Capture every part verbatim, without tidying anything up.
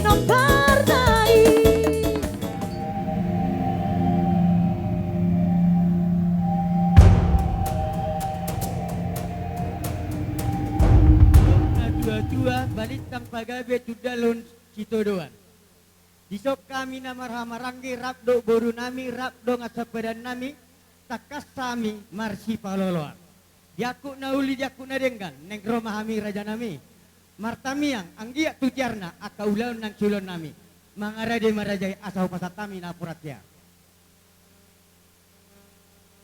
Nang parna i. Natua-tua, balintang pagabe, tundalhon sitodoan. Dison hami na marhahamaranggi, rap dohot borunami, rap dongan sampedannami, tangkas hami marsipaloloan. Di angkup na uli, di angkup na denggan, naeng ro ma hami, rajanami, martamiang anggiat tu tiarna angka ulaon naeng siulaonnami. Mangarade ma, raja i, asa hupasahat hami napuran tiar.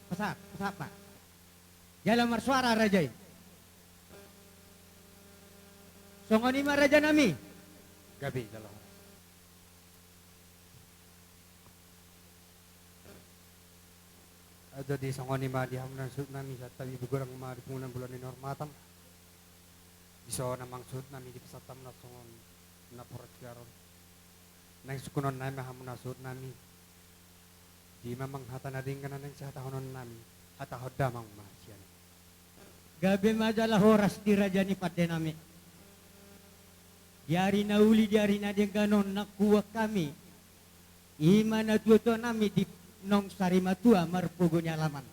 Pasahat, pasahat, Pak. Jala marsuara, raja i. Songon i ma, rajanami. Gabe, jala. Ah, jadi songon i ma di hamuna suhutnami, santabi begodang ma di pungunan, bulan ni hormatan. Dison amang suhutnami, dipasahat hamuna songon napuran tiar on. Naeng sungkunonnami ma hamuna suhutnami. Di ma amang hata na denggan na naeng sihatahononnami, hatahon damang ma sian i. Gabe ma jala horas di raja ni pandenami. Di ari na uli, di ari na denggan on, naeng huboan hami, i ma natuatuanami di naung sari matua marpogu ni alaman.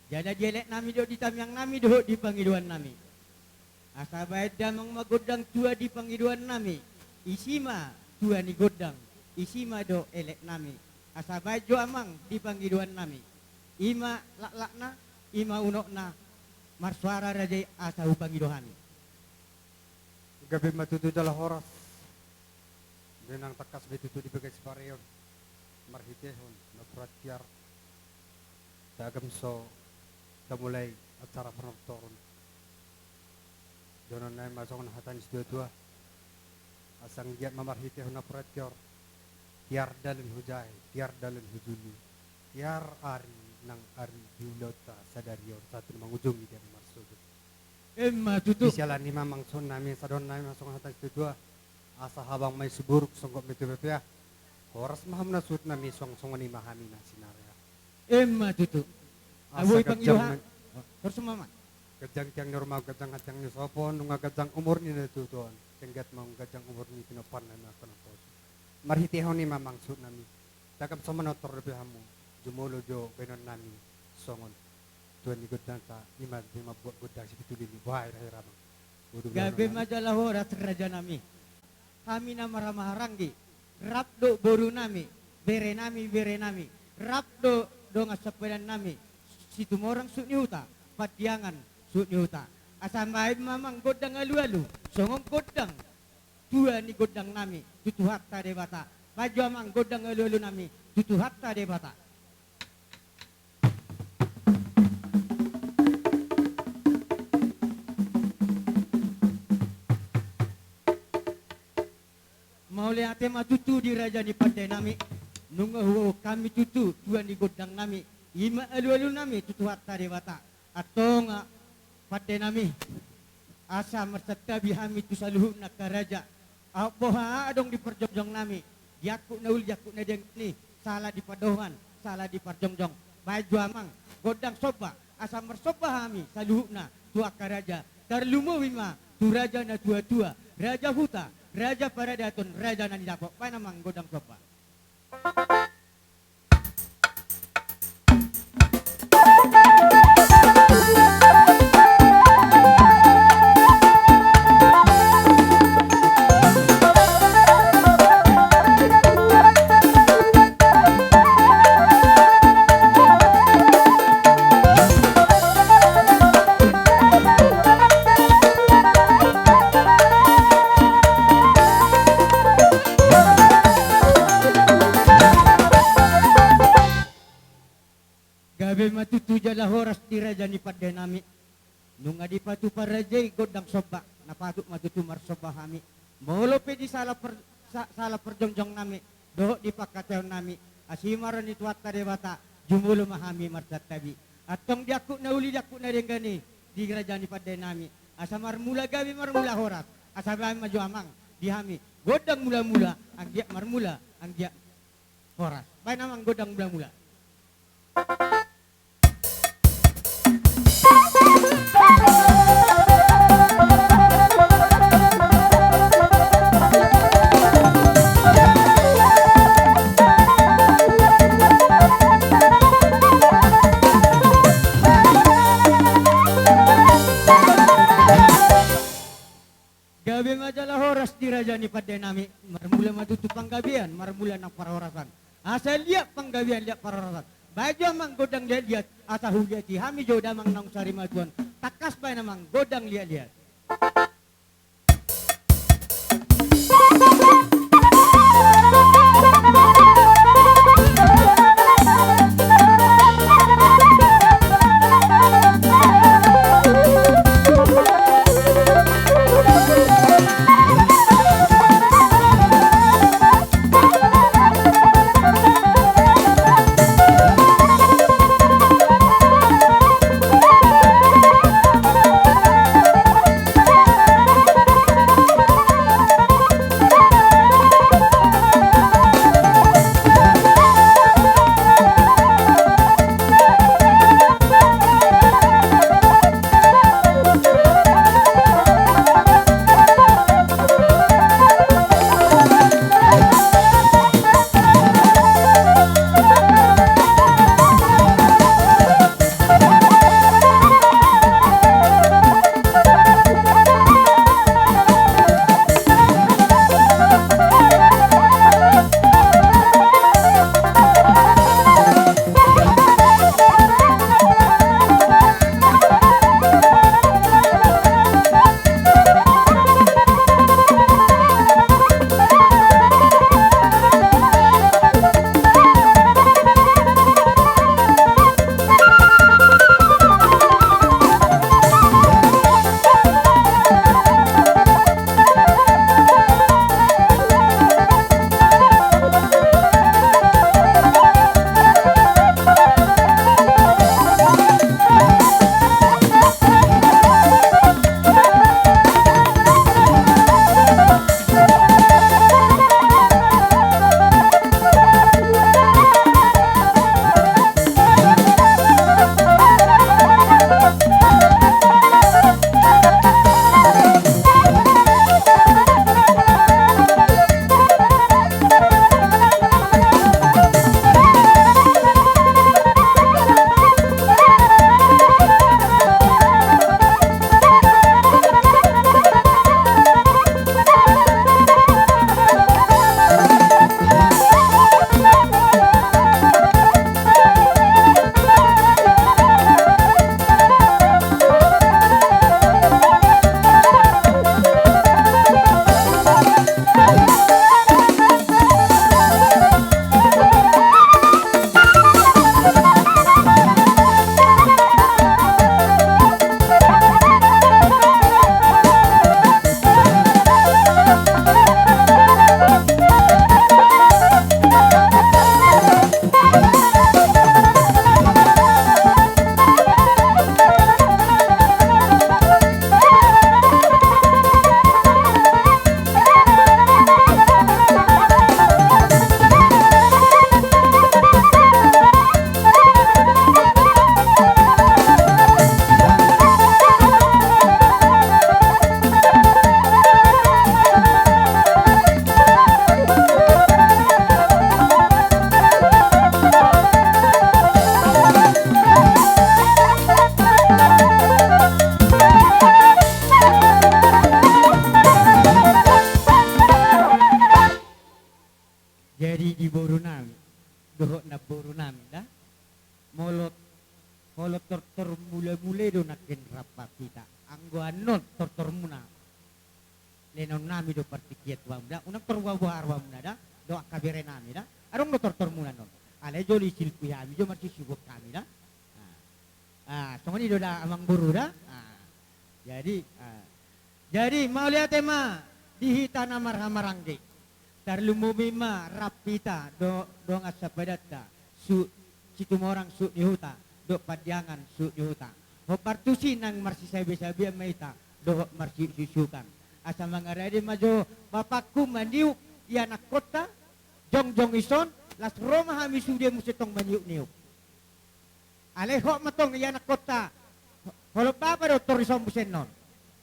Jala di eleknami dohot di tamiangnami dohot di pangidoannami. Asa baen damang ma gondang tua di pangidoannami, isi ma tua ni gondang, isi ma dohot eleknami. Asa baen jo amang di pangidoannami, i ma laklakna, i ma unokna, marsuara, raja i, asa hupangido hami. Gabe ma tutu jala horas. Memang tangkas be tutu di bagas pareon, marhitehon napuran tiar, tagam so tamulai acara panortoron. Dohononnami ma songon hata ni situatua, asa anggiat ma marhitehon napuran tiar, tiar dalan hujae, tiar dalan hujulu, tiar ari nang ari di ulaonta sadari on sahat tu na mangujungi di ari marsogit. Emma tutu. Di siala ni i ma amang suhutnami, asa dohononnami ma songon hata ni situatua, asa habang ma i siburuk, songgop ma i tu pepea. Horas ma hamuna suhutnami, suang songon i ma hami na sinarea. Emma tutu. Asa boi pangido ganjang ha-, ma-, torus ma amang. Ganjang tiang ni ruma, ganjang tiang ni sopo, nunga ganjang umur ni natuatuaon, denggan ma ganjang umur ni pinomparna na panampos. Marhitehon i ma amang suhutnami, tagam so manortor dope hamu, jumolo jo baenonnami songon tua ni gondangta, i ma di mambuat gondang sipitu lili, boha hira-hira amang. Gabe ma jala horas, rajanami. Hami na marhahamaranggi, rap dohot borunami, berenami, berenami, rap dohot dongan sampedannami, Situmorang Suhut ni Huta, Pandiangan Suhut ni Huta. Asa baen ma amang gondang alualu, songon gondang tua ni gondangnami tu Tuhanta Debata. Baen jo amang gondang alualunami tu Tuhanta Debata. Mauliate ma tutu di raja ni pandenami, nunga huboan hami tutu tua ni gondangnami, i ma alualunami tu Tuhanta Debata. Antong, pandenami, asa marsantabi hami tu saluhutna angka raja. Aut boha adong di parjongjongnami, di angkup na uli, di angkup na denggan i, sala di pandohan, sala di parjongjong, baen jo amang gondang somba, asa marsomba hami saluhutna tu angka raja. Tarlumobi ma tu raja na tuatua, raja huta, raja paradaton, raja na nidapot. Baen amang gondang somba. Gabe ma tutu jala horas di raja ni pandenami. Nunga dipatupa raja i gondang somba, na patut ma tutu marsomba hami. Molo pe di sala per-, sa-, sala parjongjongnami dohot di pangkataionnami, asi ma roha ni Tuhanta Debata, jumolo ma hami marsantabi. Antong di angkup na uli, di angkup na denggan i, di raja ni pandenami, asa marmula gabe, marmula horas. Asa baen ma jo amang di hami gondang mulamula, anggiat marmula, anggiat horas. Baen amang gondang mulamula. Matutu panggabean marmula nang parhorasan. Asa liat panggabean liat parhorasan. Baen jo amang gondang liat-liat, asa huliati hami jo damang naung sari matuan. Tangkas baen amang gondang liat-liat. Jadi di boru nami dohot namboru nami da, molo, molo tortor mulamula do nangkin rap hita, anggo annon tortormuna, lehonon nami do partingkian tu hamu da, unang torbohaboha rohamuna da, dohot angka bere nami da, adong do tortormuna annon. Alai jolo silpui hami jo marsiusiuhon hami da. Ah, songon i do da amang boru da. Ah, jadi, ah, jadi mauliate ma di hita na marhahamaranggi. Tarlumobi ma rap hita do, dongan sapadanta, Su, Situmorang suhut ni huta dohot Pandiangan suhut ni huta. Hombar tusi nang marsisabesabean ma hita dohot marsiuksiuksian. Asa mangarade ma jo bapakku maniup ianakkonta, jongjong dison, laos ro ma hami sude muse tong maniupniup. Alai hot ma tong ianakkonta, holong bapa do tor dison muse annon.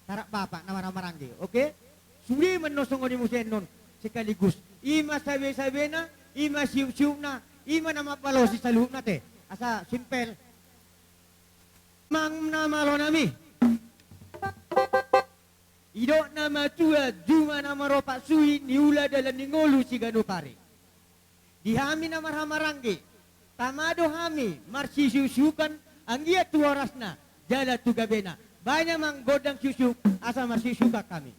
Tarap bapa na marhahamaranggi, oke? Sude ma annon songon i muse annon sekaligus. I ma sabesabena, i ma siupsiupna, i ma na mambalosi saluhutna te. Asa simpel. Amang na malo nami. Didok na matua, juma na maropat suhi, niula dalan ni ngolu siganup ari. Di hami na marhahamaranggi, tama do hami marsiuksukan, anggiat tu horasna jala tu gabena. Bahen ma gondang siuksuk asa marsiuksukan hami.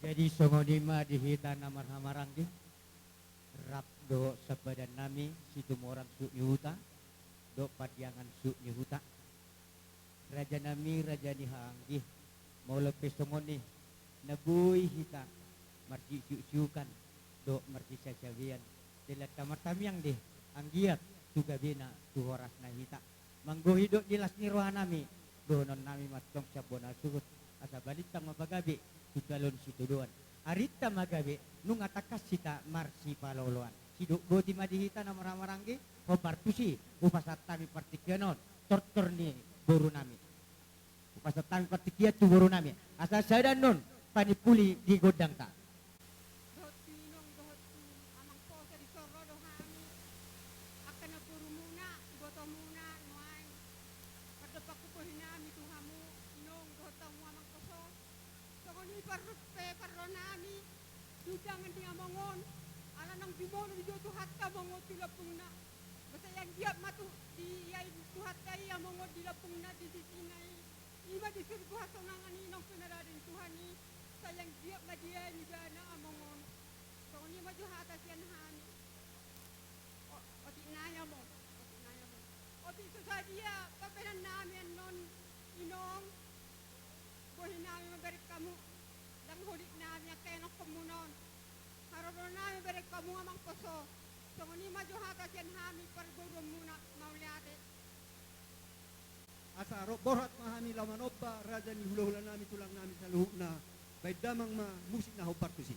Jadi songon i ma di hita na marhahamaranggi, rap dohot sabadan nami Situmorang Sut ni Huta dohot Pandiangan Sut ni Huta. Raja nami, raja ni hahaanggi, molo pe songon i na boi hita marsiuksiukan dohot marsisabean, dilehon hita martamiang di anggiat tu gabena tu horasna hita. Manggohi dohot di las ni roha nami, dohonon nami ma tong sian bona suhut, asa balintang ma pagabe tu joloan situdoan. Arinta ma gabe, nunga tangkas hita marsipaloloan. Sidok boti ma di hita na marhahamaranggi, hombar tusi, hupasahat hami partingkian on, tortor ni boru nami. Hupasahat hami partingkian tu boru nami, asa sada annon panimpuli di gondangta. Dohot tu inong, dohot tu amang poso, dison ro do hami, angka namborumuna, ibotomuna, nuaeng. Mardompak hubohi nami tu hamu, inong, dohot hamu amang poso. Songon i parrut pe parro nami, di undangan ni among on, ala naung dimono do i jo Tuhanta among on tu lambungna. Ba sai anggiat ma tu, diain Tuhanta i among on di lambungna di sisina i. I ma di surgo hasonangan i naung pinarade ni Tuhan i, sai anggiat ma diain ibana among on. Songon i ma jo hata sian hami. O-, otik nai among, otik nai among. Otik so sadia pambahenan nami annon inong, bohi nami mambereng hamu, ndang holit nami angka ianonhonmuna on. Haroro nami mambereng hamu amang poso. Songon i ma jo hata sian hami parboruonmuna, mauliate. Asa ro borhat ma hami laho manomba raja ni hulahula nami, tulang nami saluhutna, baen damang ma musik na hombar tusi.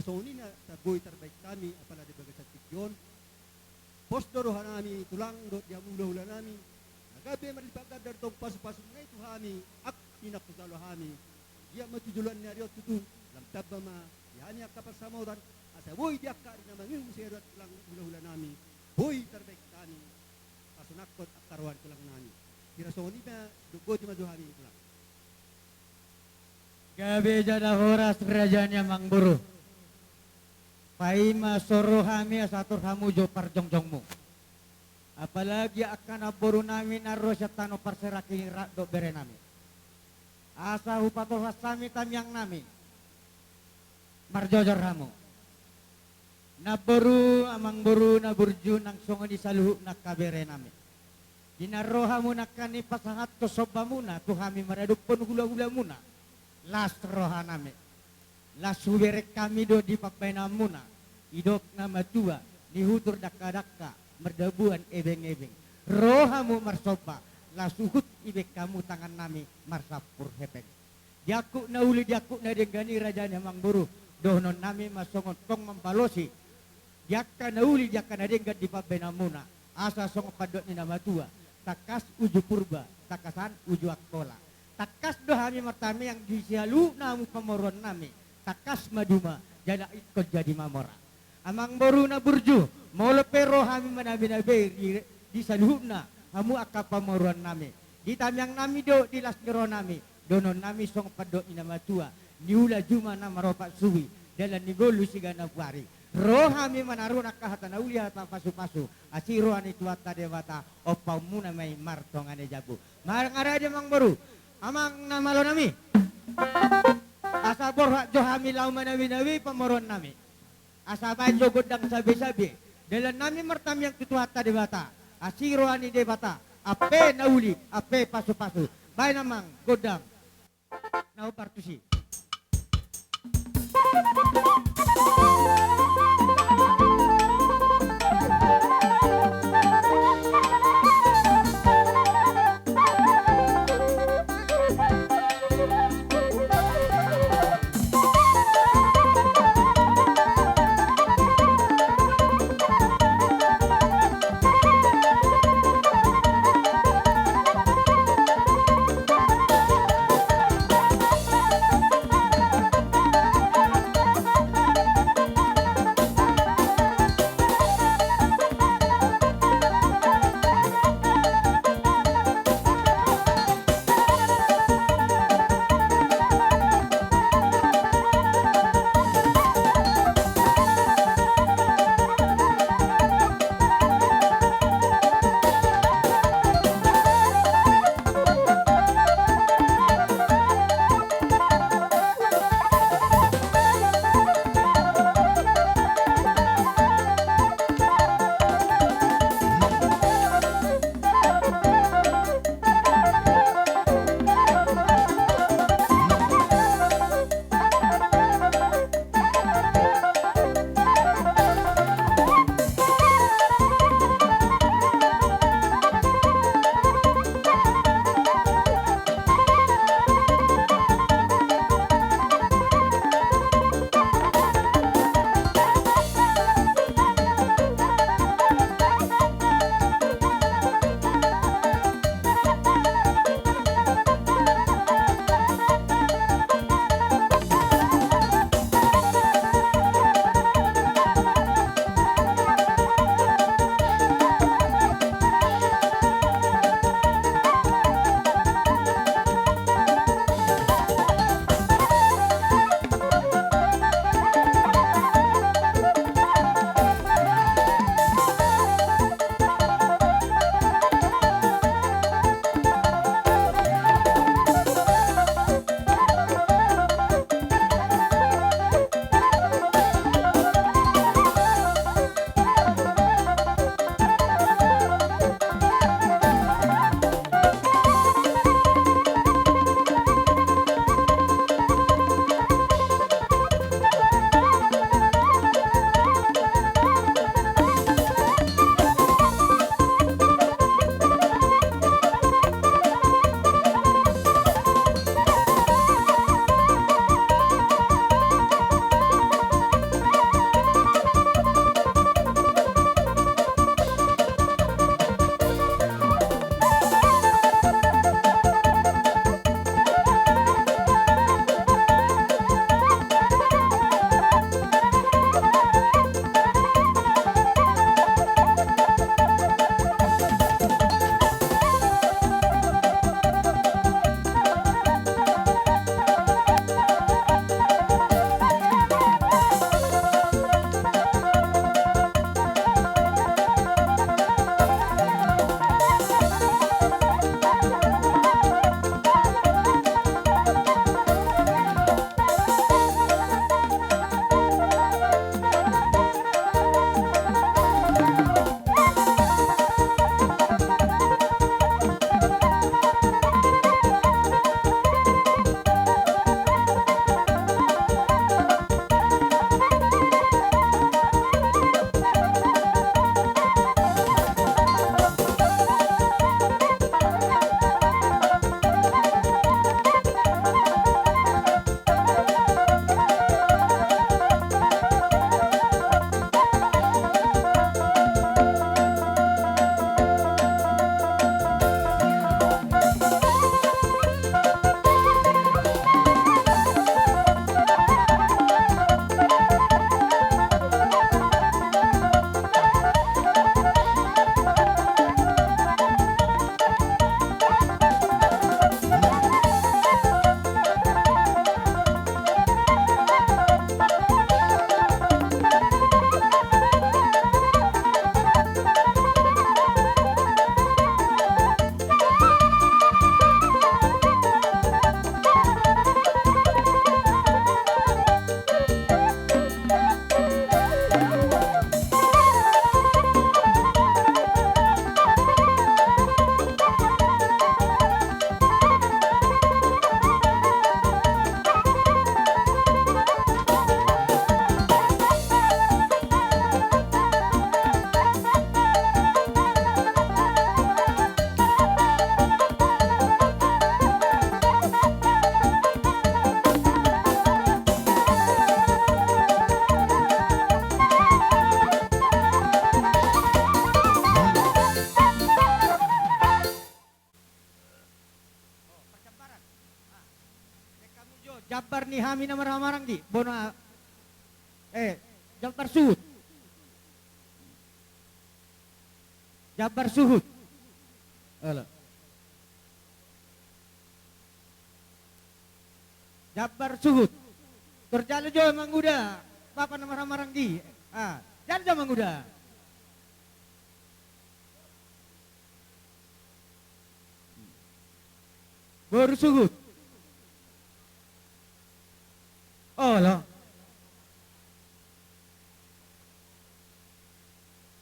Songon i ma asa boi tarbahen hami apala di bagasan tingki on. Pos do rohanami tulang dohot di hamu hulahulanami, na gabe marlipat ganda tong pasupasumuna i tu hami, angka na hujalo hami. Anggiat ma tu joloan ni ari on tutu lam tamba ma di hami angka pansamotan, asa boi di angka ari na mangihut muse dohot tulang hulahulanami, boi tarbahen hami pasonanghon angka roha ni tulangnami. Sira songon i ma, sidok boti ma jo hami tulang. Gabe jala horas raja ni amangboru. Paima so ro hami asa tor hamu jo parjongjongmu. Apalagi angka namborunami na ro sian tano parserak i, rap dohot berenami. Asa hupatolhas hami tamiangnami. Marjojor hamu. Namboru, amangboru na burju nang songon i saluhutna angka berenami. Di na ro hamu nangkaning pasahathon sombamuna tu hami maradophon hulahulamuna. Las rohanami. Las hubereng hami do di pambahenanmuna. Didok na matua, nihutur dangkadangka, mardabuan ebengebeng. Ro hamu marsomba, las huhut ibaen hamu tangannami marsampur hepeng. Di angkup na uli, di angkup na denggan i raja ni amangboru, dohononnami ma songon tong mambalosi di angka na uli, di angka na denggan di pambahenanmuna, asa songon pandok ni na matua, tangkas uju Purba, tangkasan uju Angkola. Tangkas do hami martamiang di saluhutna hamu pamoruonnami, tangkas maduma jala ingkon jadi mamora. Amangboru na burju, molo pe ro hami manabinabei di, di saluhutna hamu angka pamoruonnami, di tamiangnami do di las ni rohanami, dohononnami songon pandok ni na matua, niula juma na maropat suhi, dalan ni ngolu siganap ari. Ro hami manaruna angka hata na uli, hata pasupasu, asi roha ni Tuhanta Debata, ompaonmuna ma i martonga ni jabu. Mangarade amangboru, amang na malonami. Asa borhat jo hami laho manabinabei pamoruonnami. Asa baen jo gondang sabesabe, dalannami martamiang tu Tuhanta Debata, asi roha ni Debata, ampe na uli, ampe pasupasu. Baen amang gondang. Na hombar tusi. Hami na marhahamaranggi, bona, eh, jambar suhut. Jambar suhut. Olo. Jambar suhut. Tor jalo jo Amang Uda, bapa na marhahamaranggi. Ah, jalo jo Amang Uda. Boru suhut. Olo.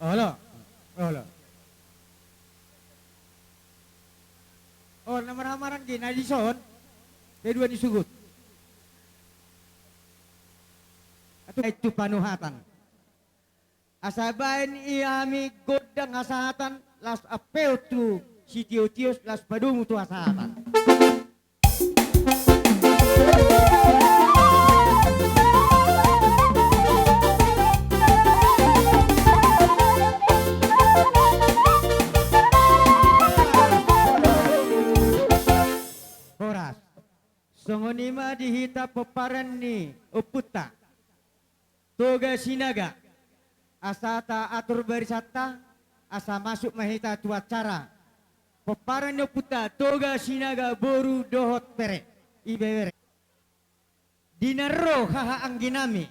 Olo. Olo. Olo, na marhahamaranggi na dison. Pe dua ni suhut. Atu itu panuhatan. Asa baen i hami gondang hasahatan, laos ampeon tu sitiotio, laos padomu tu hasahatan. Horas. Songon i ma di hita pomparan ni ompunta Toga Sinaga, asa taatur barisanta, asa masuk ma hita tu acara pomparan ni ompunta Toga Sinaga boru dohot bere, ibebere. Di na ro haha anggi nami,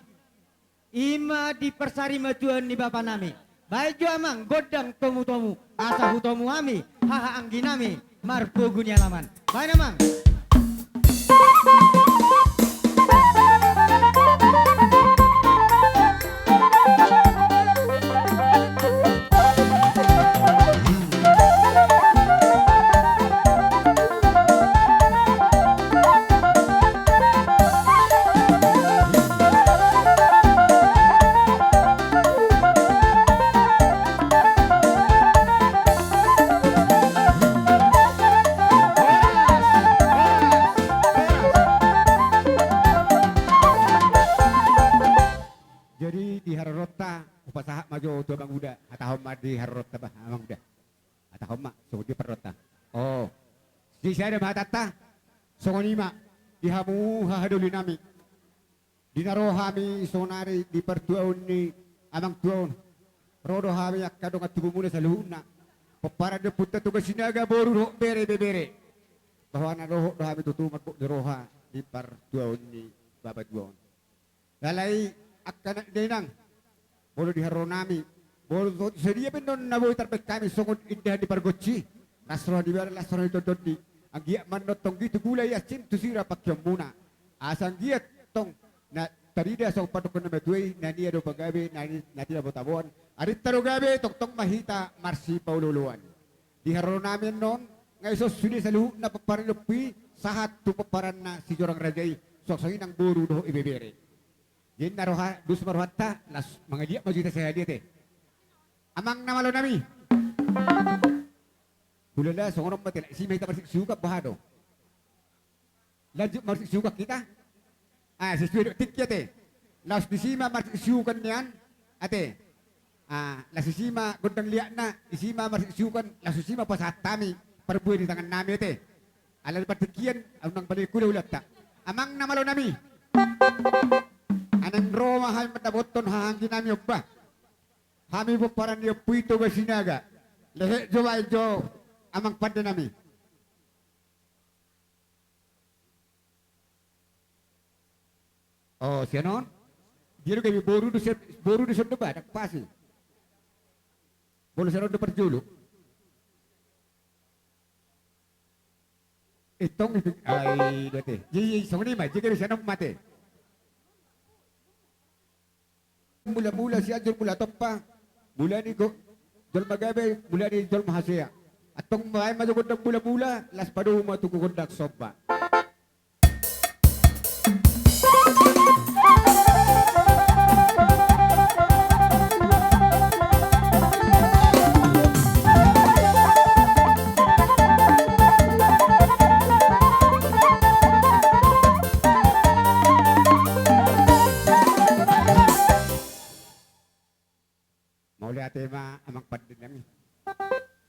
i ma di parsarimatua ni bapa nami. Baen jo amang gondang tomutomu, asa hutomu hami haha anggi nami marpogu ni alaman. Baen amang. Jadi di haroroanta hupasahat ma jo tu Amang Uda, hatahon ma di haroroanta bah Amang Uda. Hatahon ma songon dia parrohatta. Oh. Sisada ma hatanta. Songon i ma di hamu hahadoli nami. Di na ro hami sonari di partuaon ni amang tua on, ro do hami angka dongan tubumuna saluhutna, pomparan ni ompunta Toga Sinaga boru dohot bere, ibebere, bahwa na dohot do hami tutu margok ni roha di partuaon ni bapa tua on. Alai angka anak ni dainang, molo di haroro nami, molo sadia pe annon na boi tarbaen hami songon indahan ni pargonsi, las roha ni bere, las roha ni tontondi. Anggiat ma annon tonggi tu gula i, ansim tu sira pangkeonmuna. Asa anggiat tong na tarida songon pandok ni natuatua i, na nia do pagabe, na ni-, na tina do taboan. Arinta do gabe, tongtong ma hita marsipaolooloan. Di haroro nami annon, nga ison sude saluhutna pomparan ni ompu i, sahat tu pomparanna Sijorang Raja i, suang songon i nang boru dohot ibebere. Jadi na roha, dos ma rohanta, las mangaliat ma jo hita sahali ate. Amang na malo nami. Hulala songon on ma ate, las disi ma hita marsiukupan boha do. Lanjut marsiukupan hita. Ah, sesuai dohot tingki ate. Laos disi ma marsiukupan nian ate. Ah, las disi ma gondang liatna, disi ma marsiukupan, laos disi ma pasahat hami parbue di tangan nami ate. Ala di partingkian, unang balik kuda ulanta. Amang na malo nami. Naeng ro ma hami mandapothon haha anggi nami on bah. Hami pomparan ni ompu i Toga Sinaga. Lehet jo baen jo amang pande nami. Oh, sian on. Dia do gabe boru do sian, boru do sian do badak pasi. Molo sian on do parjolo. Itong ipik ai do ate. Jadi songon i ma, jadi gabe sian on ma ate. Mula-mula Sianjur Mula Tompa, mula ni go-, jolma gabe, mula ni jolma hasea. Antong baen ma jo gondang mula-mula, las padomu ma tu gondang somba. Mauliate ma amang pande nami.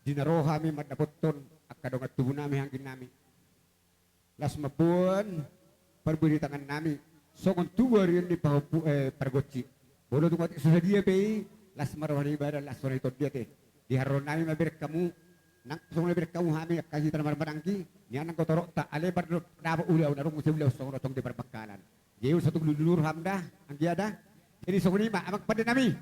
Di na ro hami mandapothon angka dongan tubu nami, anggi nami. Las mamboan parbue di tangan nami. songon tubu arian ni pahompu, eh, pargonsi. Molo tung atik so sadia pe i, las ma roha ni badan, las roha ni tondi ate. Di haroro nami ma bereng hamu, nang songon na bereng hamu hami angka hita na marhahamaranggi, nian anggo torokta, alai pardapot ulaon, adong muse ulaon songon on tong di parbangkalan. Jadi asa tung dulur-dulur hamu da, anggia da. Jadi songon i ma amang pande nami.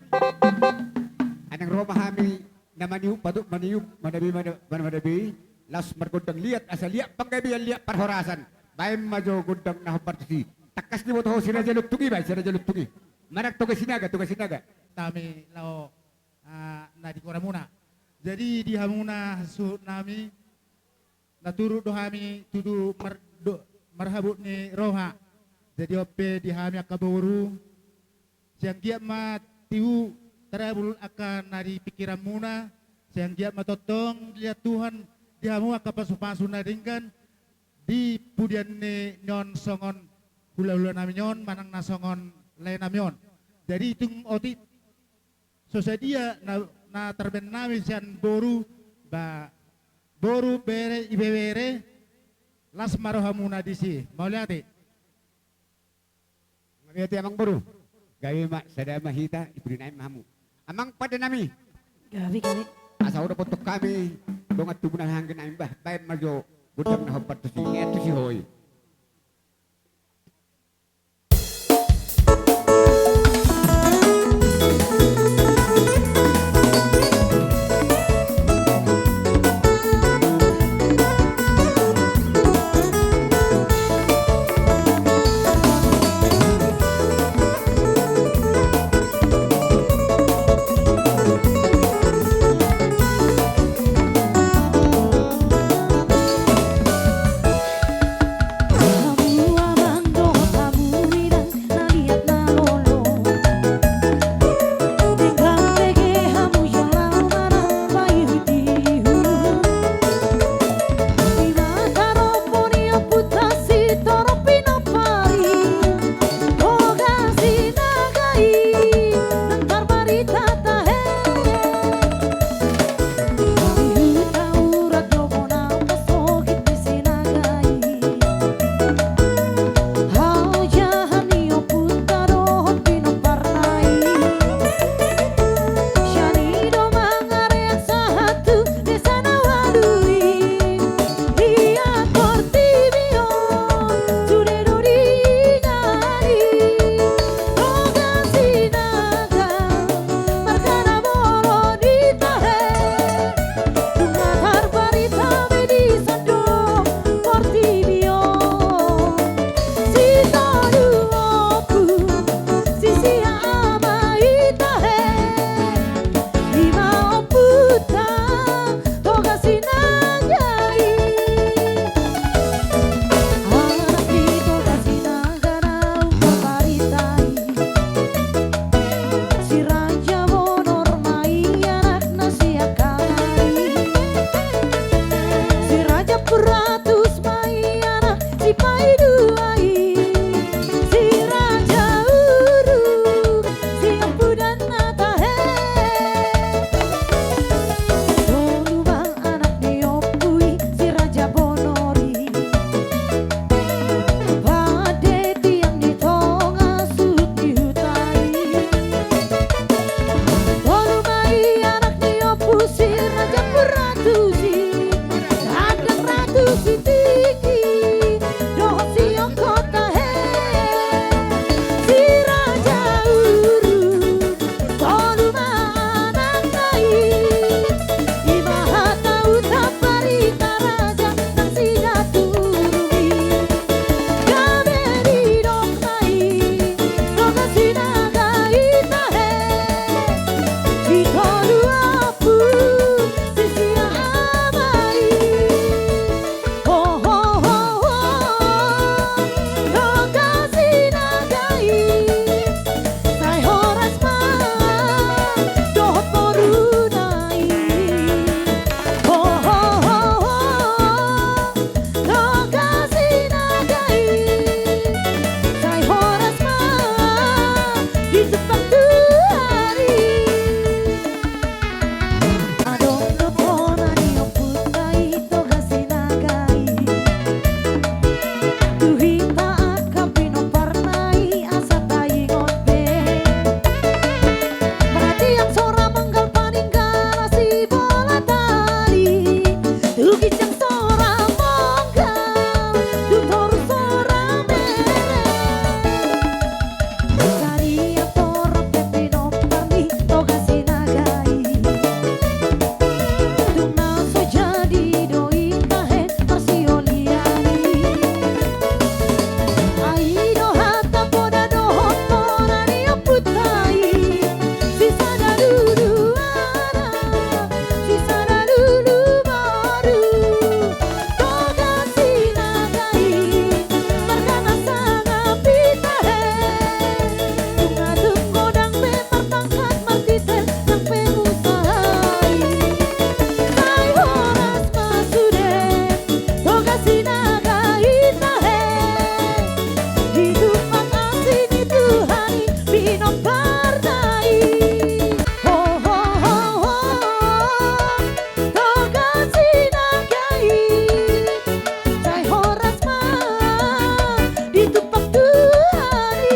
Unang ro ma hami na maniup, patut maniup, madabe, mada-, mada-, madabe, laos margondang liat, asa liat panggabean, liat parhorasan. Baen ma jo gondang na hombar tusi. Tangkas diboto ho si Raja Lontung i, baen si Raja Lontung i. Manang Toga Sinaga, Toga Sinaga. Hami laho, ah, na di goramuna. Jadi di hamuna suhut nami, na turut do hami tutu mar-, do-, marhabot ni roha. Jadi on pe di hami angka boru, sai anggiat ma tibu tarabul angka na di pingkiranmuna, sai anggiat ma tongtong dilehon Tuhan di hamu angka pasu-pasu na denggan di pudian ni on songon hula-hula nami on manang na songon lae nami on. Jadi tung otik so sadia na, na tarbaen nami sian boru, ba, boru, bere, ibebere, las ma rohamuna disi. Mauliate. Mauliate amang boru. Gabe ma, sada ma hita, i pudi nami ma hamu. Amang pande nami. Gabe, gabe. Asa ho dopothon hami dongan tubu nami, anggi nami, bah, baen ma jo gondang na hombar tusi. Ia tusi ho i. Parna i. Ho, ho, ho, ho. Toga Sinaga i. Sai horas ma ditumpak Tuhan i.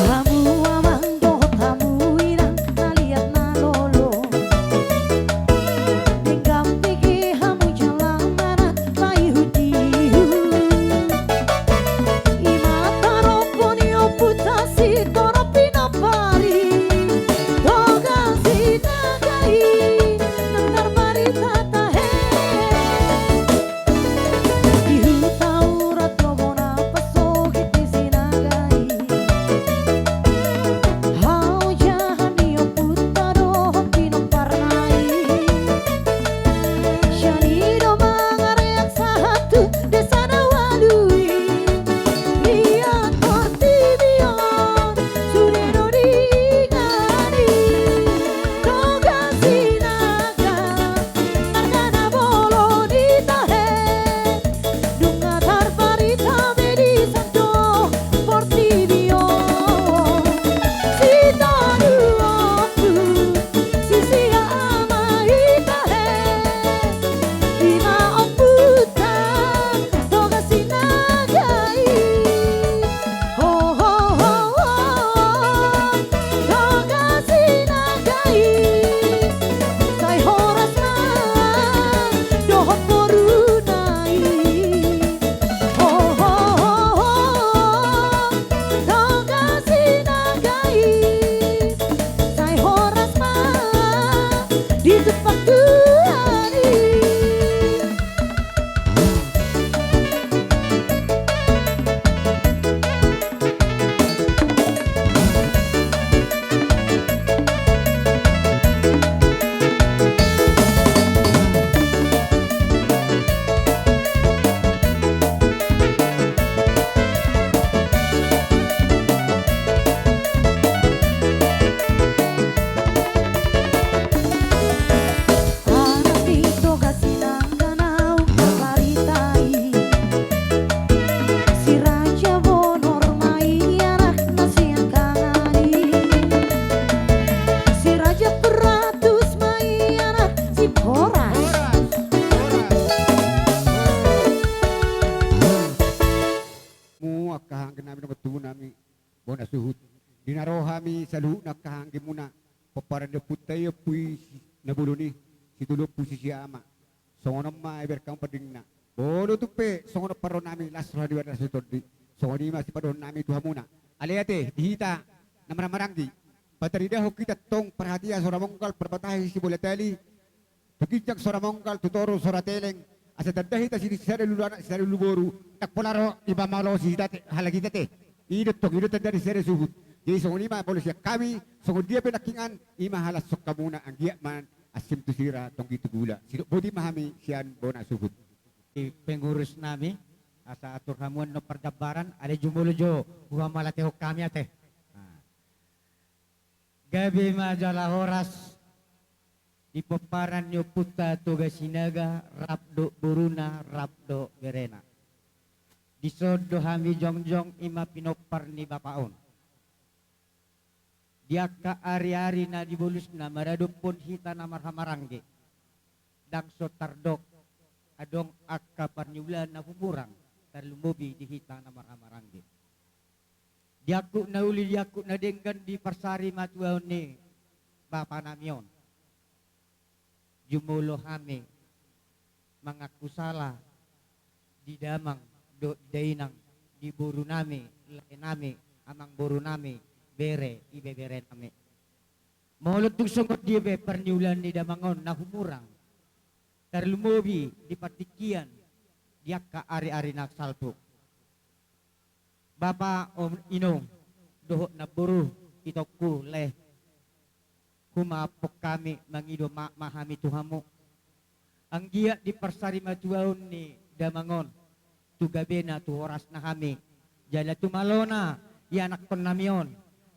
Hamu amang dohot hamu inang, na liat na lolo. Denggan bege hamu jala manat paihutihut. I ma tarombo ni ompunta Sitorop Pinompar i, Toga Sinaga i, nang tarbarita tahe. Di huta urat do bona pasogit di Sinaga i. Haojahan ni ompunta dohot pinomparna i. Sian i do mangareak sahat tu desa na ualu i. Liat portibi on sude do diingani. Toga Sinaga, marga na bolon i tahe. Nunga tarbarita be di sandok portibi on. Sitadohononku, sisia ma i tahe. I ma ompunta Toga Sinaga i. Ho, ho, ho, ho. Toga Sinaga i. Sai horas ma dohot boruna i. Ho, ho, ho, ho. Toga Sinaga i. Sai horas ma ditumpak Tuhan i. Anak ni Toga Sinaga naung tarbarita i. Si Raja Bonor ma i anakna siangkangan i. Si Raja Peratus ma i anak si Horas. Horas, horas. Mu angka anggi nami dohot tubu nami. Bona suhut. Di na ro hami saluhutna angka anggimuna, pomparan ni ompunta i, Ompu i si, na bolon i, si Tolu Ompu Sisia Ama. Songon on ma ibereng hamu pardingna. Molo tung pe songon on parro nami, las roha ni bere, las ni tondi. Songon i ma sipadohonon nami tu hamuna. Alai ate, di hita na marhahamaranggi, pataridahon hita tong parhatian Sora Monggal, parbatahi sibola tali, tu ginjang Sora Monggal, tu toru Sora Teleng, asa tanda hita sisada lulu anak, sisada lulu boru, ndang pola ro iba malosi hita ate, halak hita ate. I do tong, i do tanda ni sisada suhut. Jadi songon i ma molo sian hami, songon dia pe nangkiningan, i ma halashon hamuna, anggiat ma ansim tu sira, tonggi tu gula. Sidok boti ma hami sian bona suhut. Di pengurus nami, asa atur hamu annon parjambaran, alai jumolo jo huhamalatehon hami ate. Nah. Gabe ma jala horas di pomparan ni ompunta Toga Sinaga, rap dohot boruna, rap dohot berena. Dison do hami jongjong, i ma pinompar ni bapa on. Di angka ariari na di bolusna maradophon hita na marhahamaranggi, ndang so tardok adong angka parniulaan na humurang, tarlumobi di hita na marhahamaranggi. Di angkup na uli, di angkup na denggan, di parsari matuaon ni bapa nami on, jumolo hami mangaku sala di damang dohot di dainang, di boru nami, lae nami, amangboru nami, bere, ibebere nami. Molo tung songon dia pe parniulaan ni damang on na humurang, tarlumobi di partingkian, di angka ariari na salpu. Bapa, om, inong, dohot namboru, itongku, lae. Humampung hami mangido maaf ma hami tu hamu. Anggiat di parsarimatuaon ni damang on, tu gabena tu horasna hami, jala tu malona ianakhon nami on,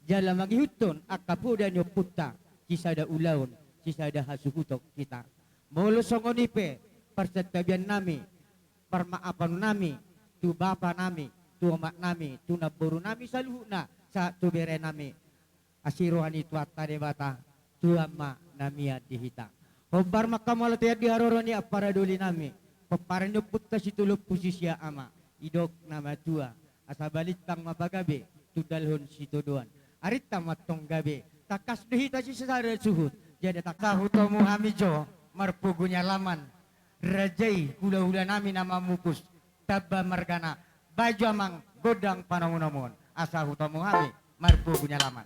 jala mangihuthon angka poda ni ompunta, sisada ulaon, sisada hasuhuton hita. Molo songon i pe parsantabian nami, parmaafon nami, tu bapa nami, tu omak nami, tu namboru nami saluhutna, sahat tu bere nami. Asi roha ni Tuhanta Debata, Tuhan ma na mian di hita. Hombar ma hamu mauliate di haroro ni ampara doli nami, pomparan ni ompunta Situlompu Sisia Ama, didok na matua, asa balintang ma pagabe, tundalhon sitadoan. Arinta ma antong gabe, tangkas do hita sisada suhut, jadi tangkas. Asa hutomu hami jo, marpogu ni alaman, raja i hulahula nami na mamupus, tamba margana, bahen jo amang gondang panomunomuon, asa hutomu hami marpogu ni alaman.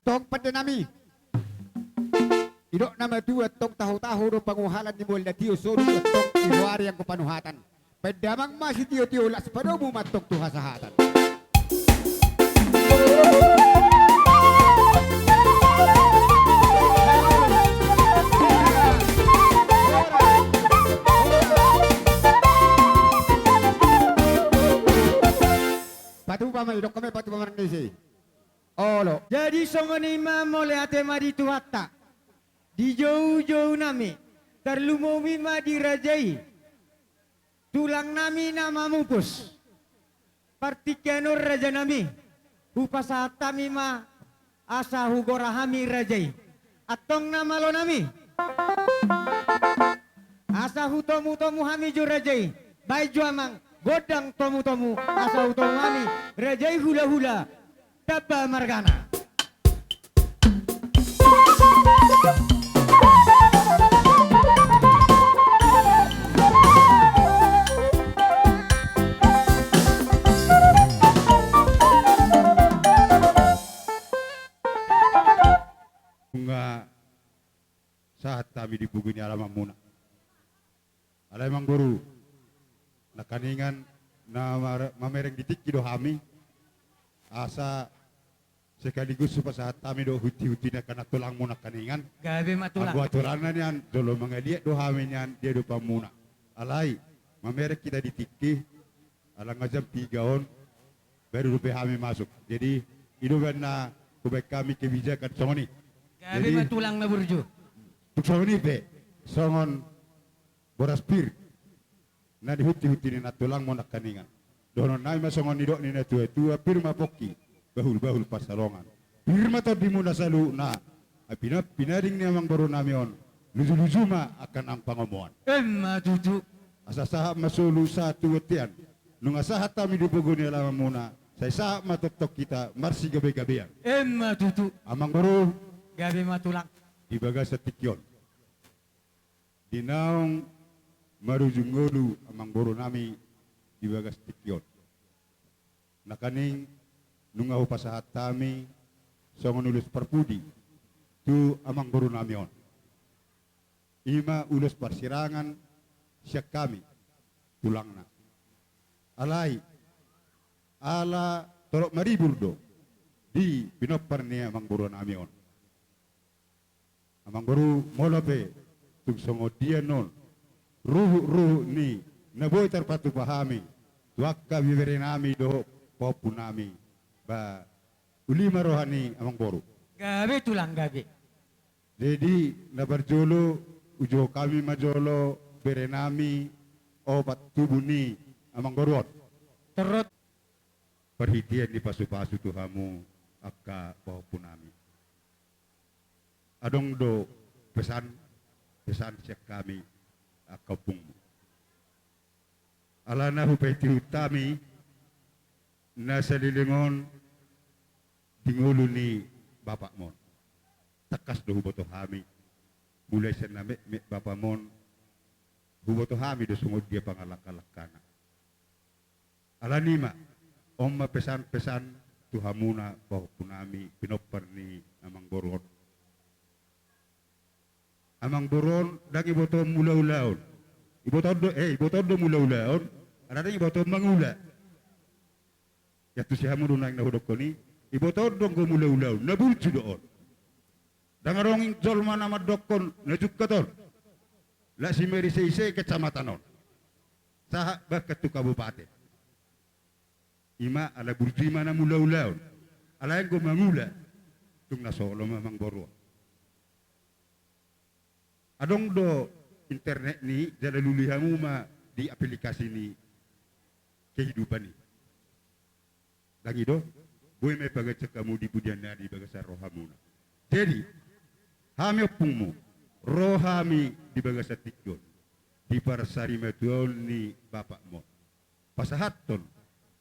Tong pande nami. Didok na matua tong tahu-tahu do panguhalan ni mual na tio, so do tong iboari anggo panuhatan. Bahen damang ma sitio-tio, las padomu ma tong tu hasahatan. Patupa ma i, dok kami patupa ma nang disi. Olo. Jadi songon i ma, mauliate ma di Tuhanta, di joujou nami, tarlumobi ma di raja i, tulang nami na mamupus. Partingkian on raja nami, hupasahat hami ma asa hugora hami raja i. Antong na malo nami, asa hutomu-tomu hami jo raja i, bahen jo amang gondang tomu-tomu, asa hutomu hami raja i hula-hula, tamba margana. Nunga sahat hami di pogu ni alamanmuna. Alai amangboru, nangkiningan na mar-, mamereng di tingki do hami, asa Sekaligus hupasahat hami do hunti-hunti ni angka nantulangmu nangkaningan. Gabe ma tulang. Anggo aturanna nian, jolo mangaliat do hami nian di adopanmuna. Alai, mamereng hita di tingki, ala nga jam tiga on, baru dope hami masuk. Jadi, i do umbahen na hubahen hami kebijakan songon i. Gabe ma tulang na burju. Tung songon i pe, songon boras pir na nihunti-hunti ni nantulangmu nangkaningan. Dohonon nami ma songon nidok ni natua-tua, pir ma pongki, bahul-bahul pansalongan. Pir ma tondimuna saluhutna, ai pina-, pinading ni amangboru nami on, luju-luju ma angka naung pangomoan. Emma tutu. Asa sahat ma solu sahat tu bontean. Nunga sahat hami di pogu ni alamanmuna, sai sahat ma tongtong hita marsigabe-gabean. Emma tutu. Amangboru. Gabe ma tulang. Di bagasan tingki on, di naung marujung ngolu amangboru nami di bagas tingki on, nangkaning nunga hupasahat hami songon ulos parpudi tu amangboru nami on. I ma ulos parsirangan sian hami tulangna. Alai, ala torop maribur do di pinompar ni amangboru nami on. Amangboru, molo pe tung songon dia non ruhut-ruhut ni na boi tarpatupa hami tu angka ibebere nami dohot pahompu nami, ba uli ma roha ni amangboru. Gabe tulang, gabe. Jadi, na parjolo, ujou hami ma jolo bere nami opat tubu ni amangboru on. Torop. Parhitean ni pasu-pasu tu hamu angka pahompu nami. Adong do pesan, pesan sian hami angka ompungmu. Alana hupaihut-ihut hami na saleleng on di ngolu ni bapakmon. Tangkas do huboto hami. Mulai sian na metmet bapamon, huboto hami do songon dia pangalangka-langkana. Alani i ma, on ma pesan-pesan tu hamuna pahompu nami pinompar ni amangboru on. Amangboru on ndang ibotohon mula-ulaon. Ibotohon do, eh, ibotohon do mula-ulaon, ala ndang ibotohon mangula. Ia tusi hamu do naeng na hudokkon i, ibotohon do anggo mula-ulaon, na burju do on. Ndang adong jolma na mandokkon na jungkat on. Lak simarise-ise kecamatan on. Sahat bahkan tu kabupaten. I ma ala burju i ma na mula-ulaon. Alai anggo mangula, tung na so olo ma amangboru on. Adong do internet ni, jala lului hamu ma di aplikasi ni kehidupan i. Ndang i do, boi ma ipaganjang hamu di pudian na di bagasan rohamuna. Jadi, hami ompungmu, ro hami di bagasan tingki on, di parsarimatuaon ni bapakmon. Pasahathon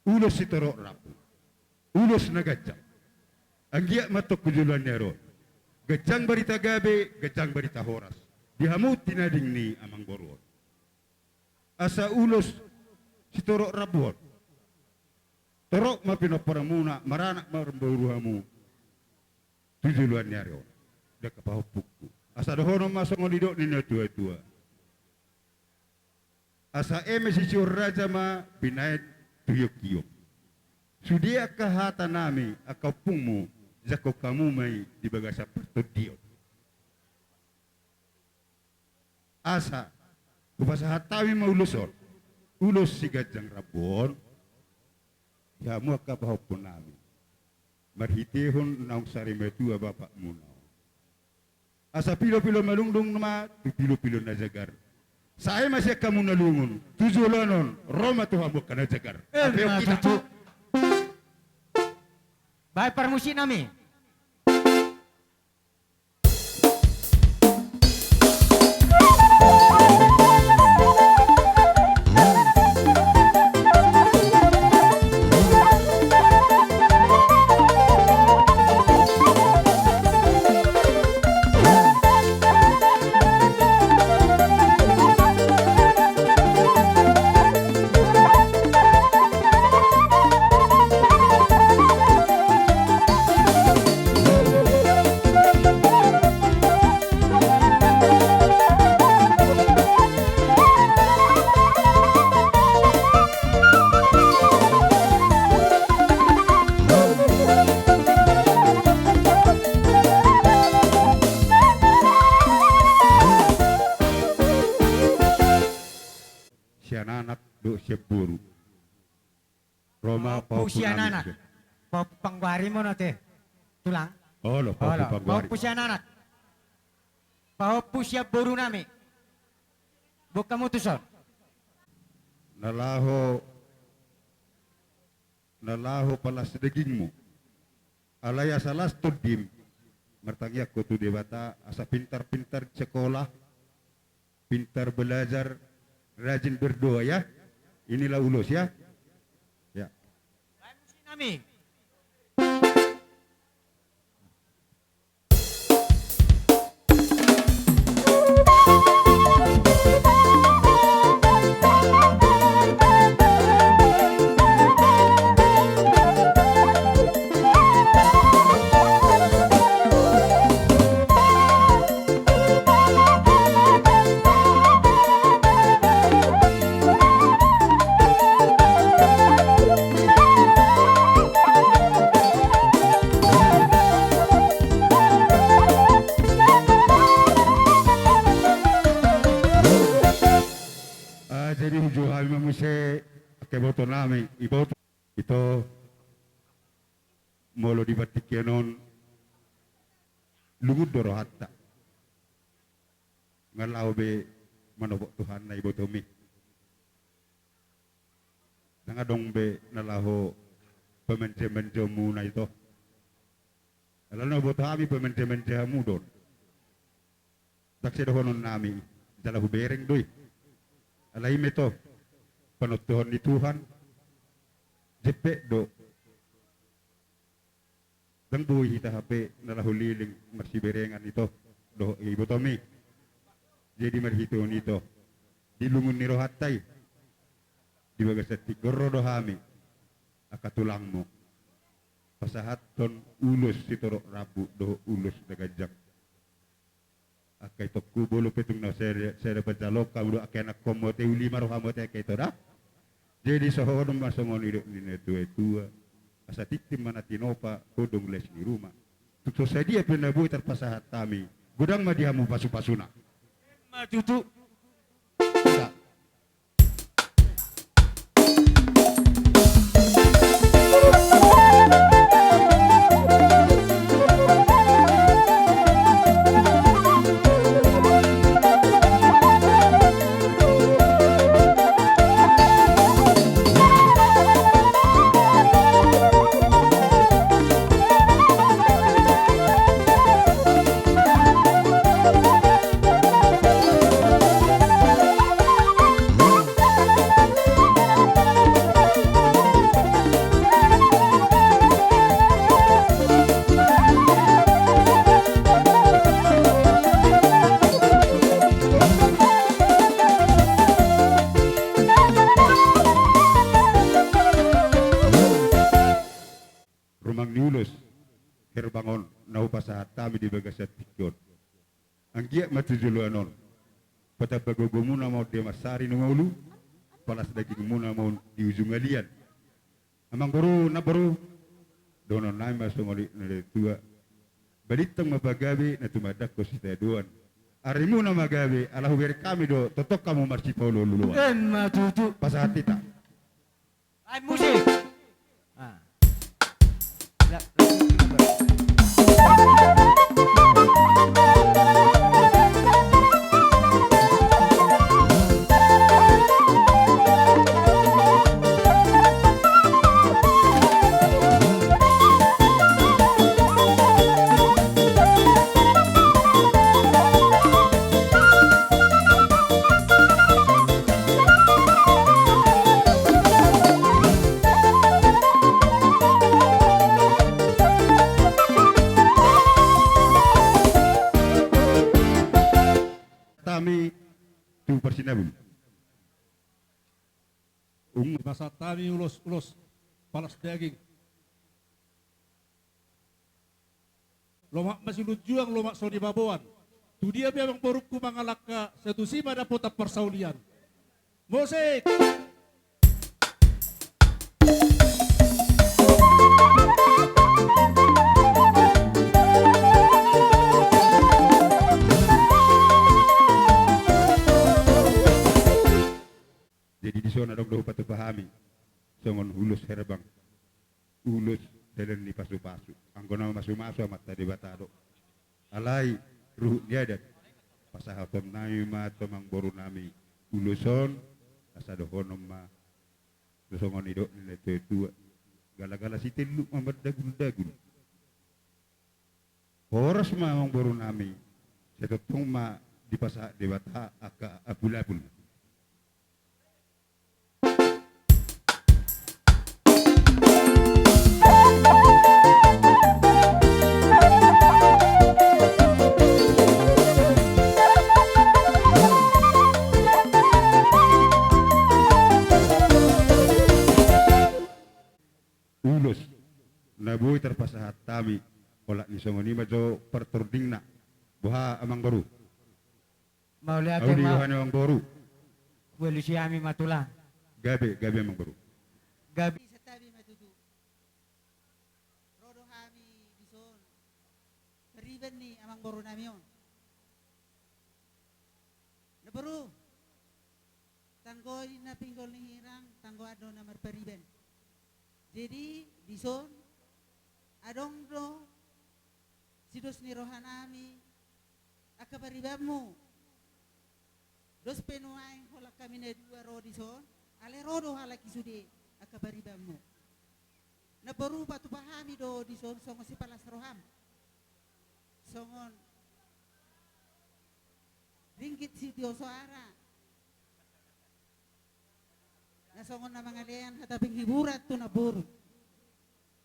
ulos sitorop rambu, ulos na ganjang. Anggiat ma antong tu joloan ni ari on ganjang barita gabe, ganjang barita horas di hamu tinading ni amangboru on. Asa ulos sitorop rambu on, torop ma pinomparmuna, maranak marboru hamu tu joloan ni ari on. Di angka pahompungku, asa dohonon ma songon nidok ni natua-tua. Asa eme sision raja ma binaen tu hiong-hiong. Sude angka hata nami angka ompungmu, jangkon hamu ma i di bagasan partondion. Asa hupasahat hami ma ulos on, ulos siganjang rambu on, di hamu angka pahompu nami, marhitehon naung sarimatua bapakmuna on. Asa pilo-pilo malunglung ma tu pilo-pilo na jagar. Sae ma sian hamu na lungun tu joloan on, ro ma tu hamu angka na jagar. Emma tutu. Baen parmusik nami. sian anak dohot sian boru. Ro ma pahompu sian anak. Pahompu panggoari ma on ate, Tulang. Olo, pahompu panggoari. Pahompu sian anak. Pahompu sian boru nami. Boan hamu tuson. Na laho, na laho palas dagingmu. Alai asa las tondim, martangiang ho tu Debata asa pintar-pintar sekolah, pintar belajar, rajin berdoa ya. Inilah ulos ya. Ya. Baik, musik nami. Ah, jadi hujou hami ma muse, angka iboto nami, iboto. Ito, molo di partingkian on, lungun do rohanta. Nga laho be manopot Tuhan na ibotomi. Ndang adong be na laho pemanja-manjamu na ito. Alana boto hami pemanja-manja hamu do on. Ndang sai dohonon nami, jala hubereng do i. Alai i ma ito, panontuhon ni Tuhan, jempek do. Ndang boi hita hape na laho leleng marsiberengan ito dohot ibotomi. Jadi marhite on ito, di lungun ni rohanta i, di bagasan tingki on ro do hami, angka tulangmu, pasahathon ulos sitorop rambu dohot ulos na ganjang. Angka itongku, molo pe tung na sada, sada panjaloon hamu do angka ianakhonmu ate, uli ma rohamu ate angka ito da. Jadi songon on ma songon nidok ni natua-tua, asa tintin ma na tinopa, godang las ni ruma. Tung so sadia pe na boi tarpasahat hami, godang ma di hamu pasu-pasuna. Emma tutu. Rumang ni ulos, herbang on na hupasahat hami di bagasan tingki on. Anggiat ma tu joloan on, patamba gogomuna ma on di mansari na ngolu, palas dagingmuna ma on di ujung halian. Amangboru, namboru, dohonon nami ma songon i na tua. Balintang ma pagabe na tumandangkon sitadoan. Arimuna ma gabe, ala hubereng hami do, tongtong hamu marsipaolo-oloan. Emma tutu. Pasahat hita. Ai musik. Ah. Hami tu parsinabul. Ung. Dipasahat hami ulos, ulos palas daging. Lomak ma silunjuang, lomak so nipaboan. Tu dia pe amangborungku mangalangka, sai tusi ma dapotan parsaulian. Musik. Jadi dison adong do hupatupa hami songon ulos herbang, ulos dalan ni pasupasu. Anggo na mamasu-masu Amanta Debata do. Alai ruhut ni adat, pasahatonnami ma tu amangborunami ulos on, asa dohonon ma songon nidok ni natua-tua: Gala-gala sitelluk ma mardagul-dagul. Horas ma amangborunami, sai tongtong ma dipasahat Debata angka apul-apul. Ulos na boi tarpasahat hami, olat ni songon i ma jo partordingna. Boha amangboru? Mauliate. Ahu di ma Yohane amangboru. Hualusi hami ma tulang. Gabe, gabe amangboru. Gabe. Santabi ma tutu. Ro do hami dison pariban ni amangborunami on. Namboru, tanggo i na pinggol ni hirang, tanggo an do na marpariban. Jadi dison adong do sidos ni rohanami angka paribanmu. Dos pe nuaeng holan hami na dua ro dison, alai ro do halak i sude angka paribanmu. Namboru, patupa hami do dison songon sipalas roham, songon ringgit sitio soara, na songon na mangalean hata penghiburan tu namboru.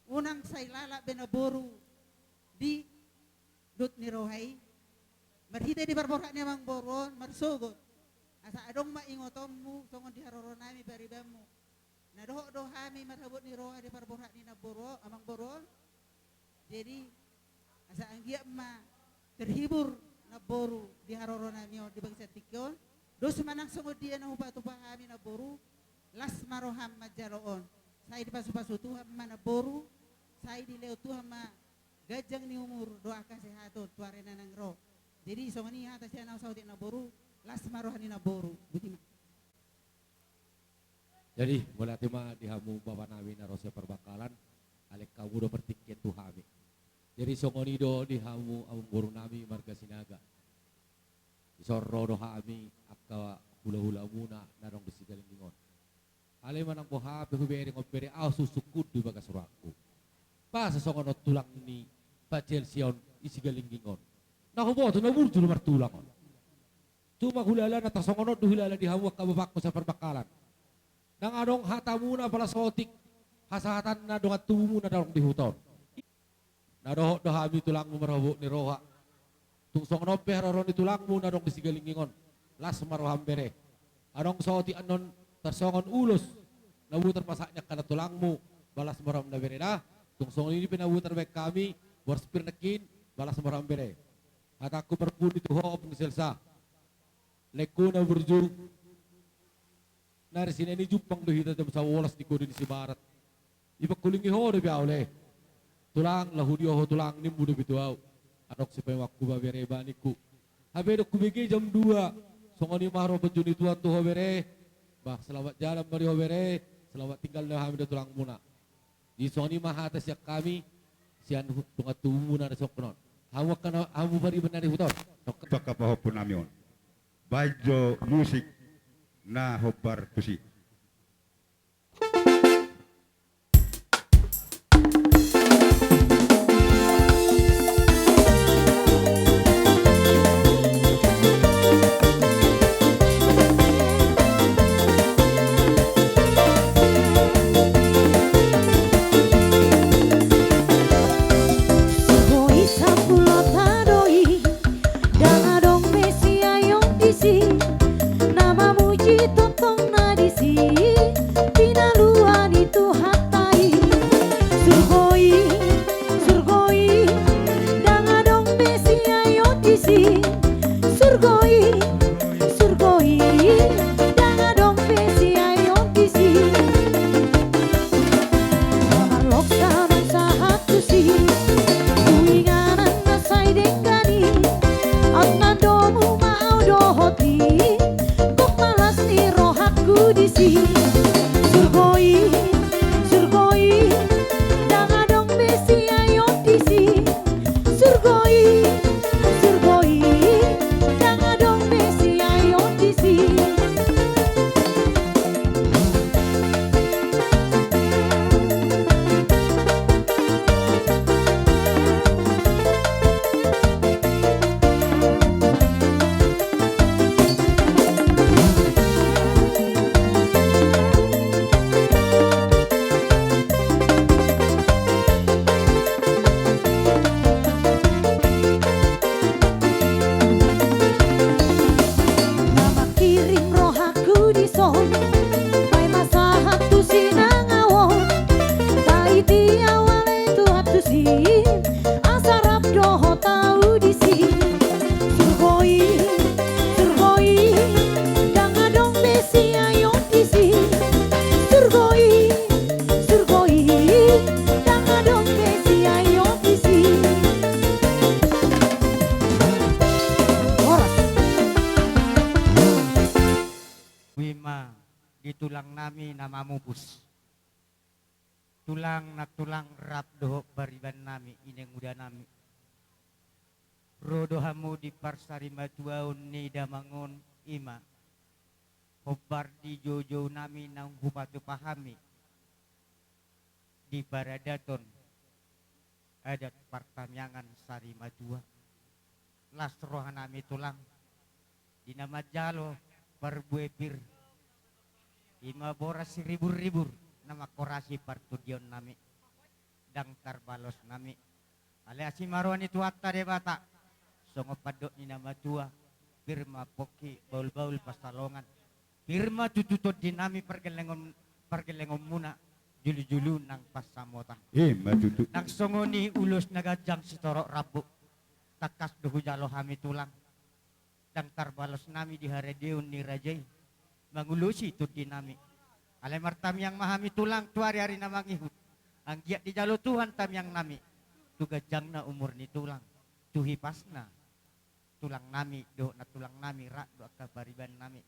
Unang sai lalap be namboru di dut ni roha i, marhite di parborhat ni amangboru on marsogot, asa adong ma ingotonmu songon di haroronami paribanmu. Na dohot do hami marhabot ni roha di parborhat ni namboru, amangboru on. Jadi asa anggiat ma terhibur namboru di haroronami on di bagasan tingki on. Dos ma nang songon dia na hupatupa hami namboru, las ma roham manjalo on. Sai dipasupasu Tuhan ma namboru, sai dilehon Tuhan ma ganjang ni umur dohot kesehaton tu ari na naeng ro. Jadi songon i hata sian au saotik namboru, las ma roha ni namboru. Boti ma. Jadi mauliate ma di hamu bapanami na ro sian parbangkalan, alai hamu do partingkian tu hami. Jadi songon i do di hamu amangborunami marga Sinaga. Dison ro do hami angka hulahulamuna na adong di Sigalingging on. Alai manang boha pe hubereng on bere, ahu sungkun-sungkun di bagas rohangku. Boasa songon on tulang ni Pak Chelsea on di Sigalingging on? Na huboto na burju do martulang on. Cuma hulala na tarsongon on do hulala di hamu angka bapangku sian parbangkalan. Ndang adong hatamuna pala saotik hasahatanna dongan tubumuna na adong di huta on. Na dohot do hami tulangmu marhabot ni roha. Tung songon on pe haroro ni tulangmu na adong di Sigalingging on. Las ma roham bere. Adong saotik annon tarsongon ulos na boi tarpasahat ni angka na tulangmu, ba las ma roham na bere da. Tung songon i pe na boi tarbahen hami, boras pir nangkin, ba las ma roham bere. Hatangku parpudi tu ho ompung Selsa. Laengku na burju. Nari sian i jumpang do hita jam sabolas di kode ni Sibarat. Dipangkulingi ho dope ahu le. Tulang, laho dia ho tulang, nimmu dope tu ahu. Adong sipaimahonku ba bere ba ningku. Hape dung hubege jam dua. Songon i ma haropan ni Tuhan tu ho bere. Bah, selamat jalan ma di ho bere. Selamat tinggal do hami do tulangmuna. Jadi songon i ma hata sian hami, sian hu-, dongan tubumuna na songon on. Hamu angka na, hamu pariban na di huta on. Angka pahompunami on. Baen jo musik na hombar tusi. Surgo i sampulota do i, ndang adong be siayon disi, na mamuji tongtongna disi, pinaluan ni Tuhanta i. Surgo i, surgo i, ndang adong be siayon disi. Surgo i, surgo i, ndang adong be siayon disi. Marloksa nang sahat tusi, tu inganan na sai denggan i. Aut na domu ma ahu dohot i, gok ma las ni ro Disi, surgo i, surgo i, ndang adong be siaon disi. Surgo i, surgo i, ndang adong be siaon disi. Na mangkirim rohangku dison, baen ma sahat tu sinangahon. Paiti au ale Tuhan tusi, asa rap dohot au disi. Surgo i, surgo i, ndang adong be siaon disi. Surgo i, surgo i, ndang adong be siaon disi. Horas. Ima di tulang nami na mamupus. Tulang na tulang rap dohot pariban nami, ineng uda nami. Ro do hamu di parsarimatuaon ni damang on, ima. Hombar di joujou nami naung hupatupa hami di paradaton adat partamiangan sarimatua. Las roha nami tulang di na manjalo parbue pir, ima boras siriburribur na manghorasi partondion nami. Ndang tarbalos nami. Alai asi ma roha ni Tuhanta Debata, songon pandok ni na matua, pir ma pongki bahulbahul pansalongan. Pir ma tutu tondi nami pargellengon, pargellengonmuna, jolojolo nang pansamotan. Ima tutu. Nang songon i ulos na ganjang sitorop rambu. Tangkas do hujalo hami tulang. Ndang tarbalos nami di haradeon ni raja i mangulosi tondi nami. Alai martamiang ma hami tulang tu ariari na mangihut. Anggiat dijalo Tuhan tamiang nami tu ganjangna umur ni tulang, tu hipasna tulang nami dohot nantulang nami rap dohot angka pariban nami.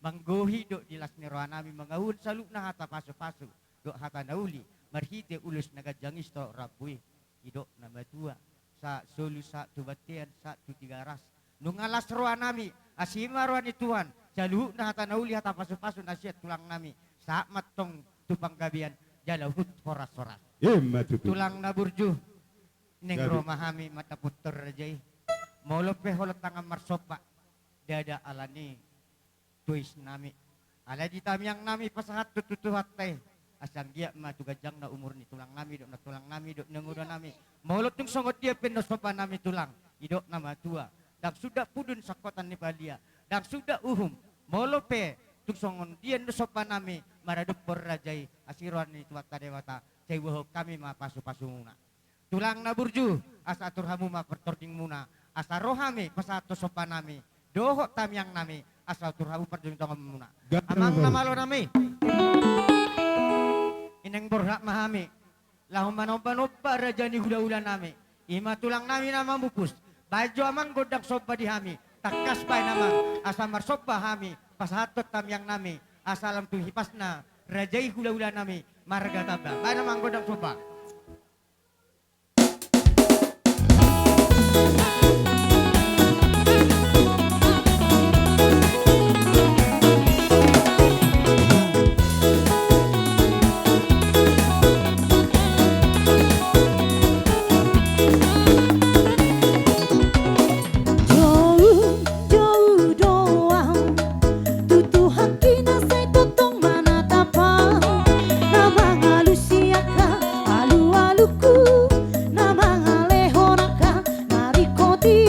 Manggohi dohot di las ni roha nami mangahuhon saluhutna hata pasupasu dohot hata na uli marhite ulos na ganjang i sitorop rambu i. Didok na matua, sahat solu, sahat tu bontean, sahat tu Tigaras. Nunga las roha nami, asi ma roha ni Tuhan, saluhutna hata na uli, hata pasupasu na sian tulang nami, sahat ma antong tu panggabean jala huhut horashoras. Ima tutu. Tulang na burju, naeng ro ma hami mandapothon raja i. Molo pe holong tangan marsomba, ndada alani tois nami. Alai di tamiang nami pasahathon tu Tuhanta i, asa anggiat ma tu ganjangna umur ni tulang nami dohot nantulang nami dohot naeng uda nami. Molo tung songon dia pe na somba nami tulang, didok na matua, ndang suda pudun sangkotan ni balia, ndang suda uhum. Molo pe tung songon dia na somba nami maradophon raja i, asi roha ni Tuhanta Debata, sai huboan hami ma pasupasumuna. Tulang na burju, asa atur hamu ma partordingmuna, asa ro hami pasahathon somba nami dohot tamiang nami, asa atur hamu parjongjonganmuna. Amang na malo nami, ineng borhat ma hami laho manombanomba raja ni hulahula nami, ima tulang nami na mamupus. Baen jo amang gondang somba di hami. Tangkas baen amang, asa marsomba hami pasahathon tamiang nami, asa lam tu hipasna raja i hulahula nami marga Tamba. Baen amang gondang somba. Jou, jou do au tu Tuhanki na sai tongtong manatap au, na mangalusi angka alualungku, na mangalehon angka na ringkot i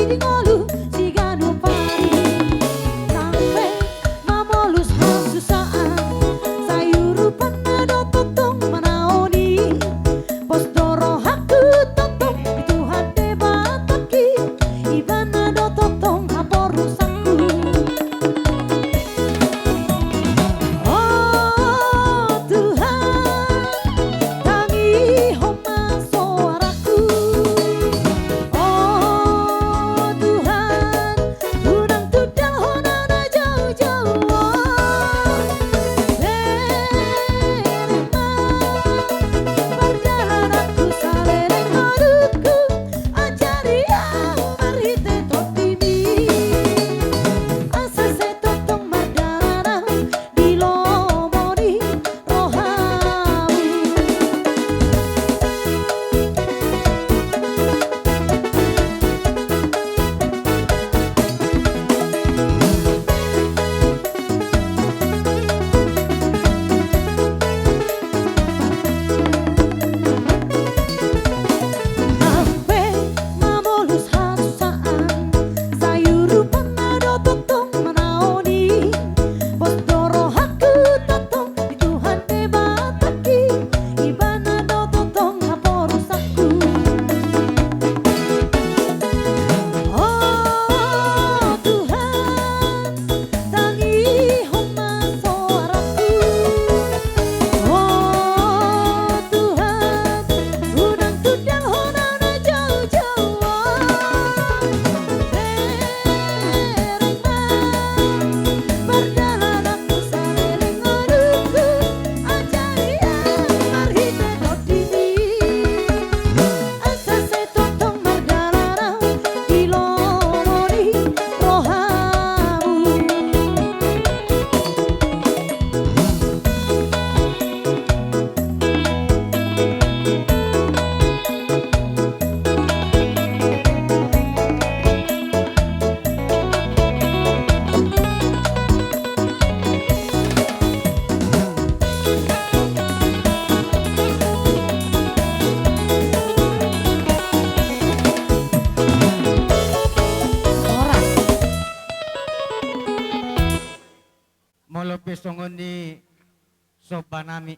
somba nami,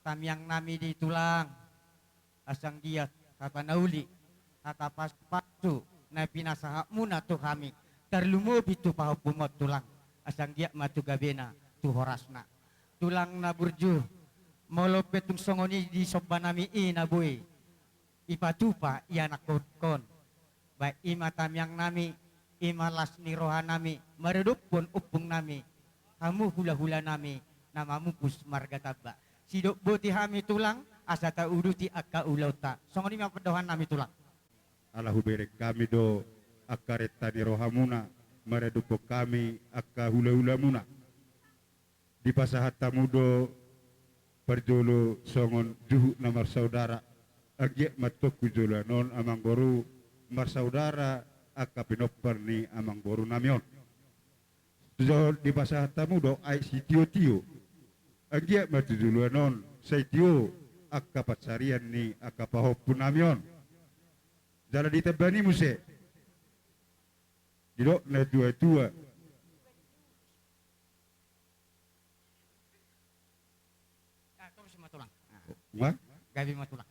tamiang nami di tulang, asa anggiat hata na uli, hata pasupasu na pinasahatmuna tu hami, tarlumobi tu pahompum on tulang, asa anggiat ma tu gabena, tu horasna. Tulang na burju, molo pe tung songon i di somba nami i na boi ipatupa ianakkon, baen i ma tamiang nami, i ma las ni roha nami maradophon ompung nami, hamu hulahula nami na mamupus marga Tamba. Sidok boti hami tulang, asa tauduti angka ulaonta. Songon i ma pandohan nami tulang. Ala hubereng hami do angka renta ni rohamuna maradophon hami angka hulahulamuna. Dipasahat hamu do parjolo songon juhut na marsaudara, anggiat ma tongtong tu joloan on amangboru marsaudara angka pinompar ni amangboru nami on. Jolo dipasahat hamu do aek sitiotio, anggiat ma tu joloan on sai tio angka pansarian ni angka pahompu nami on. Jala ditambani muse, didok na tuatua. Ah, torus ma tulang. Ah. Nga? Gabe ma tulang.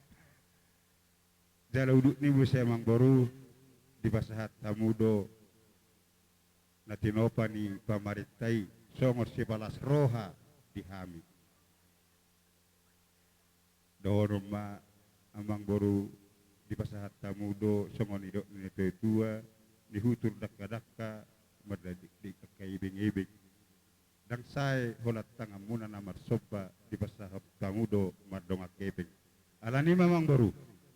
Jala udut ni muse amangboru, dipasahat hamu do na tinopa ni pamarenta i songon sipalas roha di hami. Dohonon ma amangboru, dipasahat hamu do songon nidok ni natuatua, nihutur dangkadangka, mardadikdik angka ibengibeng. Ndang sae holan tanganmuna na marsomba, dipasahat hamu do mardongan hepeng. Alani i ma amangboru,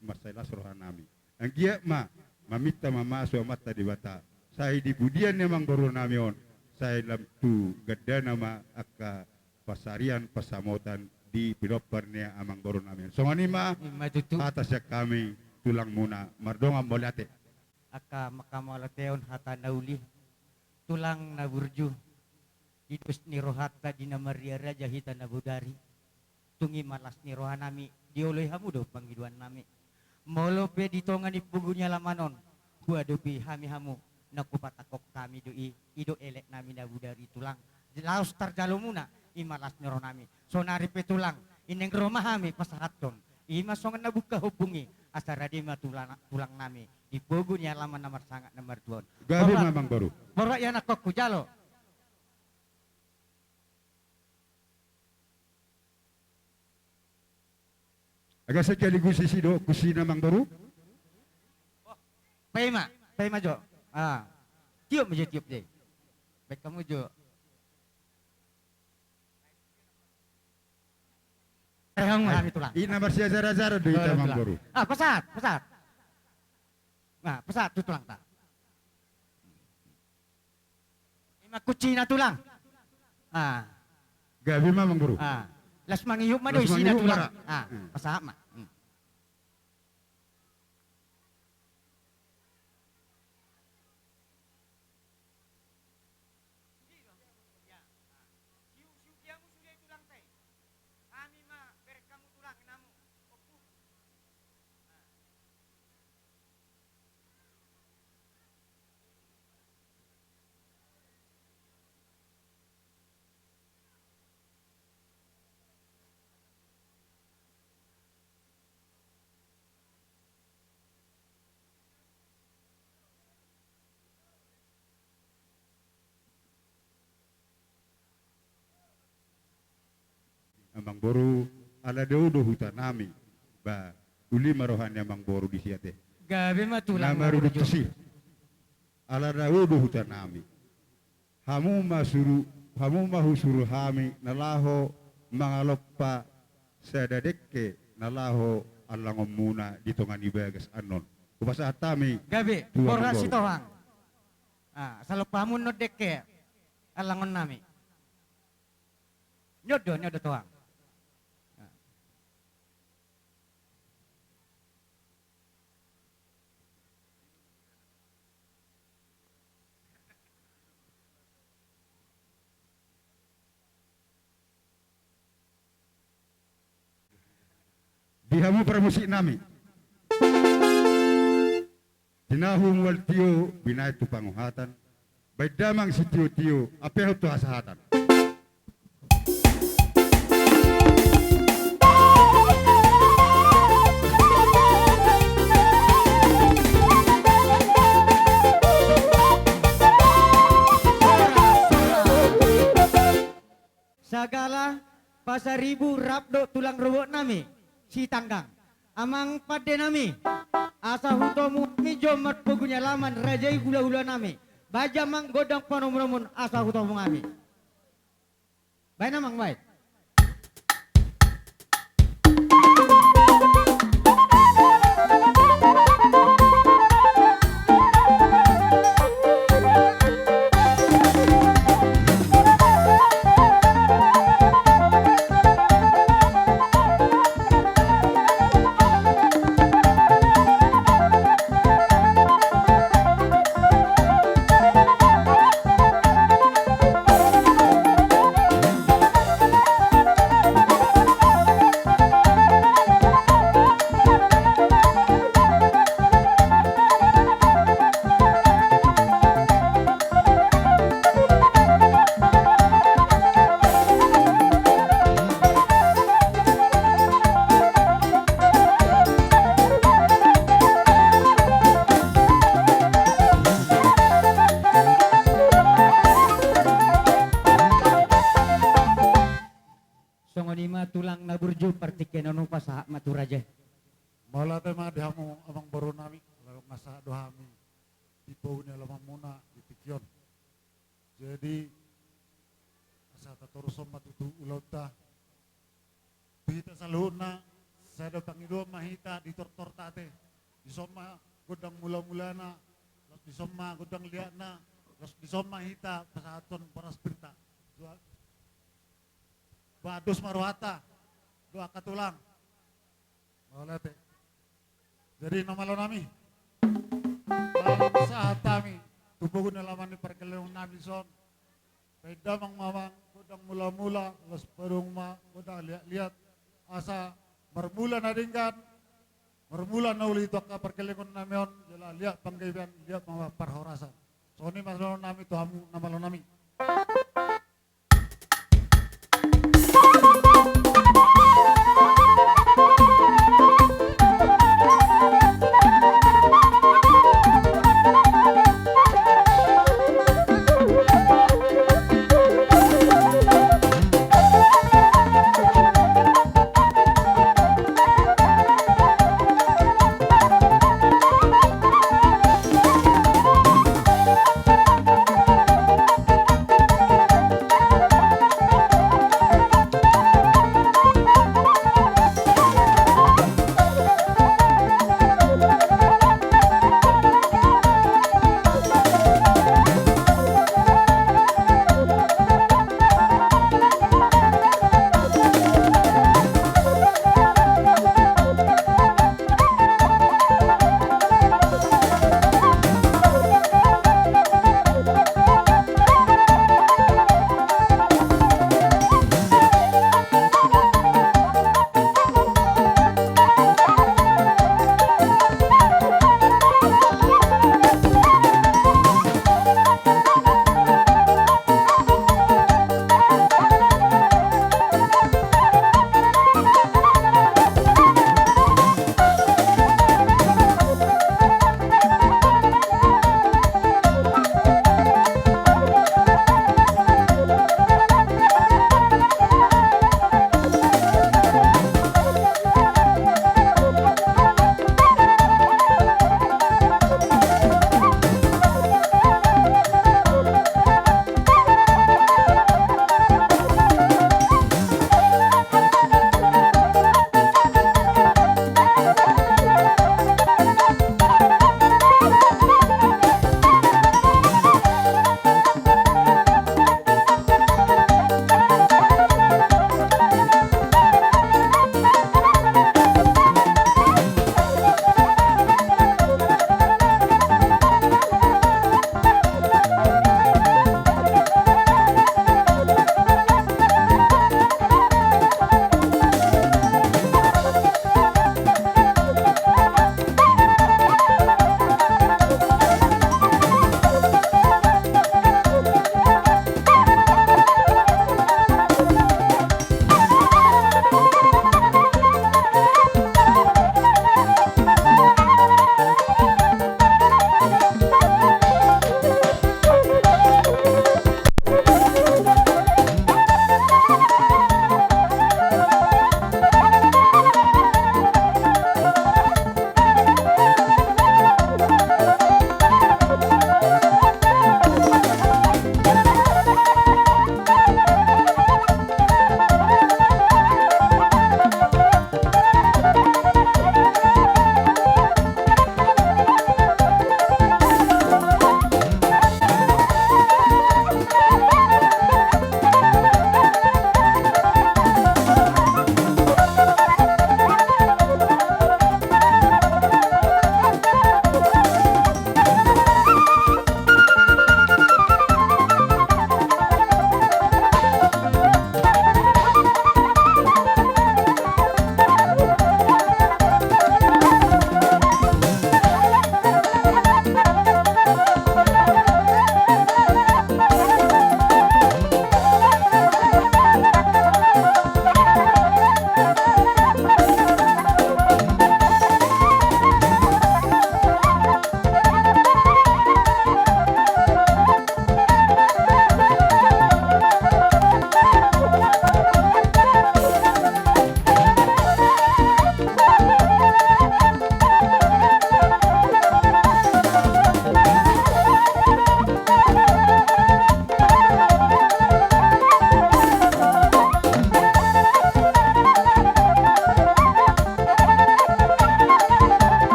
mansai las roha nami. Anggiat ma maminta mamasu Amanta Debata, sai di pudian ni amangboru nami on, sai lam tu gandana ma angka pansarian pansamotan di pinompar ni amangboru nami on. Songon i ma. I ma tutu. Hata sian hami tulangmuna, mardongan mauliate. Angka mangkamauliateon hata na uli, tulang na burju, di dos ni rohanta di na mariaraja hita na bodari. Tung i ma las ni roha nami, dioloi hamu do pangidoan nami. Molo pe di tonga ni pogu ni alaman on huadopi hami hamu, na hupatangkok hami do i, i do elek nami na bodari tulang. Laos tarjalomuna, i ma las ni roha nami. Saonari pe tulang, i naeng ro ma hami pasahathon, i ma songon na buka ompung i, asa rade ma tulang, tulang nami di pogu ni alaman na marsangap na martua on. Gabe ma amangboru. Borat, ianakhonku, jalo. Asa sekaligus isi do kusi na amangboru. Paima, paima jo. Ah. Tiop ma jo, tiop jo. Baen hamu jo. Eh, hamu, hami tulang. Ina marsiajar-ajar do hita amangboru. Ah, pasahat, pasahat. Nah, pasahat tu tulangta. I ma kuncina tulang. Ah. Gabe ma amangboru. Ah. Las mangihup ma do isina tulang. Ah, pasahat ma. Hmm. Amangboru, ala dao do huta nami. Ba, uli ma roha ni amangboru disi ate. Gabe ma tulang na marudut tusi. Ala dao do huta nami. Hamu ma suru, hamu ma husuru hami na laho mangalompa sada dengke na laho allangonmuna di tonga ni bagas annon. Hupasahat hami. Gabe, tu amangboru. Borat si Tohang. Ah, salompa hamu annon dengke allangon nami. Nyodo, nyodo Tohang. Ah. Di hamu parmusik nami. Tinahu mual tio binahen tu panguhatan. Baen damang sitiotio, ampehon tu hasahatan. Sagala Pasaribu rap dohot tulang rorobot nami Sitanggang. Amang pande nami, asa hutomu hami jolma pogu ni alaman, raja i hulahula nami. Baen amang gondang panomunomuon asa hutomu hami. Baen amang, baen. Songon i ma tulang na burju, partingkian on hupasahat ma tu raja i. Mauliate ma di hamu amang boru nami, laos na sahat do hami di pogu ni alamanmuna di tingki on. Jadi, asa tatorushon ma tutu ulaonta. Tu hita saluhutna, sada pangidoan ma hita di tortorta ate. Dison ma gondang mulamulana, laos dison ma gondang liatna, laos dison ma hita pasahathon boras pirta. Dua. Ba dos ma rohanta, dohot angka tulang. Mauliate. Jadi na malo nami, sahat hami tu pogu ni alaman ni parkelengon nami dison. Baen damang ma amang gondang mulamula, laos padomu ma gondang liatliat, asa marmula na denggan, marmula na uli tu angka parkelengon nami on, jala liat panggaibean, liat ma parhorasan. Songon i ma sidohonon nami tu hamu na malo nami.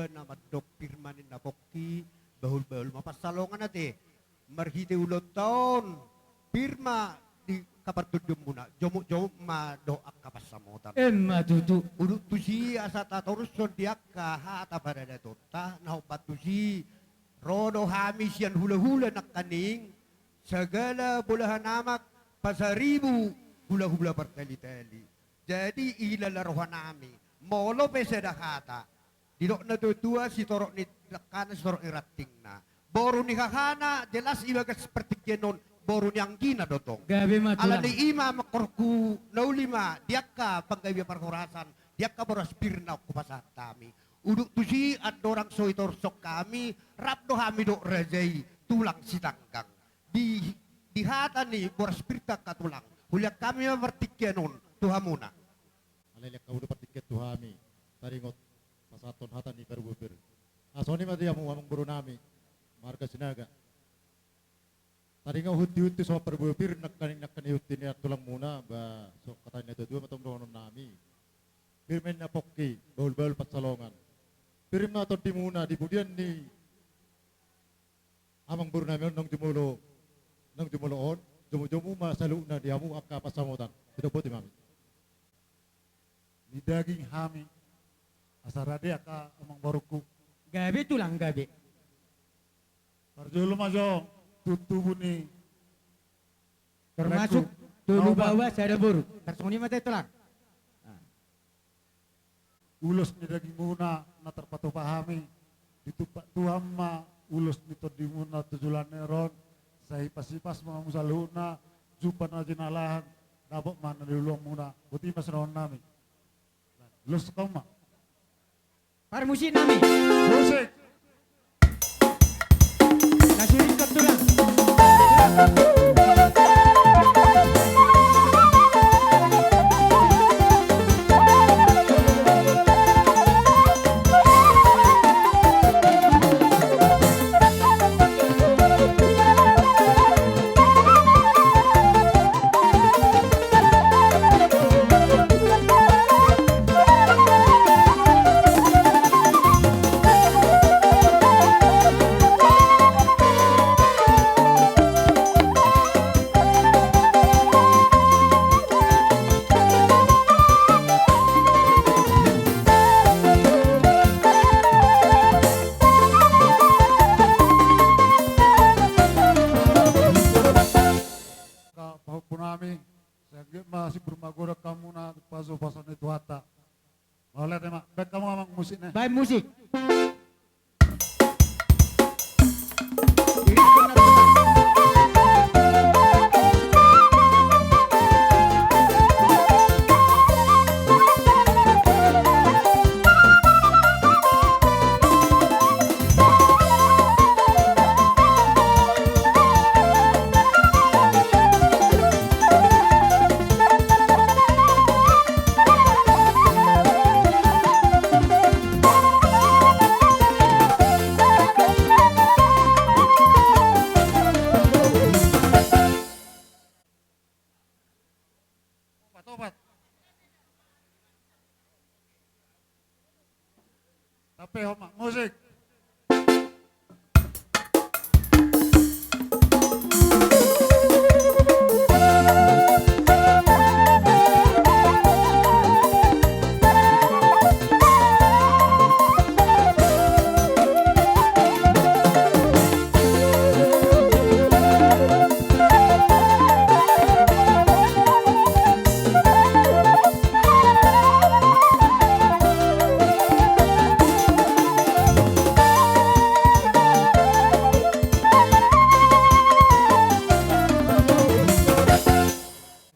Na mandok pir ma ninna pongki, bahul-bahul ma pansalongan ate. Marhite ulaonta on, pir ma di hapartondionmuna, jomuk-jomuk ma dohot angka pansamotan. Emma tutu. Udut tusi asa tatorushon di angka hata paradatonta na hombar tusi, ro do hami sian hula-hula nangkaning, sagala bolahan amak, pasaribu hula-hula partali-tali. Jadi, ilala rohanami, molo pe sada hata didok na tua-tua, sitorop ni dangkana, sitorop ni rantingna. Boru ni hahana, jelas ibagas partingkian on, boru ni anggina do tong. Gabe ma tulang. Alani i ma amangborungku, na uli ma di angka panggabean parhorasan, di angka boras pir na hupasahat hami. Udut tusi andorang so hitorushon hami, rap do hami dohot raja i, tulang Sitanggang. Di, di hata ni boras pirta angka tulang, hulean hami ma partingkian on tu hamuna. Alai lean hamu do partingkian tu hami, taringot pasahathon hata ni parbue pir. Ah, songon i ma di hamu amangborunami, marga Sinaga. Taringot hunti-hunti songon parbue pir nangkaning, nangkaning hunti ni tulangmuna, ba, songon hata ni natua-tua ma tong dohononnami. Pir ma ninna pongki, bahul-bahul pansalongan. Pir ma tondimuna di pudian ni amangborunami on naung jumolo, naung jumolo on, jomuk-jomuk ma saluhutna di hamu angka pansamotan. Sidok boti ma hami. Nidaging hami, asa rade angka amangborungku. Gabe tulang, gabe. Parjolo ma jo tu tubu ni laengku. Termasuk tolu baoa sada boru. Tarsongon i ma ate tulang. Ah. Ulos ni dagingmuna na tarpatupa hami, ditumpak Tuhan ma ulos ni tondimuna tu joloan ni ari on, sai hipas-hipas ma hamu saluhutna, jumpa na jinalahan, dapot ma na niluluanmuna, boti ma sidohononnami. Ulos hamu ma. Parmusiknami. Musik. Na siringkot tulang. Angka pahompunami, sai anggiat ma simbur magodang hamuna, pasu-pasu ni Tuhanta. Mauliate ma, baen hamu amang musikna. Baen musik. Opat, opat. Tapi homa, musik.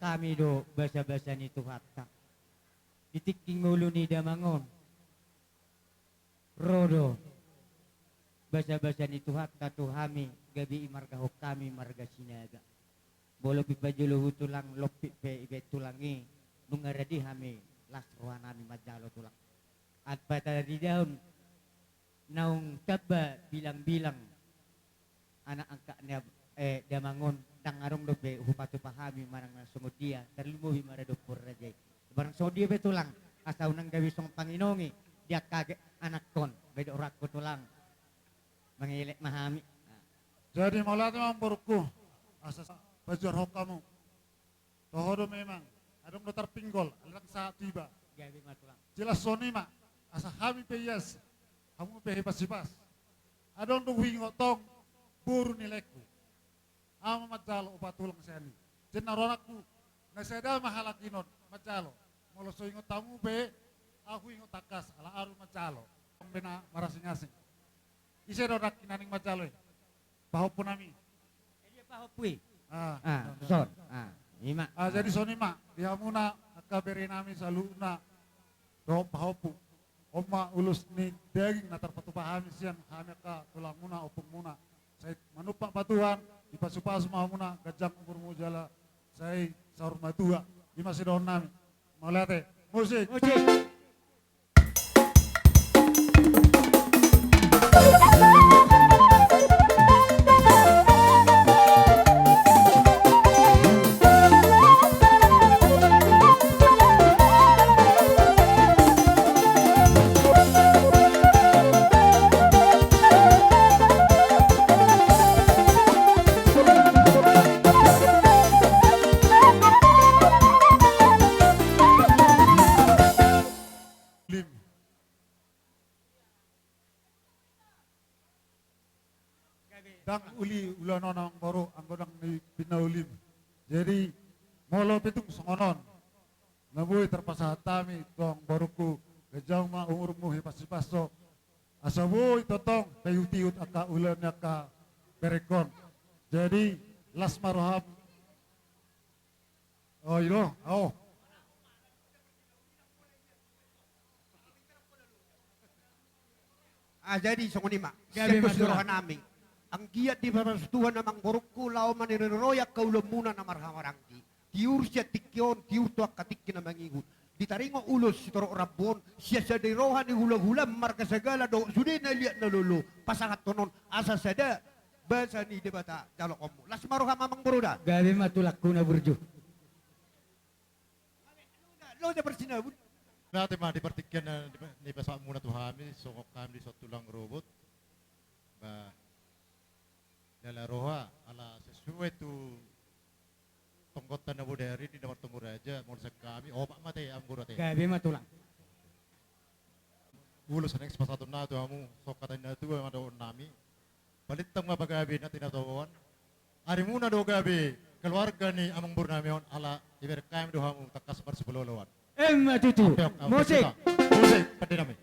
Hami do basa-basa ni Tuhanta. Di tingki ngolu ni damang on, ro do basa-basa ni Tuhanta tu hami, gabe imargahon hami marga Sinaga. Molo pe pajolo hu tulang, lompit pe ibaen tulang i, nunga rade hami, las rohanami manjalo tulang. Ampa taridahon naung tamba bilang-bilang anak angkat ni ab-, eh, damang on, ndang adong dope hupatupa hami manang na songon dia, tarlumobi ma radophon raja i. Barang songon dia pe tulang, asa unang gabe songon panginongi, Dia kaget anakkon, bedok rakku tulang. Mengelek ma hami. Jadi mauliate ma amang borungku, asa pajuarhon hamu. Toho do memang, adong do tarpinggol, ala ndang sahat tu iba. Gabe ma tulang. Jelas songon i ma, asa hami pe ias, hamu pe hipas-hipas. Adong do huingot tong, boru ni laengku. Ahu ma manjalo opat tulang sian i. Sian na ro anakku, na sada ma halak i non, manjalo. Molo so ingot hamu pe, ahu ingot tangkas, ala ahu manjalo. Tong be na marasing-asing. Ise do nangkin naeng manjalo i? Pahompu nami. Eh, dia pahompu i. Ah, ah, son, son. Ah, ima. Ah, jadi songon i ma, di hamuna, angka bere nami saluhutna, dohot pahompu. On ma ulos ni daging na tarpatupa hami sian hami angka tulangmuna, ompungmuna. Sai manumpak ma Tuhan, dipasu-pasu ma hamuna, ganjang umurmu jala sai saur matua. Ima sidohonon nami. Mauliate. Musik. Musik. Ndang uli ulaon on amang boru, anggo ndang di pinaulim. Jadi, molo pe tung songon on, na boi tarpasahat hami tu amang borungku, ganjang ma umurmu, hipas-hipas ho. Asa boi tongtong taihut-ihut angka ulaon ni angka berengkon. Jadi, las ma roham. Oh, i do, oh. Ah, jadi songon i ma. Gabe ma tulang. Sian dos ni roha nami. Anggiat dipasu Tuhan amang borungku laho maniroi angka ulaonmuna na marhahamaranggi. Tiur sian tingki on, tiur tu angka tingki na mangihut. Ditaringot ulos sitorop rambu on, sian sada ni roha ni hula-hula marga Sagala dohot sude na liat na lolo, pasahathon on, asa sada basa ni Debata jaloonmu. Las ma roham amang boru da. Gabe ma tulangku na burju. Loja parsinabun. Mauliate ma di partingkian na dipasahatmuna tu hami, songon hami dison tulang rorobot. Ba, lala roha, ala sesuai tu tonggotta na bodari di na martonggo raja, molo sian hami, opat ma ate, amang boru ate. Gabe ma tulang. Ulos na naeng sipasahatonnami tu hamu, songon hata ni na tua ma dohonon nami. Balintang ma pagabe na tinatobaan. Arimuna do gabe keluarga ni amang boru nami on, ala dibereng hami do hamu tangkas marsipaolo-oloan. Emma tutu. Oke, oke, oke. Musik. Musik, pande nami.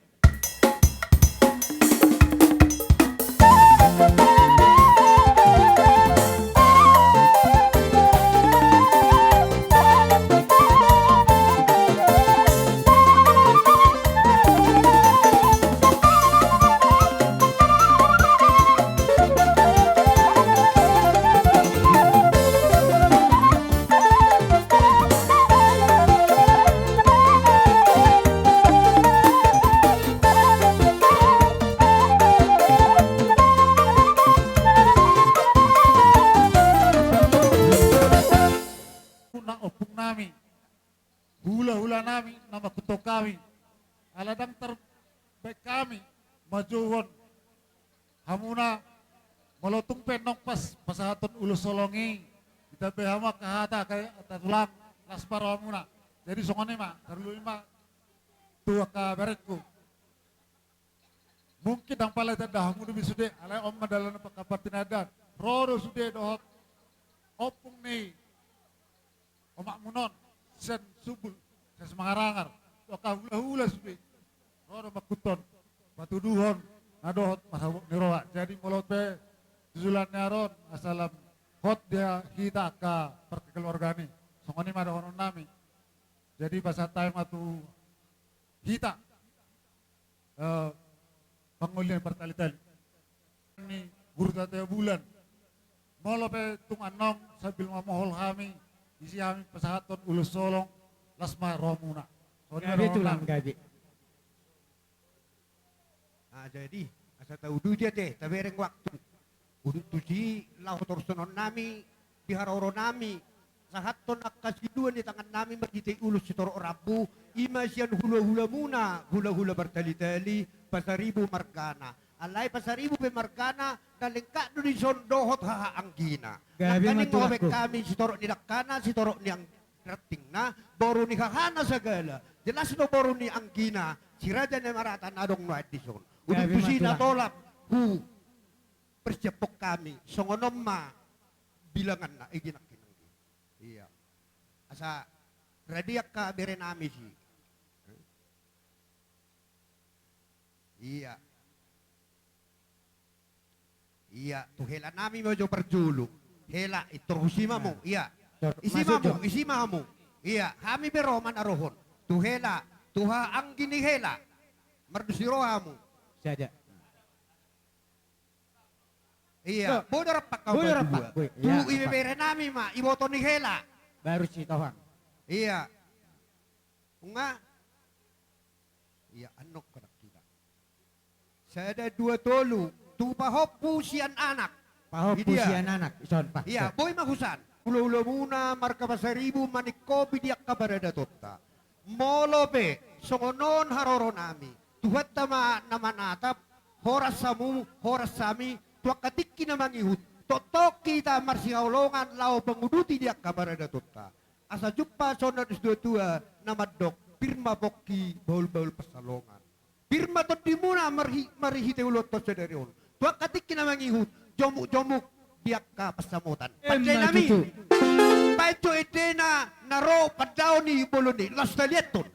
Na ompung nami, hula-hula nami na mangkuthon hami, ala ndang tarbaen hami manjouhon hamuna, molo tung pe nunga pas pasahathon ulos holong i, ditambai hamu angka hata, angka hata tulang, las ma rohamuna. Jadi songon i ma, tarlumobi ma tu angka berengku. Mungkin ndang pala tanda hamu dope sude, alai on ma dalan angka partinandaan. Ro do sude dohot ompung ni omakmuna on, sian Sumbul, sian Simangarangar, tu angka hula-hula sude. Ro do mangkuthon patuduhon na dohot marhabot ni roha. Jadi molo pe tu joloan ni ari on, asa lam hot di hita angka parkeluargaan i. Songon i ma dohonon nami. Jadi pasahat hami ma tu hita, eh, pangoli ni partali-tali ni Guru Tatea Bulan. Molo pe tung annon sambil mamohol hami, disi hami pasahathon ulos holong, las ma rohamuna. Songon i ma dohonon nami. Gabe tulang, gabe. Ah, jadi, asa tauduti ate, tabereng waktu. Udut tusi, laho torsonon nami, di haroro nami, Pasahathon angka silua ni tangannami marhite ulos sitorop rambu, i ma sian hulahulamuna, hulahula Martalitali, Pasaribu margana. Alai Pasaribu pe margana, na lengkap do dison dohot haha anggina. Gabe ma tulangku. Nangkaning ope hami sitorop ni dangkana, sitorop ni ang-, rantingna, boru ni hahana sagala. Jelas do boru ni anggina, si Raja Namarata na adong nuaeng dison. Gabe ma tulangku. Udut tusi na tolap, hupersiaphon hami, songon on ma bilanganna, i nangkin. Ia. Asa rade angka berenami si. Ia. Ia, tu helanami ma jo parjolo. Hela, i tor husi ma hamu. Ia. Tor, isi ma hamu, isi ma hamu. Ia, hami be ro manaruhon. Tu hela, tu haha anggi ni hela. Mardosi roha hamu. Saja. Ia, boi do rampak hamu. Boi do rampak. Tu ibeberenami ma, iboto ni hela. Baru si Tohang. Ia. Nunga. Ia, annon kanak kita. Sada, dua, tolu. Tu pahompu sian anak. Pahompu sian anak. Ison, Pak. Ia, boi ma husan. Hulahulamuna marga Pasaribu maningkopi di angka paradatonta. Molo pe songon on haroronami, Tuhanta ma na manatap, horas hamu, horas hami, tu angka tingki na mangihut, tongtong hita marsihaholongan laho manguduti di angka paradatonta. Asa jumpang songon na didok situa-tua na mandok, pir ma pongki, bahulbahul pansalongan. Pir ma tondimuna marhi-, marhite ulaonta sadari on. Tu angka tingki na mangihut, jomukjomuk di angka pansamotan. Emma tutu. Pandenami. Baen jo endena na ro pandaon ni bolon i, laos taliathon.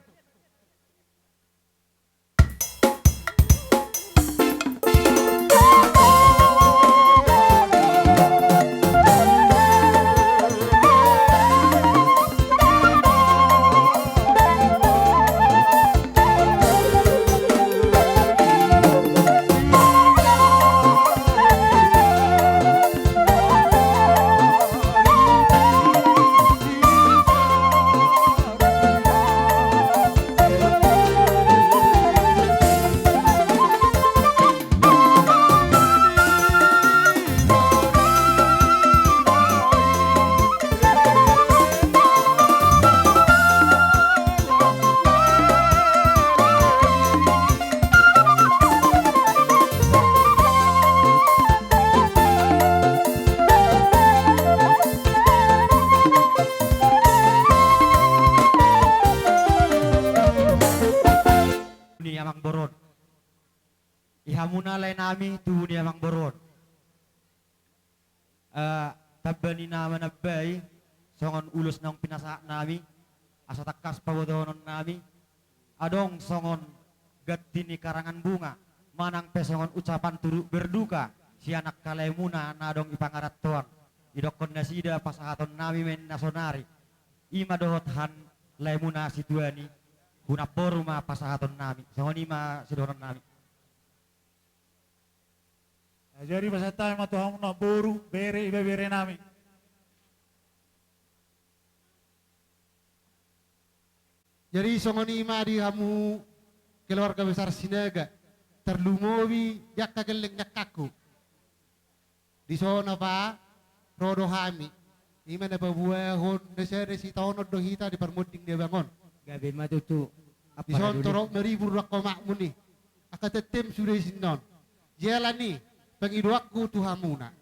Ni amangboru on. I hamuna laenami, tubu ni amangboru on. Eh, tamba ni na manambai, songon ulos naung pinasahatnami, asa tangkas pabotohononnami, adong songon ganti ni karangan bunga, manang pe songon ucapan turut berduka, sian angka laemuna na adong i pangarantoan, idokkon nasida pasahatonnami ma i na sonari, i ma dohot han laemuna situan i, hu namboru ma pasahatonnami, songon i ma sidohononnami. Jadi pasahat hami ma tu hamu namboru, bere, ibeberenami. Jadi songon i ma di hamu keluarga besar Sinaga, tarlumobi di angka gelleng ni angkangku. Dison apa, ro do hami. I ma na paboahon na sada sitaonon do hita di parmonding ni abang on. Gabe ma tutu. Dison torop maribur do angka omakmu ni. Angka tetem sude i sinon. Jala ni, pangidoanku tu hamuna.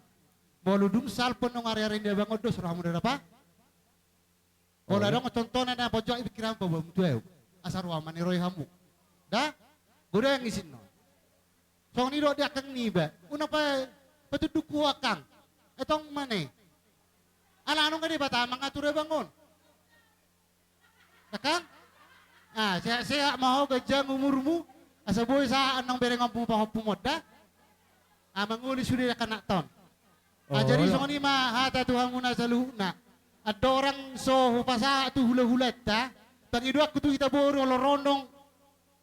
Molo dung salpu annon ari-ari ni abang on dos rohamuna da, apa? Molo adong contohna na pojok i pikiranmu, paboahon tu ahu. Asa roha ma na niroi hamu. Da? Godang i sinon. Songon i do di angkang niba. Unang pa-, patunduk ho angkang. Etong ma ne. Ala annon nga Debata mangatur abang on. Dakang? Ah, sehat-sehat ma ho, ganjang umurmu. Asa boi sahat annon berengonmu pahompum on da. Ah, mangoli sude dakang na ton. Ah, jadi songon i ma hata tu hamuna saluhutna. Andorang so hupasahat tu hula-hulanta, pangidoanku tu hita boru, olo rondong.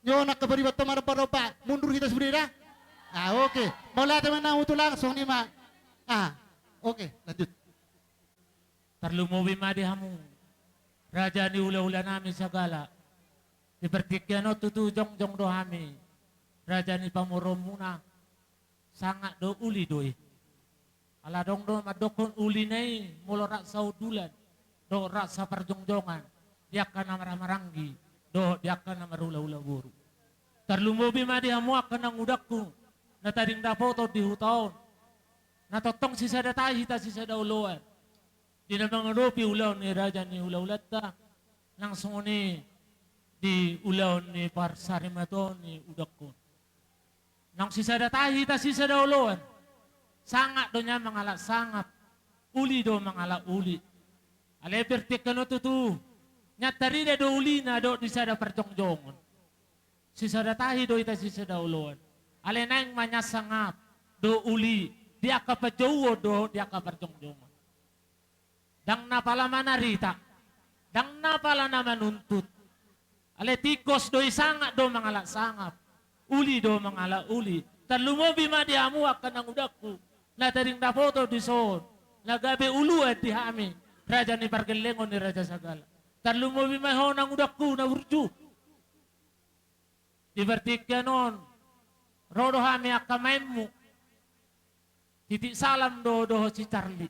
Nyo na kaparibanto manomba-nomba, mundur hita sude da. Ah, oke. Mauliate ma namu tulang, songon i ma. Ah, oke, lanjut. Tarlumobi ma di hamu, raja ni hula-hulanami sagala. Di partingkian on tutu jongjong do hami, raja ni pamoruonmuna, sangap do uli do i. Ala adong do mandokkon ulina i molo rap saundulan. dohot rasa parjongjongan di angka na marhahamaranggi dohot di angka na marhulahula boru. Tarlumobi ma di hamu angka nangudangku na tading dapoton di huta on, na tongtong sisada tahi hita sisada oloan di na mangadopi ulaon ni raja ni hulahulanta, nang songon i di ulaon ni parsarimaton ni udangku on. Naung sisada tahi hita sisada oloan, sangap do nian mangalap sangap, uli do mangalap uli. Alai partingkian on tutu, nian tarida do ulina dohot di sada parjongjongon. Sisada tahi do hita sisada oloan, alai naeng ma nian sangap dohot uli di angka panjouon dohot di angka parjongjongon. Ndang na pala manarita, ndang na pala na manuntut. Alai tingkos do i, sangap do mangalap sangap, uli do mangalap uli. Tarlumobi ma di hamu angka nangudangku na tading dapoton dison, na gabe uluan di hami raja ni pargellengon ni raja sagala. Tarlumobi ma ho nangudangku na burju. Di partingkian on ro do hami angka maenmu. Titip salam do dohot si Charlie.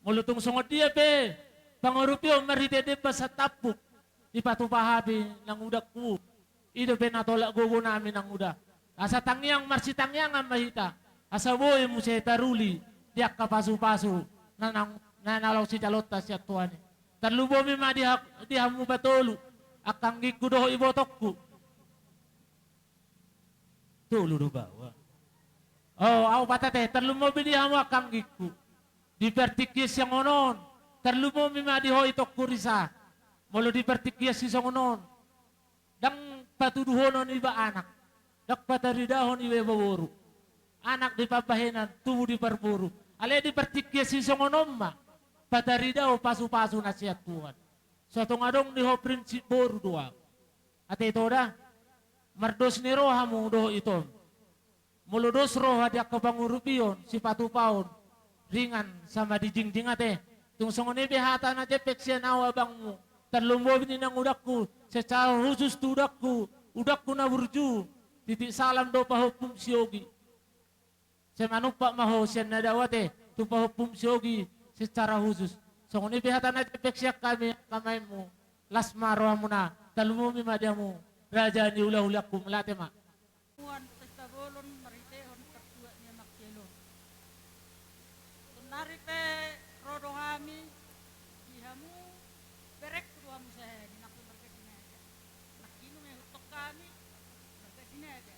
Molo tung songon dia pe pangurupion marhite demban santampuk dipatupa hami nangudangku, i dope na tolap gogo nami nanguda. Asa tangiang marsitangiangan ma hita, asa boi muse taruli di angka pasupasu na, na, na, na laho sijaloonta sian Tuhan i. Tarlumobi ma di ha-, di hamu patolu, angka anggingku dohot ibotongku. Tolu do baoa. O, au patate, tarlumobi di hamu angka anggingku. Di partingkian songon on, tarlumobi ma di ho itongku Risa. Molo di partingkian sisongon on, ndang patuduhonon iba anak, ndang pataridahon iba, iba boru. Anak di pambahenan, tubu di parboru. Alai di partingkian sisongon on ma pataridahon pasupasu na sian Tuhan. So tung adong di ho prinsip boru do au. Ate ito da, mardos ni roha hamu dohot ito. Molo dos roha di angka pangurupion, sipatupaon, ringan sama dijingjing ate. Tung songon i pe hata na jempek sian au abangmu, tarlumobi ni nangudangku, secara khusus tu udangku, udangku na burju, titip salam do pahompum si Ogi. Sai manumpak ma ho sian na dao ate tu pahompum si Ogi secara khusus. Songon i pe hata na jempek sian hami angka maenmu, las ma rohamuna, tarlumobi ma di hamu raja ni hulahulangku, mauliate ma. Muan pesta bolon marhitehon tarsuat ni Amakkielo. Sonari pe ro do hami di hamu, berengku do hamu sahali, nang pe marga Sinaga. Nangkin nunga ihuthon hami marga Sinaga.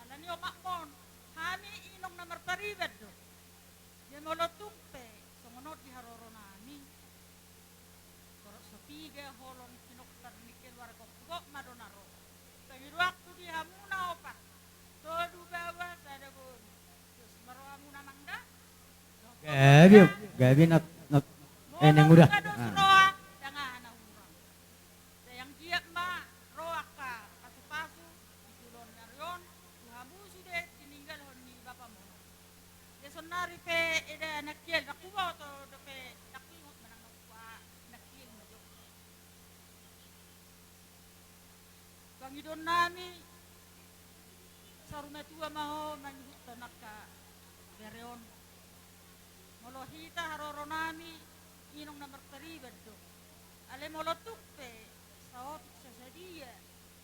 Alani omakmon, hami inong na marpariban do. Ia molo tung pe songon on di haroronami, torop so piga holong pinompar ni keluarga, hubok ma do na ro. Pangidoanku di hamu na opat, tolu baoa sada boru. Dos ma rohamuna, Amang, da? Gabe, gabe na, na, eh, molo nang uda. Molo tung dos roha, ndang aha na hurang. Sai anggiat ma ro angka pasupasu di joloan ni ari on tu hamu sude tininggalhon ni bapamuna. Ia sonari pe eda Amakkielo, ndang huboto dope, ndang huingot manang na huboto Amakkielo ma jo. Pangidoannami, saur matua ma ho mangihuthon angka bere on. Molo hita haroronami inong na marpariban do. Alai molo tung pe saotik sasadia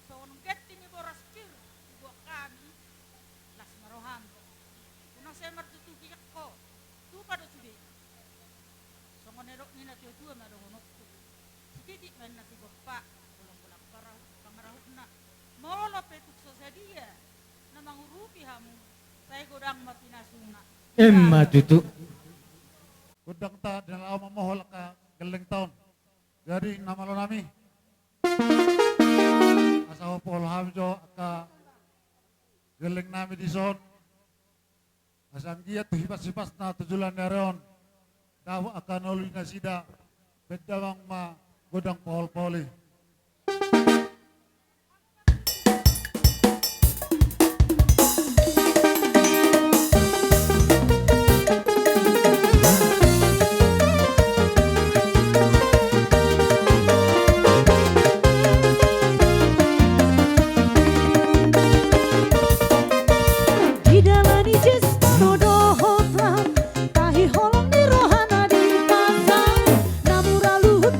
songon ganti ni boras pir diboan hami, las ma roham. Unang sai martutupi ho, tupa do sude. Songon nidok ni natuatua ma dohononku. Sititi ma inna tigompa, bolangbolang parahut pangarahutna. Molo pe tung so sadia na mangurupi hamu, sai godang ma pinasuna. Emma tutu. Godang ta di na laho mamohol angka gellengta on. Jadi na malonami, asa hupohol hami jo angka gellengnami dison. Asa anggiat tu hipashipasna tu joloan ni ari on, dapot angka na uli nasida, baen damang ma godang paholpahol i. Didalani Jesus tano dohot lam, tahi holong ni rohana dipasang. Na mura luhut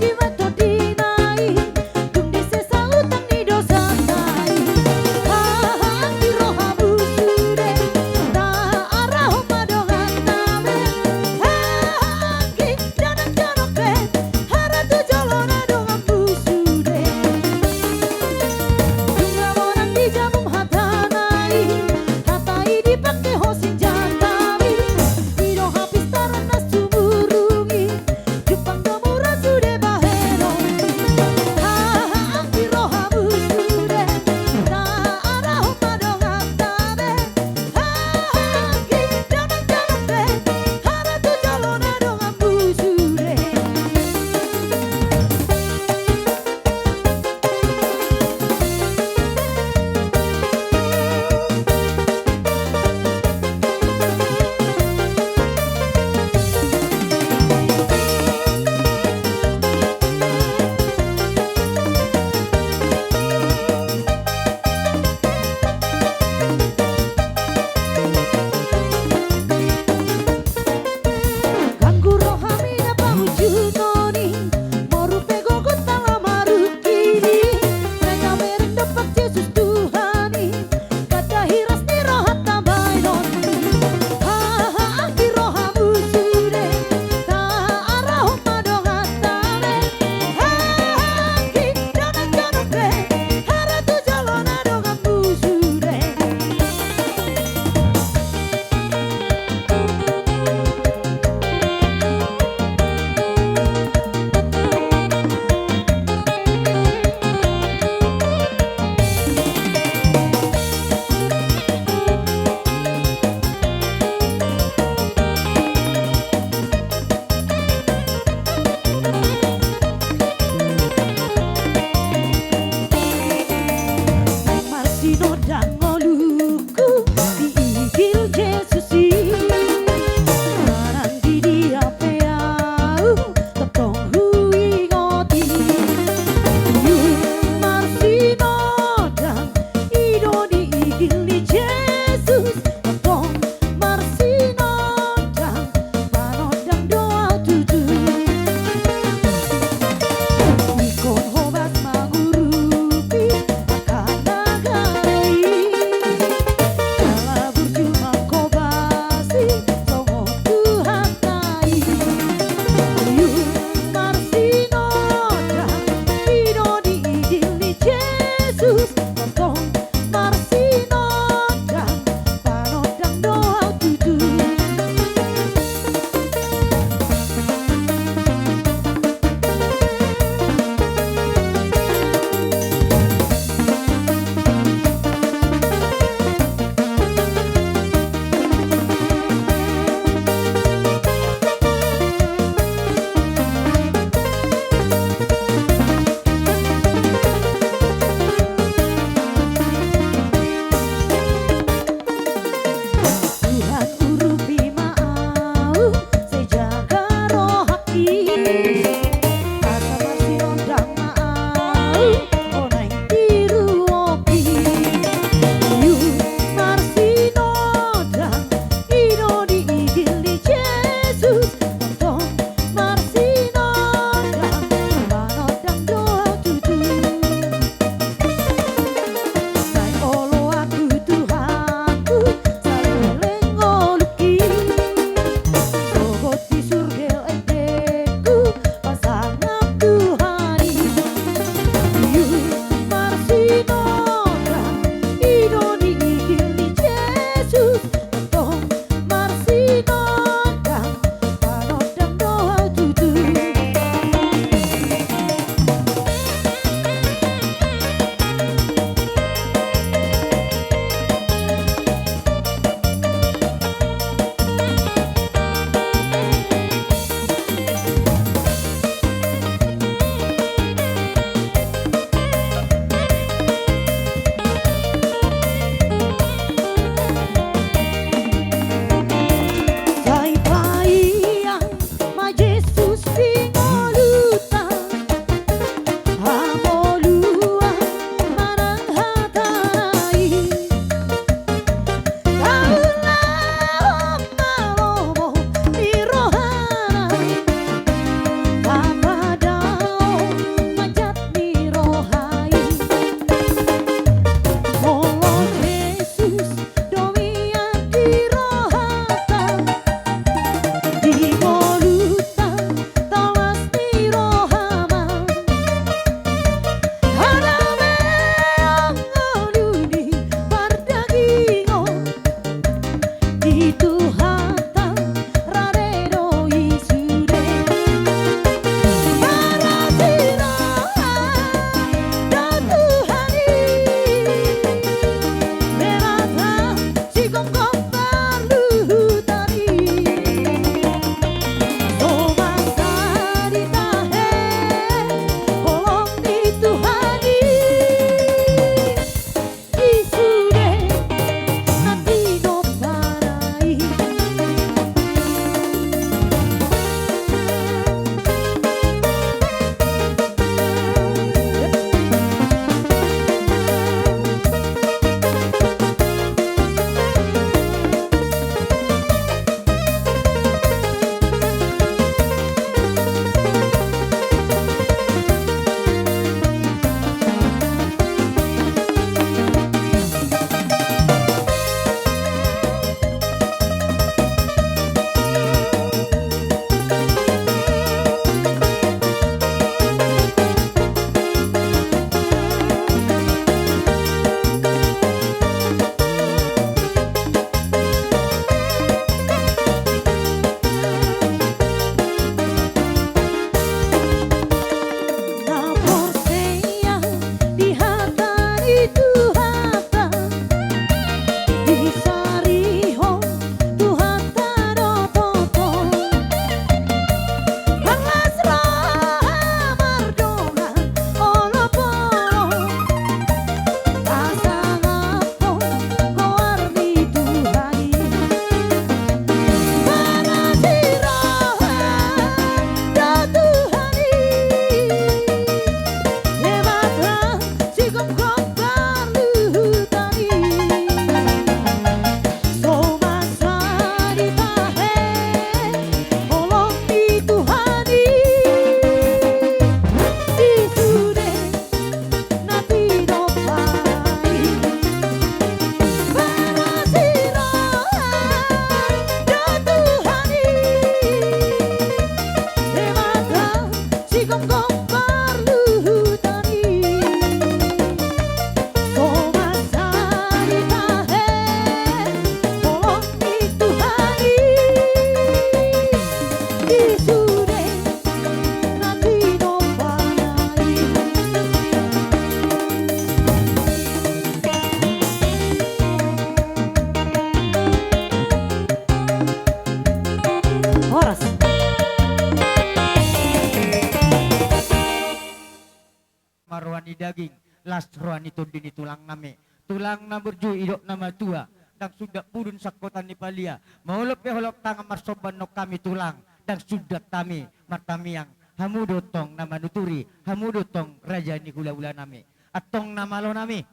ni daging, las roha ni tondi ni tulang nami. Tulang na burju, idop na matua, ndang sundat bulun sangkotan ni palia. Molo pe holong tangan marsomba annon hami tulang, ndang sundat hami martamiang. Hamu do tong na manuturi, hamu do tong raja ni hulahula nami. Antong na malo nami,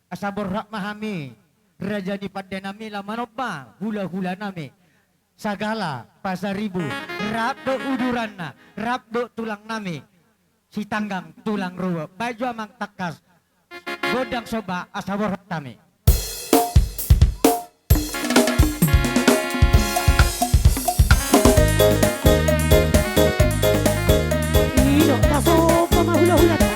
asa borhat ma hami, raja ni pande nami, laho manomba hulahula nami. Sagala Pasaribu, rap do uduranna, rap do tulang nami. Sitanggang tulang rorobot, baen jo amang tangkas gondang somba asa borhat hami. Ido, pasomba ma hulahulanta.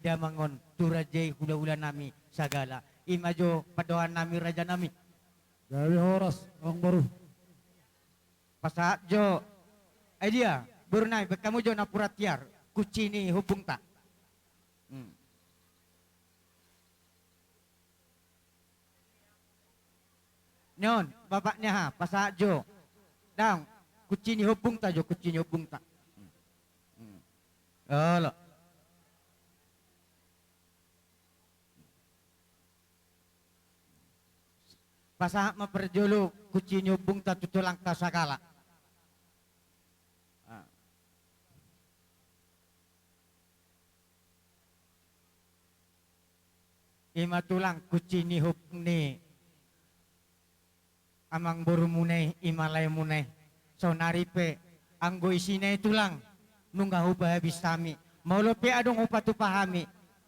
damang on tu raja i, hulahula nami sagala. I ma jo pandohan nami, raja nami. Gabe horas, amang boru. Pasahat jo. Ai dia, boru nami, baen hamu jo napuran tiar, kunci ni ombungta. Hmm. Ni on, bapak ni aha, pasahat jo. Daong, kunci ni ombungta jo, kunci ni ombungta. Hmm. Hmm. Olo. Pasahat ma parjolo kunci ni ombungta tu tulangta sagala. Ah. I ma tulang kunci ni ombung ni amang borumuna i, i ma laemuna i. Saonari pe anggo isina i tulang, nunga hupahabis hami. Molo pe adong hupatupa hami,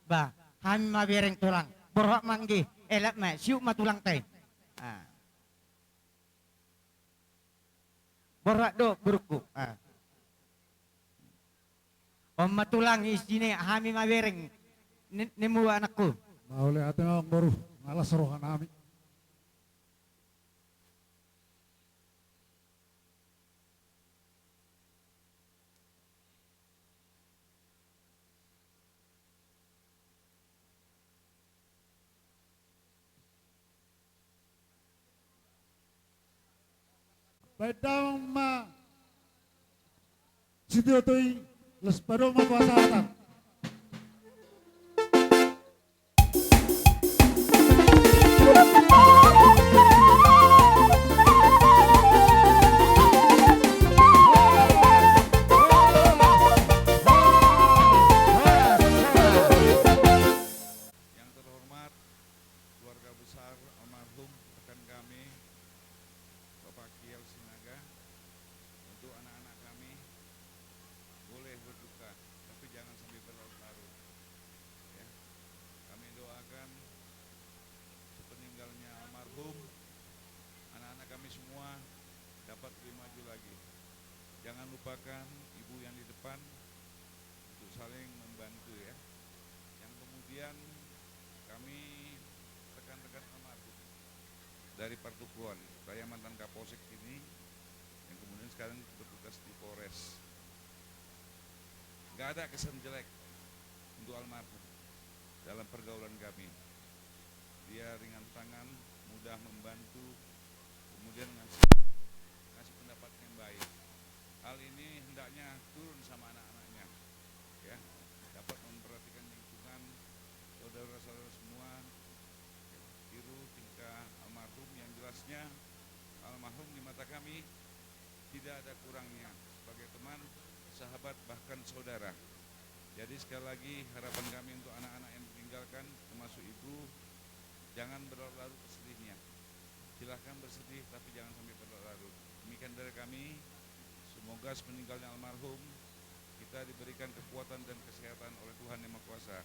bah, hami mamereng tulang. Borhat ma anggi, elak ma, siuk ma tulangta i. Ah. Borhat do, borungku. Ah. On ma tulang, isina i hami mamereng. Ni-, ninmu, anakku. Mauliate ma, amang boru, nga las roha nami. Baen damang ma sitio-tio i, laos padomu ma tu hasahatan. Yang terhormat keluarga besar almarhum rekan kami, Bapak Kiel Sinaga, untuk anak-anak kami, boleh berduka, tapi jangan sampai berlarut-larut. Ya. Kami doakan sepeninggalnya almarhum, anak-anak kami semua dapat lebih maju lagi. Jangan lupakan ibu yang di depan untuk saling membantu, ya. Yang kemudian kami, rekan-rekan almarhum dari Partukuan, saya mantan Kapolsek ini, yang kemudian sekarang bertugas di Polres. Gak ada kesan jelek untuk almarhum dalam pergaulan kami. Dia ringan tangan, mudah membantu, kemudian ngasih, ngasih pendapat yang baik. Hal ini hendaknya turun sama anak-anaknya, ya, dapat memperhatikan lingkungan, saudara-saudara semua, tiru tingkah almarhum. Yang jelasnya, almarhum di mata kami tidak ada kurangnya sebagai teman, sahabat, bahkan saudara. Jadi, sekali lagi, harapan kami untuk anak-anak yang ditinggalkan, termasuk ibu, jangan berlarut-larut kesedihnya. Silahkan bersedih, tapi jangan sampai berlarut-larut. Demikian dari kami. Semoga sepeninggalnya almarhum, kita diberikan kekuatan dan kesehatan oleh Tuhan Yang Maha Kuasa.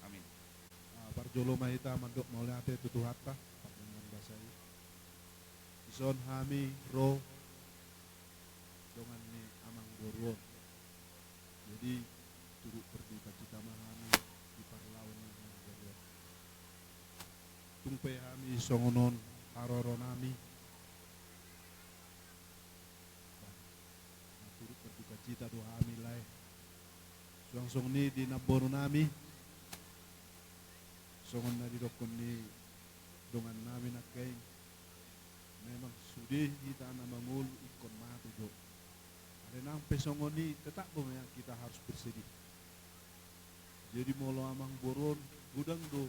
Amin. Ah, parjolo ma hita mandok mauliate tu Tuhanta, pardenggan basa i. Dison hami ro dongan ni amang boru on. Jadi, turut berdukacita ma hami di parlao ni amang boru on. Tung pe hami songon on haroro nami. Bah, na turut berdukacita do hami, lae. Suang songon i di namboru nami, songon na didokkon ni dongan nami nangkin, memang sude hita na mangolu ingkon mate do. Alai nang pe songon i, tetap do memang kita harus bersedih. Jadi molo amang boru on, godang do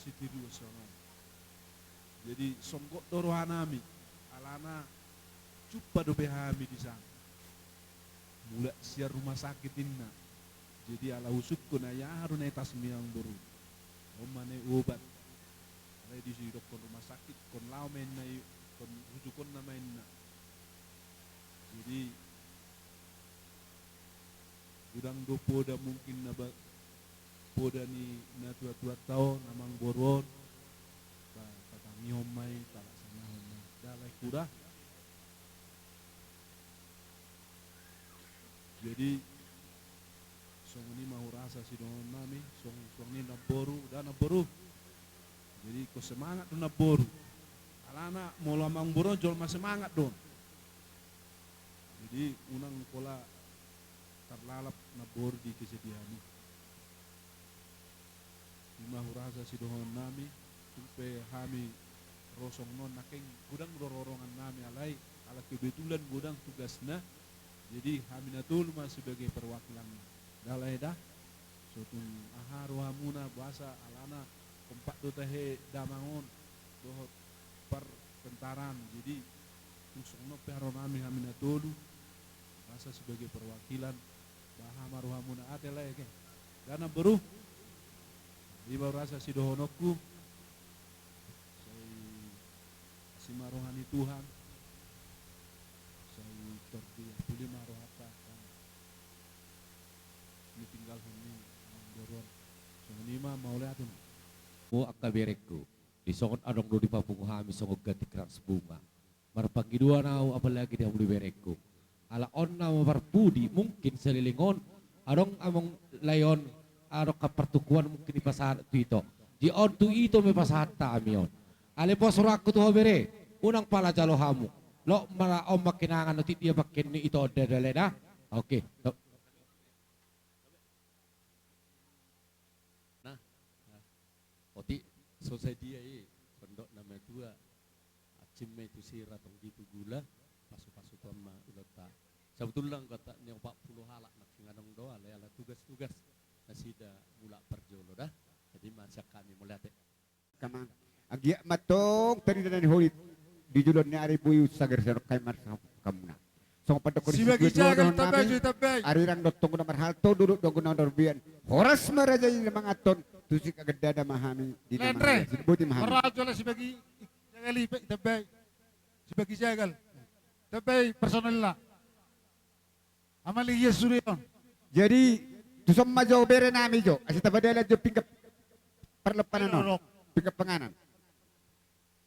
sitiruon songon on. Jadi songgot do roha nami, alana jumpa dope hami di sana. Mulak sian rumah sakit ninna. Jadi ala husungkon, ai aha do na itasmi amang boru? On ma na i obat. Alai didokkon rumah sakit, ingkon laho ma ninna i, ingkon husungkonna ma ninna. Jadi godang do poda mungkin na ba-, poda ni natuatuanta on, amang boru on. Ba, tatangihon ma i, talaksanahon ma i. Nda alai huda. Jadi Songon i ma hurasa sidohonon nami, songon, songon i namboru, da namboru. Jadi, ingkon semangat do namboru. Alana, molo amangboru on jolma semangat do. Jadi, unang pola tarlalap namboru di kesedihan i. I ma hurasa sidohonon nami, tung pe hami ro songon on nangkin godang do rorongan nami alai, ala kebetulan godang tugasna, jadi hami na tolu ma sebagai perwakilanna. Da lae da, so tung aha rohamuna, boasa alana kompak do tahe damang on dohot partentaraan, jadi tung songon on pe haroronami hami na tolu, rasa sebagai perwakilan, baha ma rohamuna ate lae ke. Da namboru, i ma rasa sidohononku, sai asi ma roha ni Tuhan, sai tor diapuli ma rohanta, ni tinggalhon ni namboru on. Songon i ma, mauliate ma. O angka berengku, di songon adong do dipapungu hami songon ganti krans bunga. Marpangidoan ahu apalagi di hamu di berengku. Ala on na marpudi mungkin saleleng on, adong amang lae on, adong angka partukuan mungkin dipasahat tu ito. Di on tu ito ma pasahat hami on. Alai pos rohangku tu ho bere, unang pala jalo hamu. Lok mala on ma kenangan otik dia bakken ni ito on da lae da. Oke. Nah, nah. Otik so sadia i, pondok na matua, ancin ma i tu sira tonggi tu gula, pasu-pasu Tuhan ma ulaonta. Sabotulna angka ni opat pulu halak nangkin adong do, alai ala tugas-tugas nasida mulak parjolo da. Jadi ma sian hami, mauliate. Kamang. Anggiat ma tong tarida na niholit di joloan ni ari, boi unsagar sian on hami marsahaphon hamuna. Songon pandok ni sibagi jagal, tambai jo, tambai. Arirang do tong na marhalto, duduk do na marbian. Horas ma raja i na manganhon, tusik agandada ma hami di na manganhon. Boti ma hami. Marrajo ala sibagi jagal i, tambai. Sibagi jagal. Tambai personelna. Amaligia sude on. Jadi, tuson ma jo bere nami jo, asa tapadalehon jo pinggan parlempanan on. Pinggan panganan.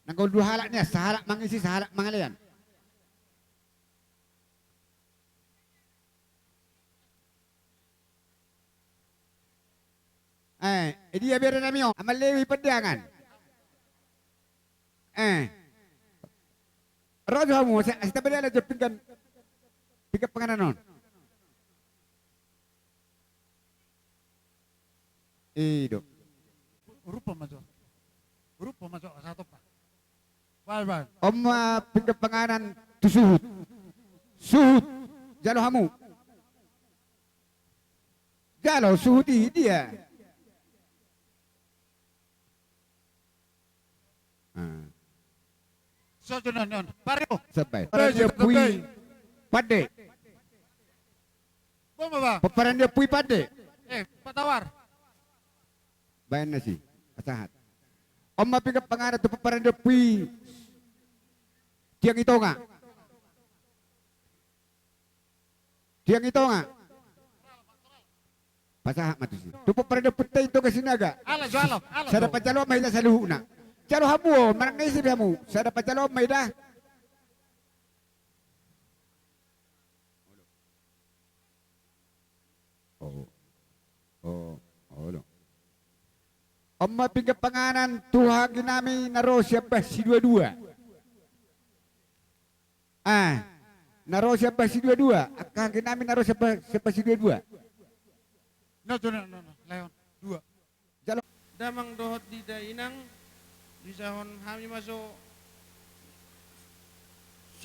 Nanggo dua halak nia, sahalak mangisi, sahalak mangalean. Eh, dia bere nami on, Amalewi Pandiangan. Eh. Ro jo hamu, asa, asa tapadalehon jo pinggan, pinggan panganan on. I do. Rupa ma jo. Rupa ma jo, asa tompa. Bae, bae. On ma pinggan panganan tu suhut. Suhut. Jalo hamu. Jalo suhut i dia. Ah. Sahat on, on. Pario. Sampai. Pario, paparan ni ompui pande. Boma ba. Paparan ni ompui pande. Eh, patawar. Baen nasi. Sahat. On ma pinggan panganan tu paparan ni ompui Tiang i Tonga. Tiang i Tonga. Pasahat ma tusi. Tu paparan ni ompunta i Tonga Sinaga. Ala jo, ala, ala jo. Sada panjaloan ma hita saluhutna. Jalo hamu on, manang na ise be hamu. Sada panjaloan ma hita. Oh. Oh. Oh, olo. On ma pinggan panganan tu haha nami na ro sian bah siduadua. Ah, na ro sian bah siduadua, angka haha nami na ro sian bah, sian bah siduadua. Na, na, na, na, lae on, dua. Jalo. Damang dohot di dainang, disahon hami ma jo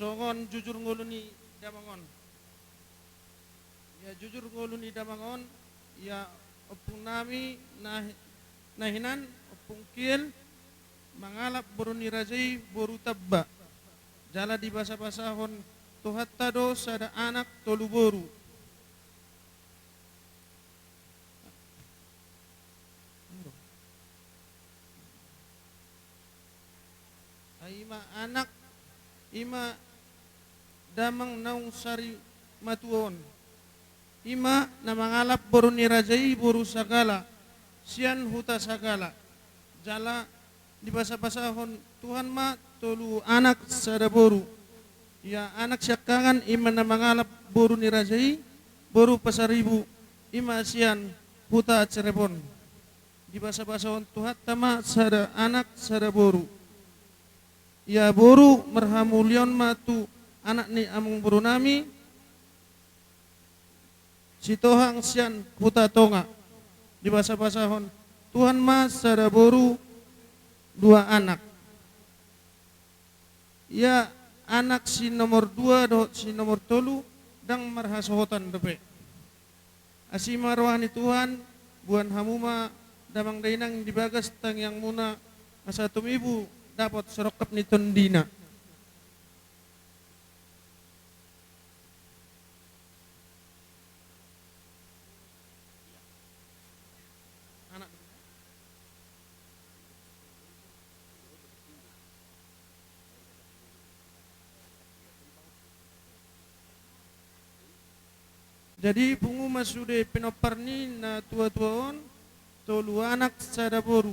songon jujur ngolu ni damang on. Ia jujur ngolu ni damang on, ia ompung nami na, na hinan, ompung Kiel, mangalap boru ni raja i boru Tamba. Jala dibasabasahon Tuhanta do sada anak tolu boru. Ai ima anak, ima damang naung sari matua on. Ima na mangalap boru ni raja i boru Sagala, sian huta Sagala. Jala dibasabasahon Tuhan ma tolu anak sada boru. Ia anak siangkangan ima na mangalap boru ni raja i boru Pasaribu. i ma sian huta Cirebon. Dibasabasahon Tuhanta ma sada anak sada boru. Ia boru, marhamuliaon ma tu anak ni amangborunami Sitohang sian Huta Tonga. Dibasabasahon Tuhan ma sada boru dua anak. Ia anak si nomor dua dohot si nomor tolu ndang marhasohotan dope. Asi ma roha ni Tuhan, boan hamu ma damang dainang di bagas tangiangmuna, asa tumibu dapot sirongkap ni tondina. Jadi pungu ma sude pinompar ni na tuatua on, tolu anak sada boru,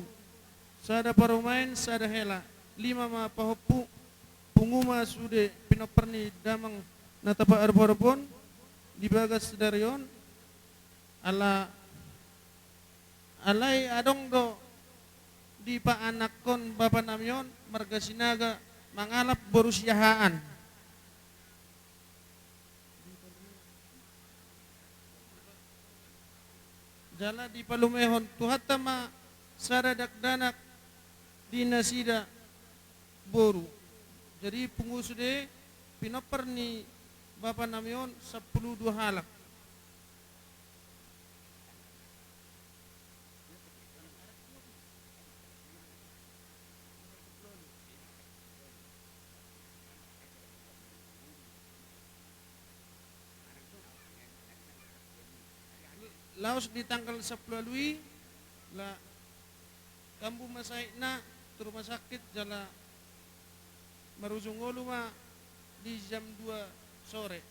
sada parumaen sada hela, lima ma pahompu. Pungu ma sude pinompar ni damang na tapaarbor on di bagas sadari on, ala, alai adong do dipaanakhon bapanami on marga Sinaga mangalap boru Siahaan. Jala dipalumehon Tuhanta ma sada dakdanak di nasida boru. Jadi pungu sude pinompar ni bapanami on sampulu dua halak. Laos di tanggal sampulu ualu i, la, kambu ma sahitna tu rumah sakit jala marujung ngolu ma di jam dua sore.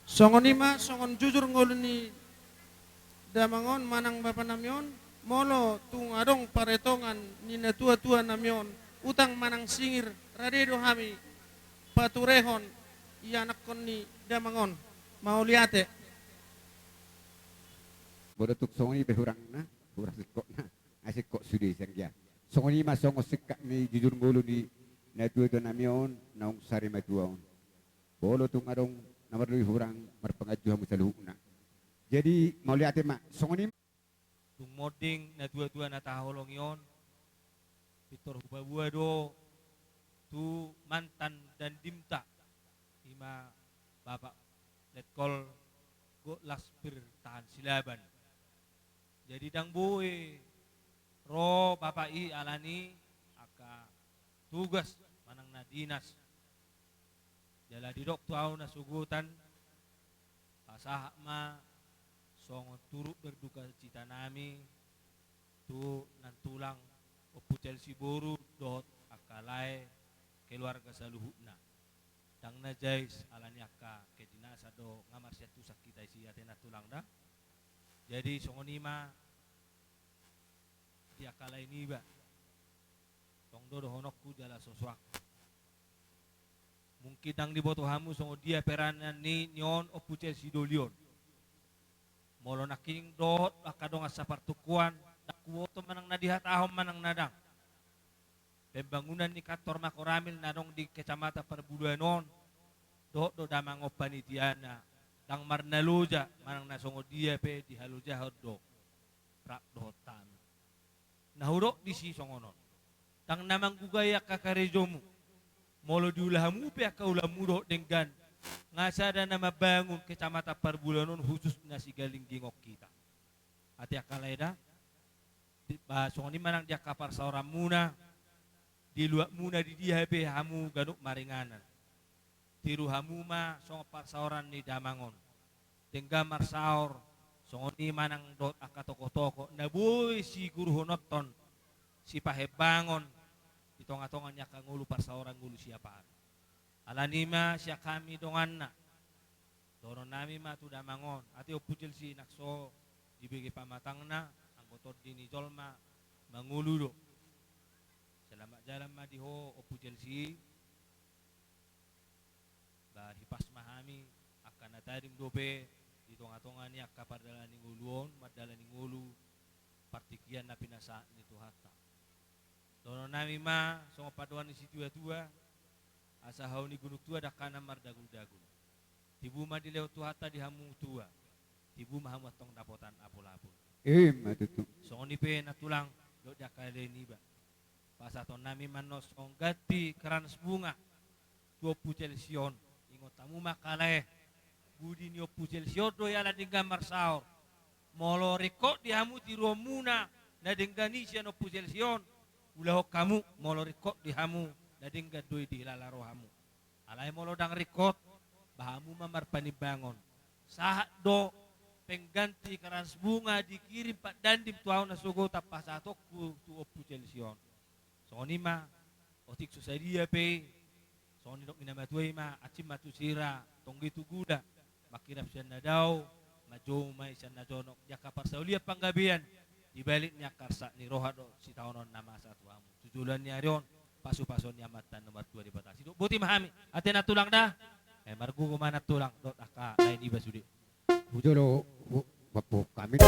Songon i ma, songon jujur ngolu ni damang on manang bapanami on, molo tung adong paretongan ni natuatuanami on, utang manang singir, rade do hami paturehon ianakhon ni damang on. Mauliate. Molo tung songon i pe hurangna, hurang singkotna, ai singkot sude sian dia. Songon i ma songon singkat ni jujur ngolu ni natuatuanami on, naung sari matua on. Molo tung adong na marlobi hurang, marpanganju hamu saluhutna. Jadi mauliate ma, songon i ma. Dung monding natuatua na tahaholongi on, pintor hupaboa do tu mantan dandimta, i ma Bapak Letkol Gotlas Bertahan Silaban. Jadi ndang boi ro bapak i alani angka tugas manang na dinas. Jala didok tu ahu na sogot an, pasahat ma songon turut berdukacitanami tu nantulang Ompu Chelsea boru dohot angka lae keluarga saluhutna. Ndang na jais alani angka kedinasan do nga marsiantusan hita isi ate nantulang da. Jadi songon i ma di angka lae niba. Tong do dohononku jala sosoak. Mungkin ndang diboto hamu songon dia peranan ni, ni on Ompu Chelsea doli on. Molo nangkining dohot angka dongan sapartungkoan, ndang huboto manang na dihatahon manang na ndang. Pembangunan ni kantor Makoramil na adong di Kecamatan Parbuluan on, dohot do damang on panitiana, ndang marnaloja manang na songon dia pe dihalojahon do rap dohot hami. Na hudok disi songon on. Ndang na manggugai angka karejomu. Molo diula hamu pe angka ulaonmu dohot denggan, nga sada na mambangun Kecamatan Parbuluan on khususna Sigalinggingon hita. Ate angka lae da. Di, ba, songon i manang di angka parsaoranmuna, di luatmuna di dia pe hamu ganup maringanan. Tiru hamu ma songon parsaoran ni damang on. Denggan marsaor, songon i manang dohot angka tokotokohon na boi siguruhononhon, sipahembangon di tongatonga ni angka ngolu parsaoran ngolu siapari. Alani ma sian hami donganna, dohononnami ma tu damang on, ate Ompu Chelsea nang so di Dibege pamatangna, anggo tondi ni jolma mangolu do. Selamat jalan ma di ho Ompu Chelsea. Ba hipas ma hami angka na tading dope di tonga-tonga ni angka pardalanan ni ngolu on, mardalanan ni ngolu partingkian na pinasahat ni Tuhanta. Dohonon nami ma songon pandohan ni situa-tua, asa hau ni gunung tua dangkanan mardagul-dagul. Tibu ma dilehon Tuhanta di hamu tua, tibu ma hamu antong dapotan apul-apul. Ima tutu. Songon i pe nantulang dohot di angka ale niba. Pasahaton nami ma annon songon ganti krans bunga tu Ompu Chelsea on. Ingot hamu ma angka lae, budi ni Ompu Chelsea on do iala denggan marsaor. Molo ringkot di hamu tiruonmuna na denggan i sian Ompu Chelsea on, ulahon hamu, molo ringkot di hamu na denggan do i dihilala rohamu. Alai molo ndang ringkot, ba hamu ma marpanimbangon. Sahat do pengganti krans bunga dikirim Pak Dandim tu ahu na sogot pasahatonku tu Ompu Chelsea on. Songon i ma, otik so sadia pe i, songon nidok ni na matua i ma, hansit ma tu sira, tonggi tu gula, mangkirap sian na dao, manjou ma i sian na jonok, di angka parsaulian panggabean, di balik ni angka arsak ni roha dohot sitaonon na masa tu hamu. Tu joloan ni ari on, pasu-pasu ni Amanta na martua Debata. Sidok boti ma hami, ate nantulang da, eh, margogo ma nantulang, dohot angka lae niba sude. Hujolo, hu-, bapuk kami.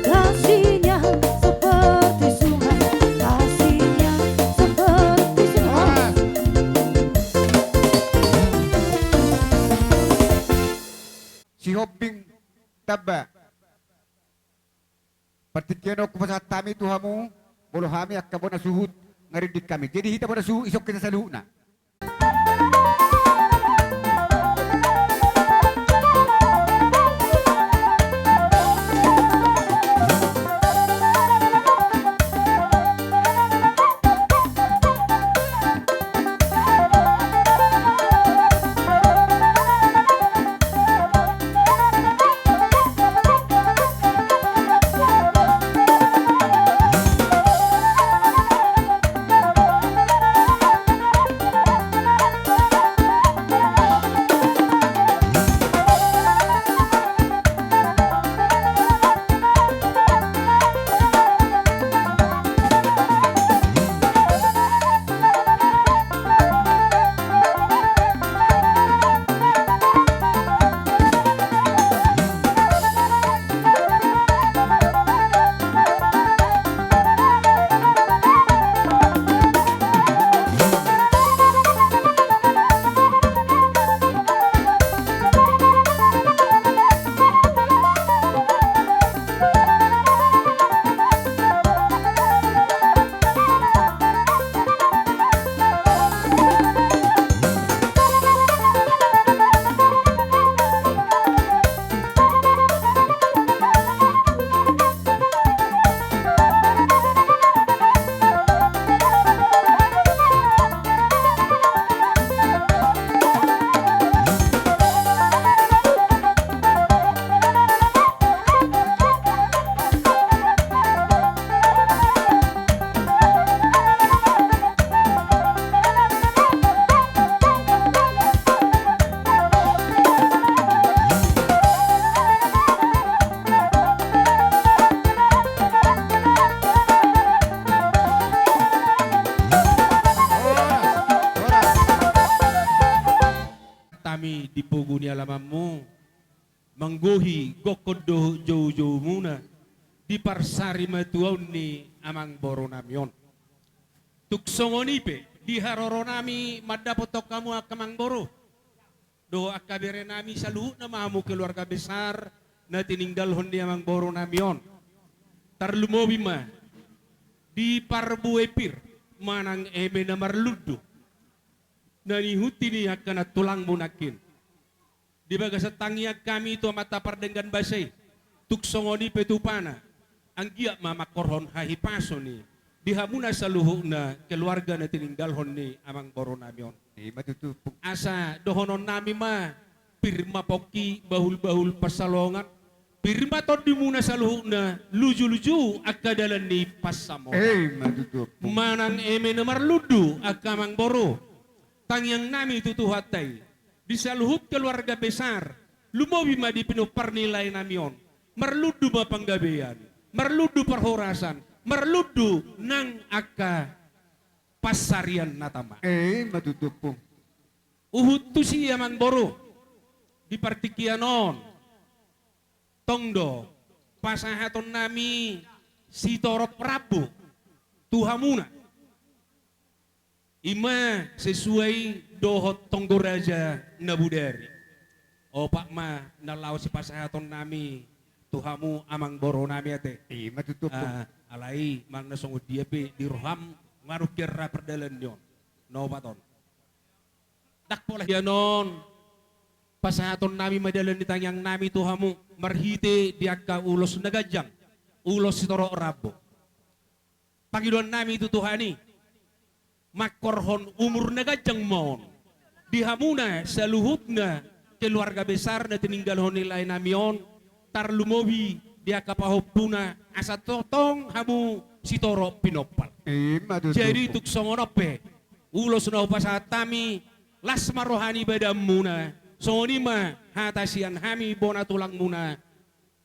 Kasihnya seperti sungai, kasihnya seperti sungai. Sihombing tamba. Partingkian on hupasahat hami tu hamu, molo hami angka bona suhut nga rindik hami. Jadi hita bona suhut, isongkon hita saluhutna. Hami di pogu ni alamanmu, manggohi gokhon dohot joujoumuna di parsarimatuaon ni amangboru nami on. Tung songon i pe, di haroro nami mandapothon hamu angka amangboru dohot angka bere nami saluhutna ma hamu keluarga besar na tininggalhon ni amangboru nami on. Tarlumobi ma di parbue pir manang eme na marlundu na nihunti ni angka nantulangmu nangkin. Di bagasan tangiang hami tu Amanta Pardenggan Basa i, tung songon i pe tupana, anggiat ma mangkorhon hahipason i di hamuna saluhutna keluarga na tininggalhon ni amangboru nami on. Ima tutu. Asa dohonon nami ma, pir ma pongki, bahul-bahul pansalongan, Pir ma tondimuna saluhutna, luju-luju angka dalan ni pansamotan. Eh, ima tutu, Ompung. Manang eme na marlundu angka amangboru, tangiangnami tu Tuhanta i, di saluhut keluarga besar, lumobi ma di pinompar ni laenami on, marlundu ma panggabean, marlundu parhorasan, marlundu nang angka pansarian na tama. Eh, ima tutu, Ompung. Huhut tusi, amangboru, di partingkian on, tong do pasahatonnami sitorop rambu tu hamuna. Ima sesuai dohot tonggo raja na bodari. Opat ma na laho sipasahatonnami tu hamu, amangborunami, ate. Ima tutu, Ompung. Ah, alai manang na songon dia pe di roham, nunga adong hian ra pardalanan ni on. Na opat on. Ndang pola hian on, pasahatonnami ma dalan ni tangiangnami tu hamu marhite di angka ulos na ganjang, ulos sitorop rambu. Pangidoannami tu Tuhan i, mangkorhon umur na ganjang ma on di hamuna saluhutna keluarga besar na tininggalhon ni laenami on, tarlumobi di angka pahompuna, asa tongtong hamu sitorop pinompar. Ima tutu. Jadi tung songon on pe ulos na hupasahat hami, las ma roha ni badanmuna, songon i ma hata sian hami bona tulangmuna.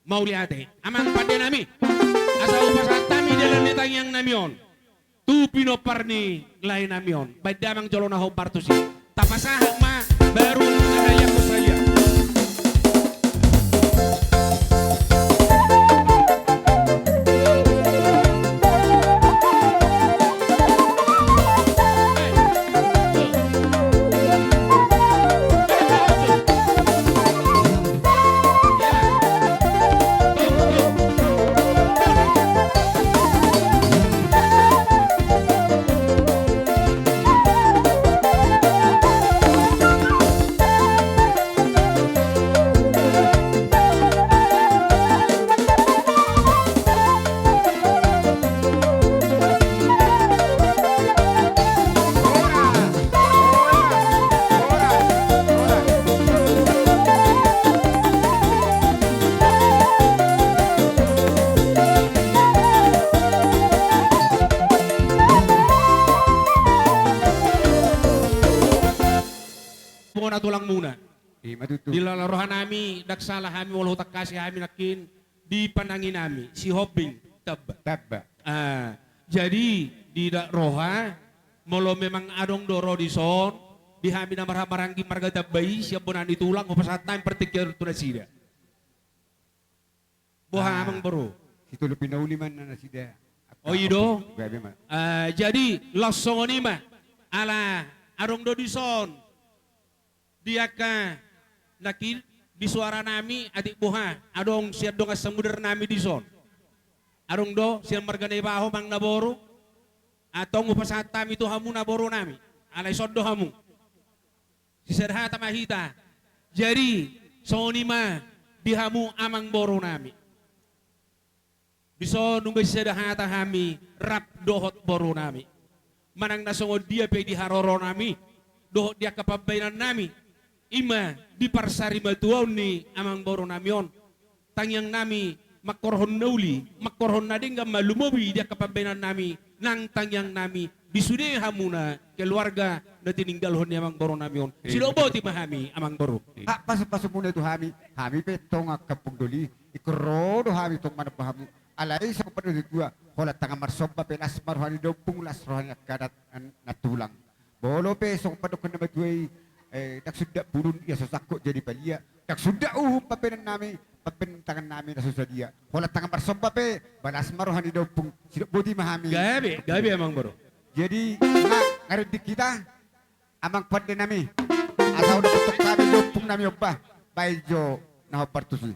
Mauliate, amang pandenami, asa hupasahat hami dalan ni tangiangnami on tu pinompar ni laenami on. Baen damang jolo na hombar tusi. Tapasahat ma baru na haliangkon sadia. Bona tulangmuna. Ima tutu. Di lala rohanami, ndang sala hami molo hutangkasi hami nangkin di pananginami, Sihombing, Tamba. Tamba. Ah, jadi di da-, roha, molo memang adong do ro dison, di hami na marhahamaranggi marga Tamba i, sian bona ni tulang, hupasahat hami partingkian tu nasida. Boha, ah, amangboru? Sitolu pinauli ma na nasida. Oh, i do? Gabe ma. Ah, jadi, laos songon i ma. Ala adong do dison di angka nangkin di suaranami, atik boha, adong sian dongan samudarnami dison. Adong do sian marga Naibaho, amang na boru. Antong hupasahat hami tu hamu na borunami. Alai son do hamu. Sisada hata ma hita. Jadi, songon i ma di hamu amangborunami. Dison nunga sisada hata hami rap dohot borunami. Manang na songon dia pe di haroronami dohot di angka pambahenannami, i ma di parsarimatuaon ni amangborunami on. Tangiangnami, mangkorhon na uli, mangkorhon na denggan ma lumobi di angka pambahenannami, nang tangiangnami di sude hamuna keluarga na tininggalhon ni amangborunami on. Iya. Sidok boti ma hami, amangboru. Iya. Hak pasupasumuna tu hami, hami pe tong angka ompung doli, ingkon ro do hami tong manomba hamu. Alai songon pandok ni natuatua, holan tangan marsomba pe, las ma roha ni daompung, las roha ni angka na, na tulang. Molo pe songon pandok ni natuatua i, eh, ndang sundat bulun ia so sangkot jadi palia, ndang sundat uhum pambahenannami, pambahenan tangannami na so sadia. Holan tangan marsomba pe, ba las ma roha ni daompung, sidok boti ma hami. Gabe, gabe, amangboru. Jadi, nga, nga rinding hita, amang pandenami, asa olo tong hami daompungnami on, ba, baen jo na hombar tusi.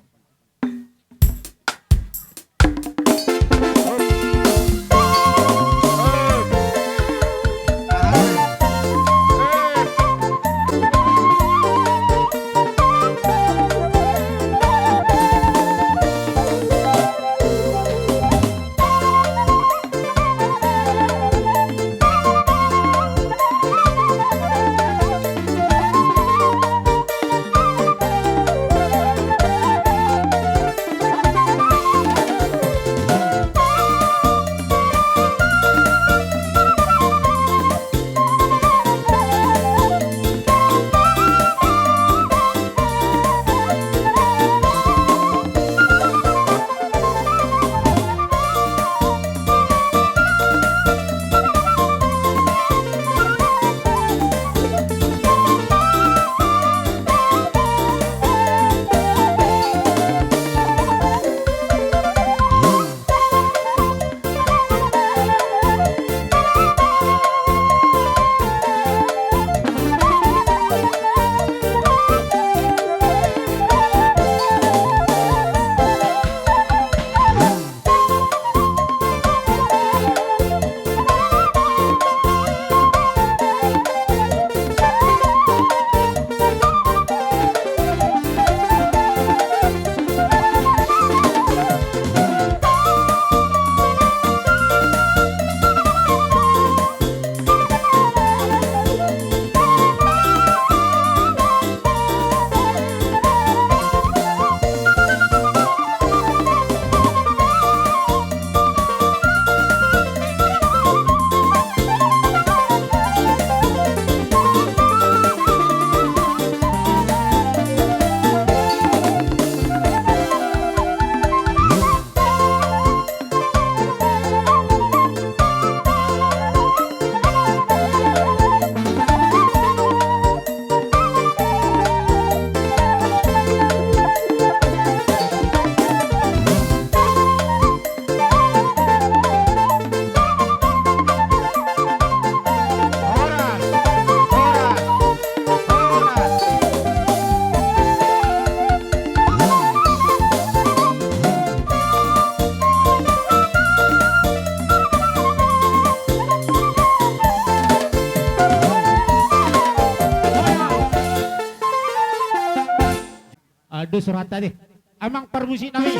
Surhata de. Amang parmusik nami.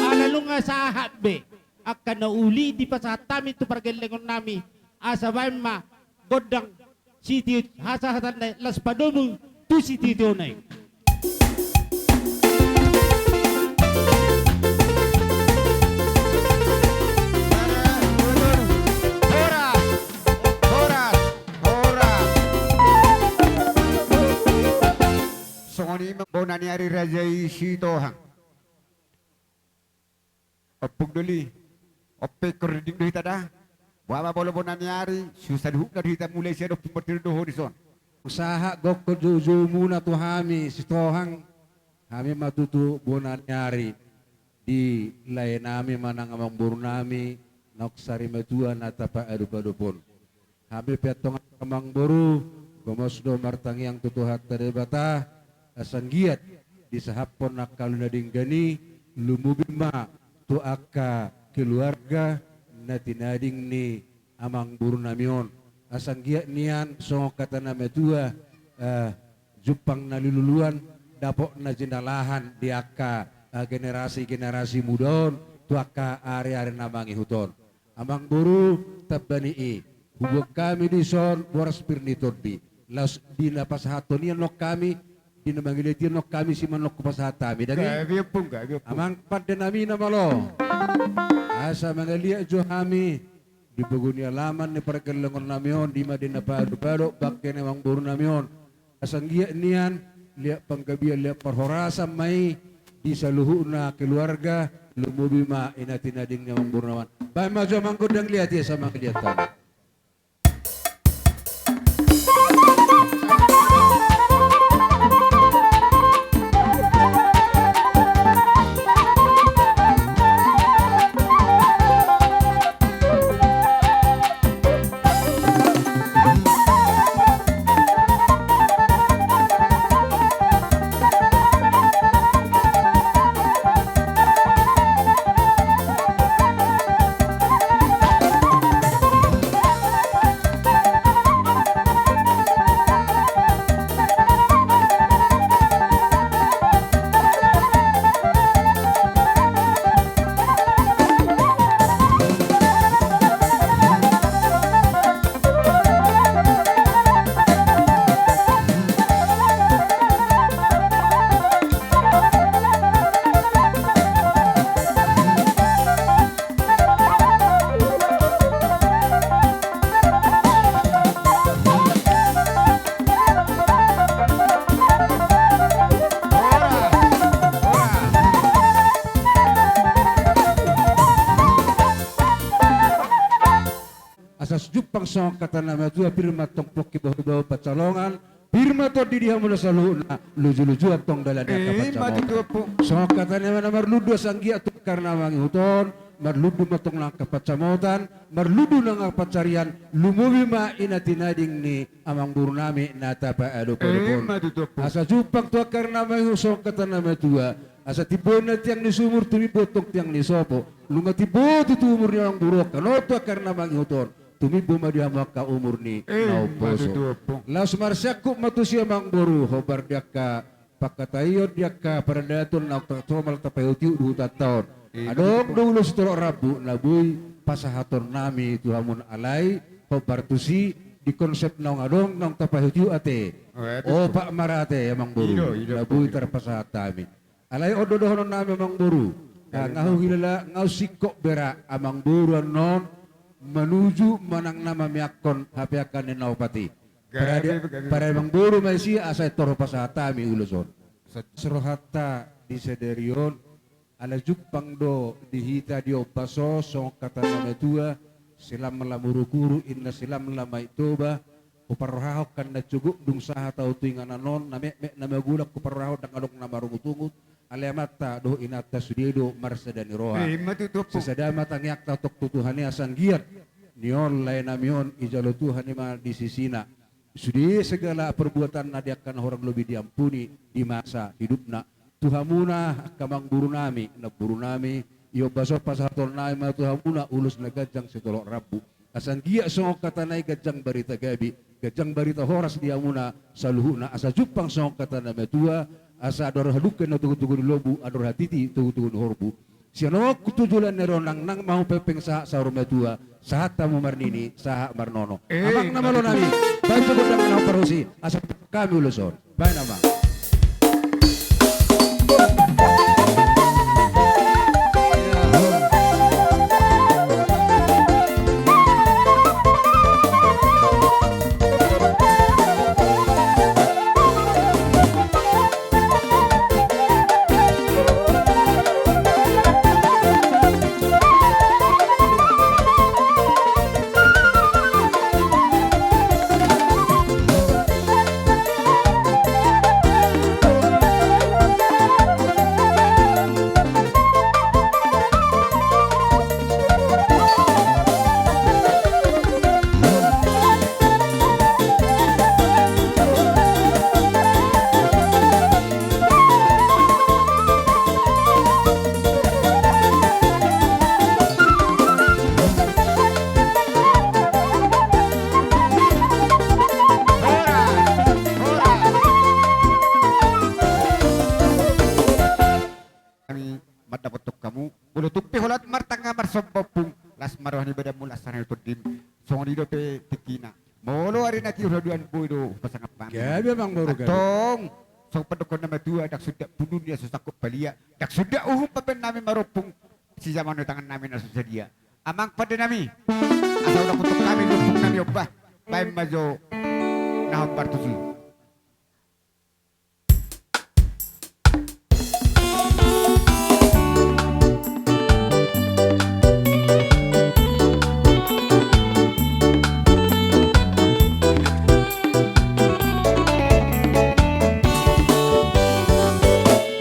Ala nunga sahat be angka na uli dipasahat hami tu pargellengon nami, asa baen ma gondang sitio, hasahatan na las padomu tu sitio-tio na i. Horas, horas, horas. Songon i ma bona ni ari raja i Sitohang. Ompung doli, ope ingkon rinding do hita da. Boha ma molo bona ni ari, so saluhutna do hita mulai sian Ompung Martiri dohot dison. Sahat gokhon joujoumuna tu hami Sitohang, hami ma tutu bona ni ari. Di lae nami ma nang amangboru nami, naung sari matua na tapaadop-adop on. Hami pe antong amangboru, gomos do martangiang tu Tuhanta Debata, asa anggiat disahaphon angka ulu na denggan i, lumobi ma tu angka keluarga na tinading ni amangboru nami on. Asa anggiat nian songon hata na matua, eh, jumpang na niluluan, dapot na jinalahan di angka, eh, generasi-generasi muda on, tu angka ari-ari na mangihut on. Amangboru, tamba ni i, huboan hami dison boras pir ni tondi. Laos di na pasahathon i annon hami, di na mangelean i annon hami, simanlehon hupasahat hami, dang i? Gabe ompung, gabe ompung. Amang pande nami na malo. Asa mangaliat jo hami, di pogu ni alaman ni pargellengon nami on, di ma di na paadop-adop bangke ni amangboru nami on. Asa anggiat nian, liat panggabean, liat parhorasan ma i, di saluhutna keluarga, lumobi ma i na tinading ni amangboru nami on. Baen ma jo amang gondang liat i asa mangaliat hami. Asa jumpang songon hata na matua, pir ma antong pongki bahu-bahu pansalongan, pir ma tondi di hamuna saluhutna, luju-luju antong dalan ni angka pansamotan. Songon hata ni na marlundu asa anggiat tu angka ari na mangihut on, marlundu ma antong nang angka pansamotan, marlundu nang angka pansarian, lumobi ma i na tinading ni amangboru nami na tapaadop-adop on. Asa jumpang tu angka ari na mangihut songon hata na matua, asa timbo na tiang ni sumur, tumimbo antong tiang ni sopo. Nunga timbo tutu umur ni amangboru on, kan on tu angka ari na mangihut on, tumimbo ma di hamu angka umur ni na umposo. Laos marsiangkup ma tusi amangboru, hombar di angka pangkataion, di angka paradaton na tar-, somal tapaihut-ihut di hutanta on. Adong do ulos tolok rambu na boi pasahaton nami tu hamu, alai hombar tusi di konsep naung adong naung tapaihut-ihut ate. Opat ma ra ate amangboru na boi tarpasahat hami. Alai on do dohonon nami amangboru. Nga huhilala, nga husingkop be ra amangboru annon manuju manang na mamiangkon hapeakan ni na opat i. Parade amangboru ma isi asa intor hupasahat hami ulos on. Sahat rohanta di sadari on, ala jumpang do di hita di ombas on songon hata na matua, silam lam uruk-uruk inna silam lam aek Toba. Huparrohahon kan na cukup dung sahat ahu tu inganan on, na metmet na magodang huparrohahon, ndang adong na marungut-ungut. Alai amanta dohot inanta sude do marsada ni roha. Sisada ma tangiangta antong tu Tuhan i asa anggiat ni on lae nami on ijalo Tuhan i ma di sisina. Sude segala perbuatanna di angka na hurang lobi diampuni di masa hidupna. Tu hamuna angka amangboru nami, namboru nami, i ombas on pasahaton nami ma tu hamuna ulos na ganjang sitolok rambu. Asa anggiat songon hata nai ganjang barita gabe, ganjang barita horas di hamuna saluhutna, asa jumpang songon hata na matua, asa andor hadungke na tugu-tugu ni lombu, andor hatiti tugu-tugu ni horbu. Sian on tu joloan ni ari on nang, nang ma hamu pengpeng sahat saur matua, sahat hamu marnini, sahat marnono. Eh, amang na malo nami, baen jo gondang na parhosi, asa hami ulos on. Baen amang. Hami mandapothon hamu, molo tung pe holan martangga marsomba ompung, las ma roha ni badanmu, las ma roha ni tondim. Songon i dope tingkina. Molo ari na tiur haduan, boi do hupasangap hami. Gabe, amang boru, gabe. Antong, songon pandohan na matua, ndang sundat pundu ni na so sangkot palia, ndang sundat uhum bahen nami marompung, sijaman ni tangan nami na so sadia. Amang pande nami, asa ulakhon hami di ompung nami on, bah, baen ma jo na hombar tusi.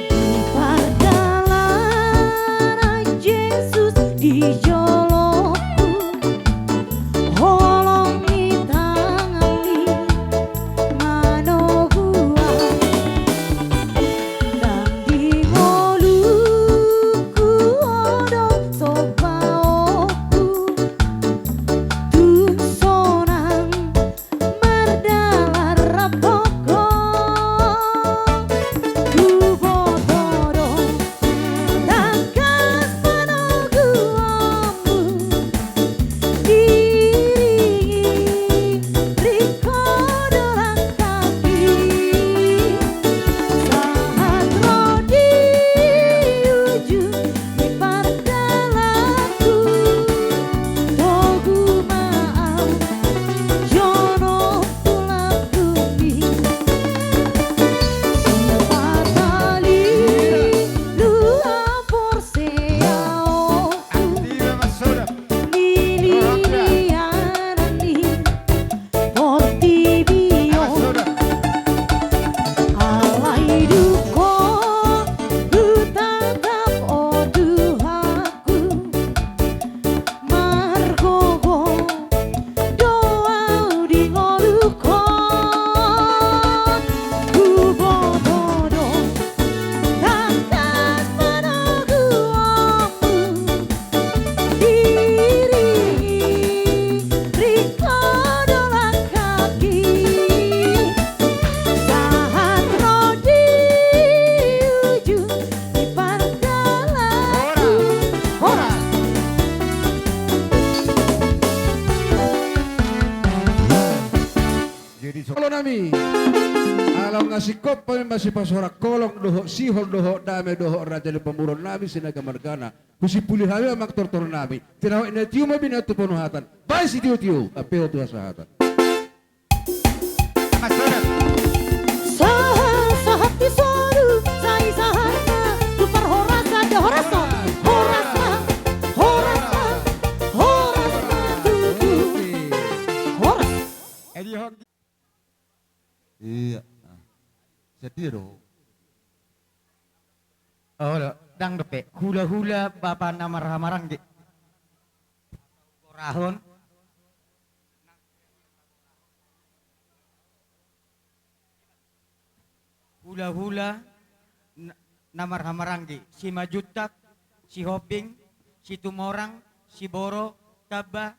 Di pardalanan Jesus di jolongku, holong ni tanganmi manoguhon. Nang di ngolungku on do sombaonku, tung sonang mardalan rap Ho. Huboto do tangkas panoguhonmu, diiringi ringkot do langkami, sahat ro di ujung ni pardalanku. Togu ma au, jonom, tulak bumi. Sipata lilu porsea au, nililianan ni portibi on. Alai dung ho hutatap, o Tuhanku, margogo do au di ngolungku. Huboto do tangkas panoguhonmu, diiringi ringkot do langkami, sahat ro di ujung ni pardalanku. Horas. Jadi so- Olo nami. Ala nunga singkop hami masipasahat holong dohot sihol dohot dame dohot raja ni pamoruon nami Sinaga margana. Husimpuli hami amang tortor nami. Tinawet na tio ma binahen tu ponuhatan. Baen sitiotio, ampehon tu hasahatan. Sahat, sahat di solu, sai sahat ma tu parhorasan. Horas ma, horas ma, horas ma, horas ma tutu. Horas. Iya. Setia do. Olo, ndang dope. Hulahula bapa na marhahamaranggi. Gorahon. Hulahula na, na marhahamaranggi, Simanjuntak, Sihombing, Situmorang, Siboro, Tamba.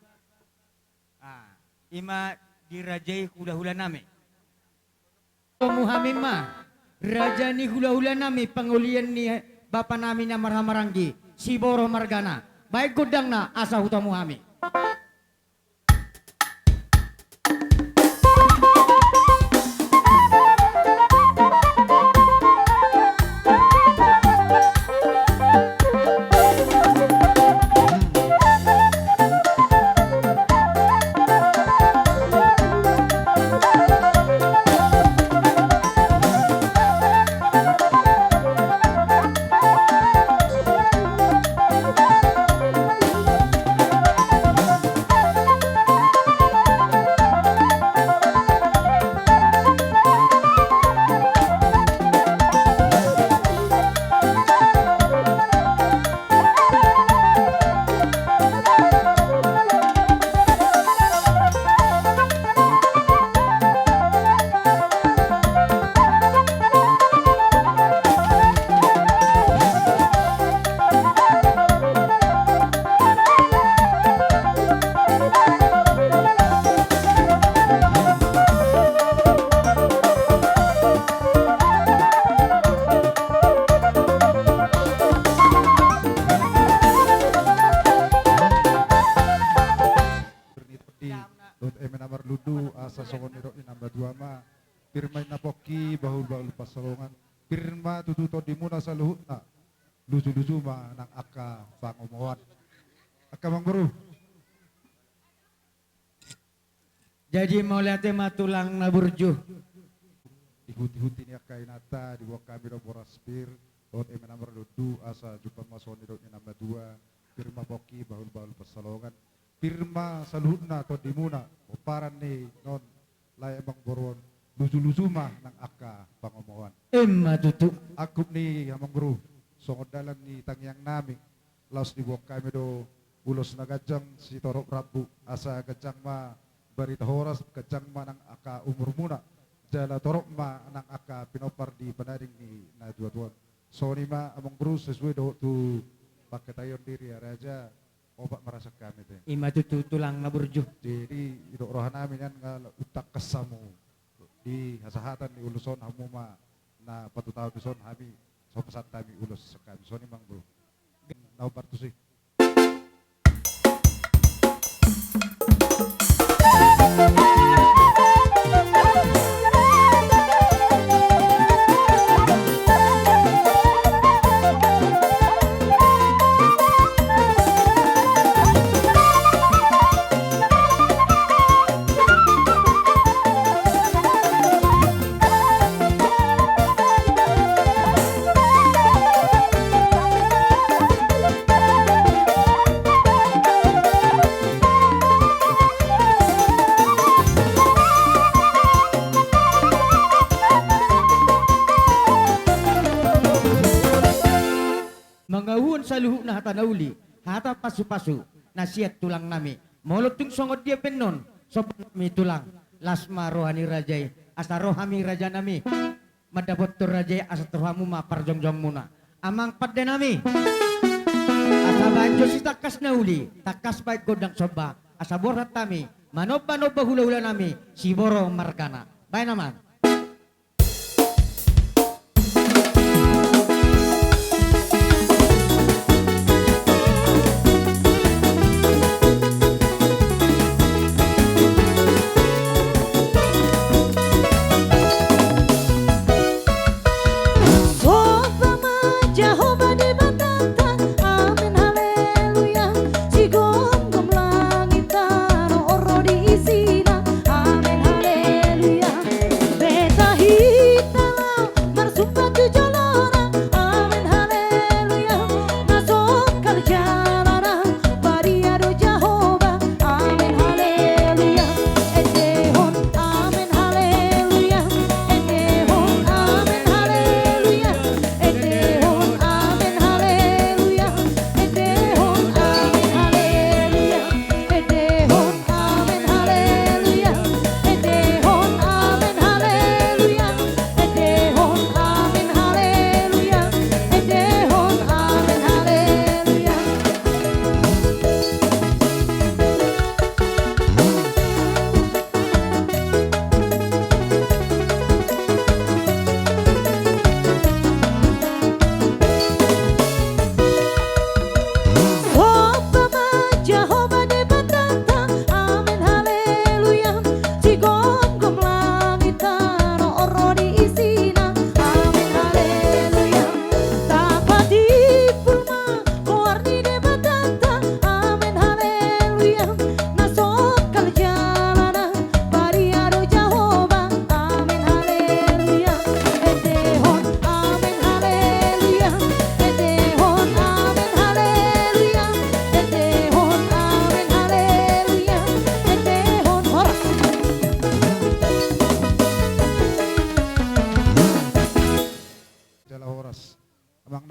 Ah, i ma dirajai hulahula nami. Domu hami ma. Raja ni hulahulanami, pangolian ni bapanami na marhahamaranggi, Siboro margana. Baen gondangna asa hutamu hami. Di dohot eme na marlundu, asa songon nidok ni na matua ma, pir ma inna pongki, bahulbahul pansalongan, pir ma tutu tondimuna saluhutna, lujuluju ma nang angka pangomoan. Angka amangboru. Jadi mauliate ma tulang na burju. Di hutihut ni angka inanta, diboan hami do boras pir, dohot eme na marlundu, asa jumpang ma songon nidok ni na matua, pir ma pongki, bahulbahul pansalongan, pir ma saluhutna tondimuna, pomparan ni non lae amangboru on, lujuluju ma nang angka pangomoan. Ima tutu. Angkup ni amangboru, songon dalan ni tangiangnami, laos diboan hami do ulos na ganjang sitorop rambu, asa ganjang ma barita horas, ganjang ma nang angka umurmuna, jala torop ma nang angka pinompar di panading ni natuatua on. Songon i ma amangboru, sesuai dohot tu pangkataion ni ria raja, opat ma raja hami te. Ima tutu tulang na burju. Jadi didok rohanami nian nga unang tangkas hamu di hasahatan ni ulos on, hamu ma na patutaon dison, hami so pasahat hami ulos hami. Songon i amangboru. Na umpartus i. Mangauhon saluhutna hata na uli, hata pasupasu na sian tulangnami. Molo tung songon dia pe annon, somba nami tulang, las ma roha ni raja i, asa ro hami rajanami mandapothon raja i, asa tu hamu ma parjongjongmuna. Amang pandenami, asa baen jo sitangkas na uli, tangkas baen gondang somba, asa borhat hami manombanomba hulahulanami, Siboro margana. Baen amang. Somba ma Jahowa Debatanta, amen haleluya. Sigomgom langit tano on ro di isina, amen haleluya.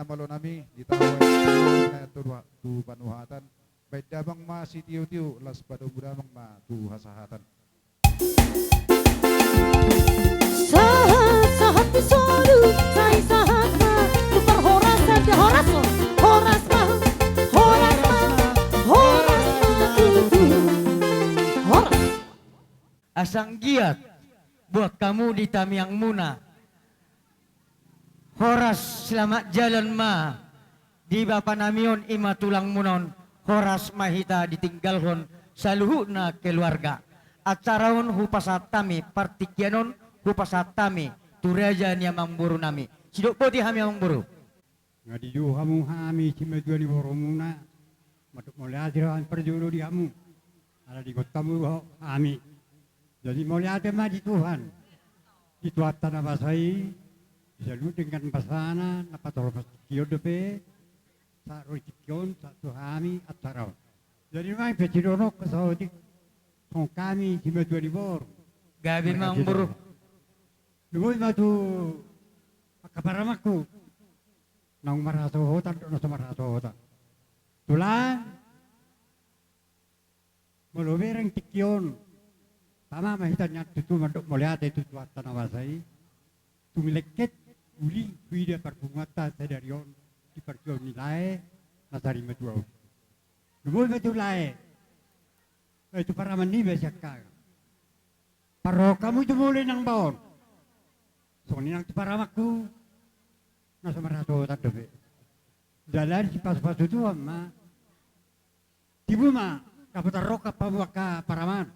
Malo nami di tahu tu panuhatan. Baen damang ma sitio-tio, las padomu damang ma tu hasahatan. Sahat, sahat di solu, sai sahat ma tu parhorasan, horas, horas ma, horas ma, horas ma tutu. Horas. Asa anggiat buat hamu di tangiangmuna. Horas, selamat jalan ma di bapa nami on, i ma tulangmuna on. Horas ma hita ditinggalhon saluhutna keluarga. Acara on hupasahat hami, partingkian on hupasahat hami tu raja ni amangboru nami. Sidok boti hami amangboru. Nga dijou hamu hami simatua ni borumuna, mandok mauliate do hami parjolo di hamu. Ala diingot hamu do hami. Jadi mauliate ma di Tuhan, di Tuhanta na basa i, di saluhut denggan basana na patorop tingki on dope, sahat ro di tingki on, sahat tu hami acara on. Jadi nuaeng pe sidohononku saotik, songon hami simatua ni boru. Gabe ma amangboru. Lumobi ma tu angka paramangku. Naung marhasohotan dohot na so marhasohotan. Tulang, molo bereng tingki on, tama ma hita nian tutu mandok mauliate tu Tuhanta na basa i. Tung lengket uli huida parpunguanta sadari on di parjuaon ni lae na sarimatua on. Lumobi ma tu lae, eh, tu paraman niba siangkangan. Parrohahon hamu jumolo inang bao on. Songon i nang tu paramangku, na so marhasohotan dope. Jala disipasu-pasu Tuhan ma. Tibu ma dapotan rongkap hamu angka paraman.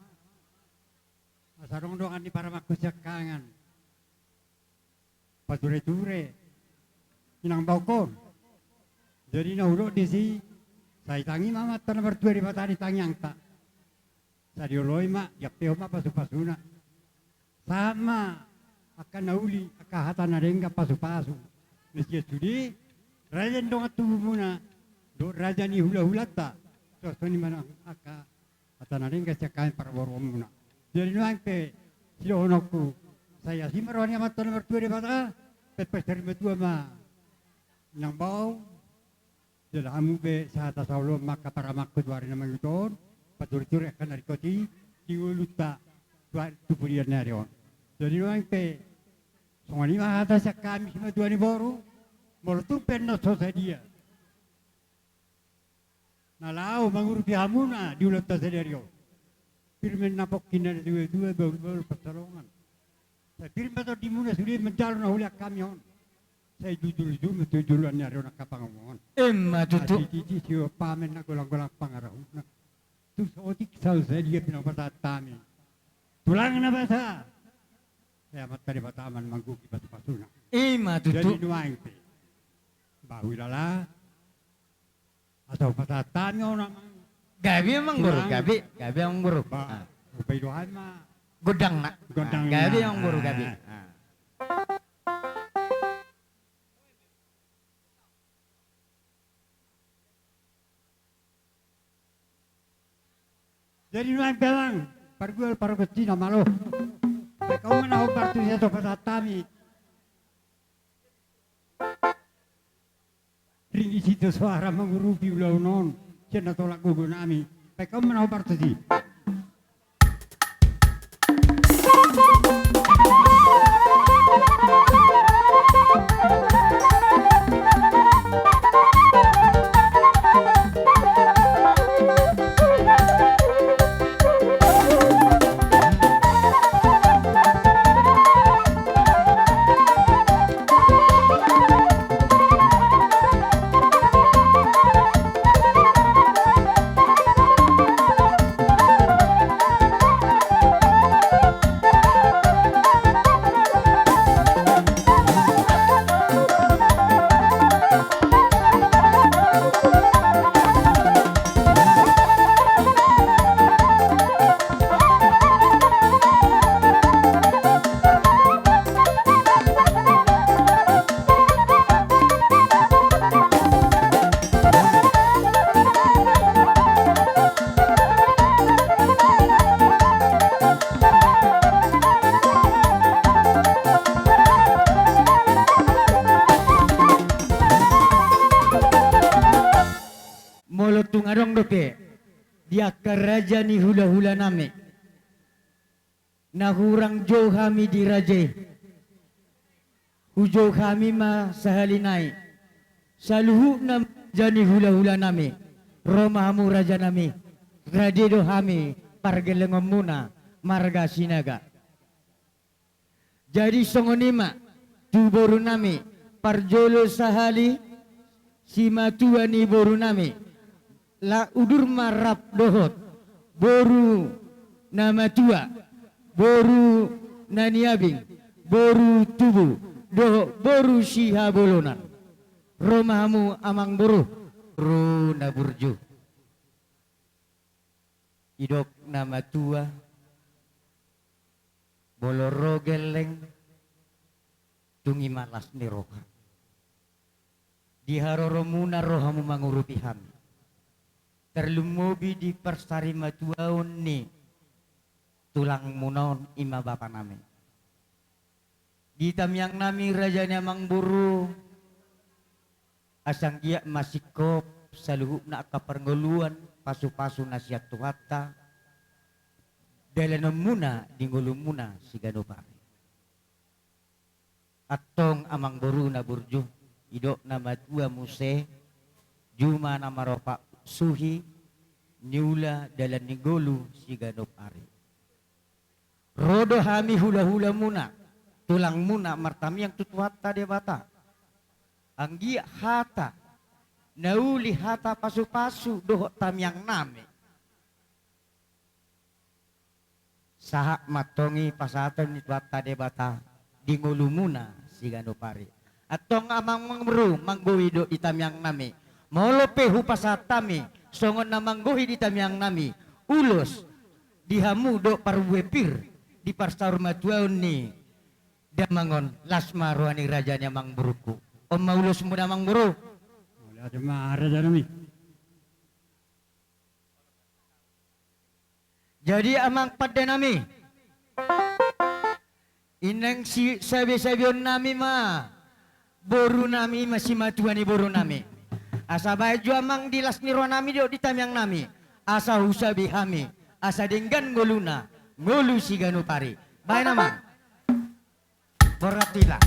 Asa adong dongan ni paramangku siangkangan pature-ture inang baohon. Jadi na hudok disi, sai tangi ma amanta na martua Debata di tangiangta. Sai dioloi ma, diampehon ma pasu-pasuna. Sahat ma angka na uli, angka hata na denggan pasu-pasu. Na sian sude raja ni dongan tubumuna dohot raja ni hula-hulanta. Songon i ma nang angka hata na denggan sian hami parboruonmuna. Jadi nuaeng pe sidohononku, sai asi ma roha ni amanta na martua Debata, pepes sarimatua ma inang bao. Jala hamu pe sahata saoloan ma angka paramangku tu ari na mangihut on, pature-ture angka na ringkot i di ngolunta tu ari, tu pudian ni ari on. Jadi nuaeng pe songon i ma hata sian hami simatua ni boru, molo tung pe annon so sadia na laho mangurupi hamuna di ulaonta sadari on. Pir ma na pongki na tua-tua, bahul-bahul pansalongan. Sai pir ma tondimuna sude manjalo na hulean hami on. Sai jujur-jujur ma tu joloan ni ari on angka pangomoan. Ima tutu. Sititi sipamen na golang-golang pangarahutna. Tung saotik sadia pe na hupasahat hami. Tulang na basa. Sai amanta Debata ma na manggohi pasu-pasuna. Ima tutu. Jadi nuaeng pe, bah huilala. Asa hupasahat hami on amang. Gabe amangboru, gabe, gabe amangboru. Bah, hupaida hami ma gondangna. Gondangna. Gabe amangboru, gabe. Jadi nuaeng pe amang, pargual pargonsi na malo. Baen hamu ma na hombar tu si asa hupasahat hami. Ringgit sitio soara mangurupi ulaon on sian na tolap gogo nami. Baen hamu ma na hombar tusi. angka raja ni hulahulanami. Na hurang jou hami di raja i, hujou hami ma sahali nai. Saluhutna ma raja ni hulahulanami, ro ma hamu rajanami. Rade do hami pargellengonmuna marga Sinaga. Jadi songon i ma tu borunami, parjolo sahali simatua ni borunami, la udur ma rap dohot boru na matua, boru na niabing, boru tubu dohot boru sihabolonan. Ro ma hamu amang boru, boru na burju. Didok na matua, molo ro gelleng, tung i ma las ni roha. Di haroromuna ro hamu mangurupi hami, tarlumobi di parsarimatuaon ni tulangmuna on, i ma bapanami. Di tamiangnami raja ni amang boru, asa anggiat ma singkop saluhutna angka parngoluan pasupasu na sian Tuhanta dalanonmuna di ngolumuna siganup ari. Antong amang boru na burju, didok na matua muse, juma na maropak suhi, niula dalan ni ngolu siganup ari. Ro do hami hulahulamuna, tulangmuna martamiang tu Tuhanta Debata. Anggiat hata na uli, hata pasupasu dohot tamiangnami, sahat ma antong i pasahaton ni Tuhanta Debata di ngolumuna siganup ari. Antong amang boru, manggohi do di tamiangnami. Molo pe hupasahat hami songon na manggohi di tamiangnami, ulos di hamu dohot parbue pir di parsarimatuaon ni damang on, las ma roha ni raja ni amang borungku. On ma ulosmu damang boru. Mauliate ma rajanami. Jadi amang pandenami, i naeng sisabesabeonnami ma borunami, i ma simatua ni borunami. Asa bahen jo amang di las ni rohanami dohot di tamiangnami, asa husabe hami, asa denggan ngoluna, ngolu siganup ari. Bahen amang. Borhat hita.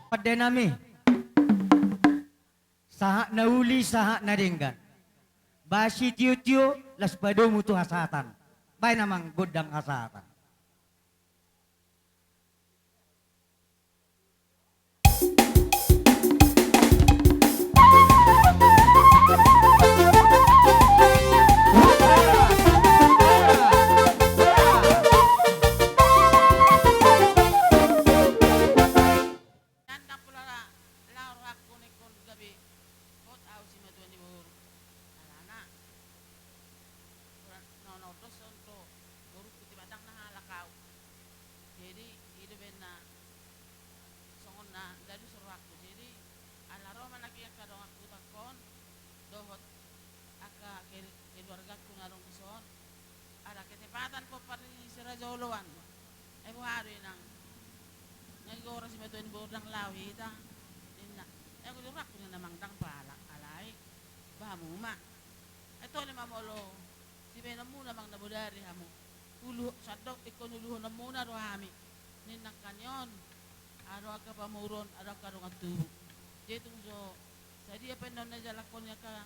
Pandenami. Sahat na uli, sahat na denggan. Ba sitiotio, las padomu tu hasahatan. Bahen amang gondang hasahatan. Ndang pola laho rohangku ningkon gabe hot au simatua ni boru. Alana na, na ondoson do borungku, tiba ndang na halak au. Jadi i do baen na songon na ndalus rohangku. Jadi ala ro ma nangkin angka donganku tangkon dohot angka ke-, keluargangku na adong dison. Ala ketepatan pompar ni si Raja Oloan. Ai boha do inang? Nga igora simatua ni boru ndang laho hita, ninna. Ai anggo di rohangku ninna amang ndang pala, alai ba hamu ma. Ai tole ma molo sibaenonmuna amang na bodari hamu. Ulu, sandok ingkon uluhononmuna do hami. Ninna angka ni on, adong angka pamoruon, adong angka dongan tubu. Jadi tung so sadia pe na on na dijalakhon ni angka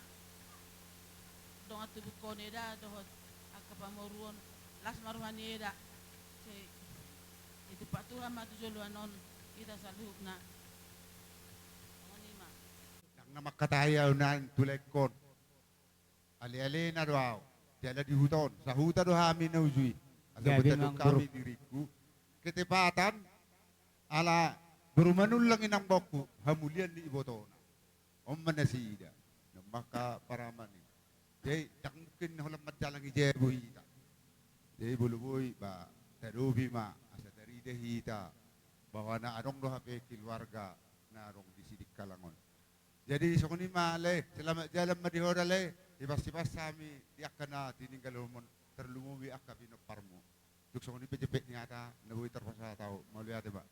dongan tubungkon eda dohot angka pamoruon, las ma roha ni eda. Sai ditumpak Tuhan ma tu joloan on hita saluhutna. Songon i ma. Ndang na mangkatai au na nintulangkon. Alealena do ahu, jala di huta on, sahuta do hami na uju i. Asa gabe, boan ma, hami boru. Diringku, ketepatan, ala boru Manullang, inang boru, hamulian ni ibotona. On ma nasida, na mangka paraman i. Jadi, ndang mungkin na holan manjalangi jabu hita. Jadi, molo boi, ba, tadopi ma, asa tarida hita, bahwa na adong do hape keluarga, na adong di Sidikalang on. Jadi, songon i ma, lae, selamat jalan ma di ho da, lae, hipas-hipas hami di angka na tininggalhon, tarlumobi angka pinomparmu. Tung songon i pe jempek ni hata, na boi tarpasahat ahu, mauliate ma.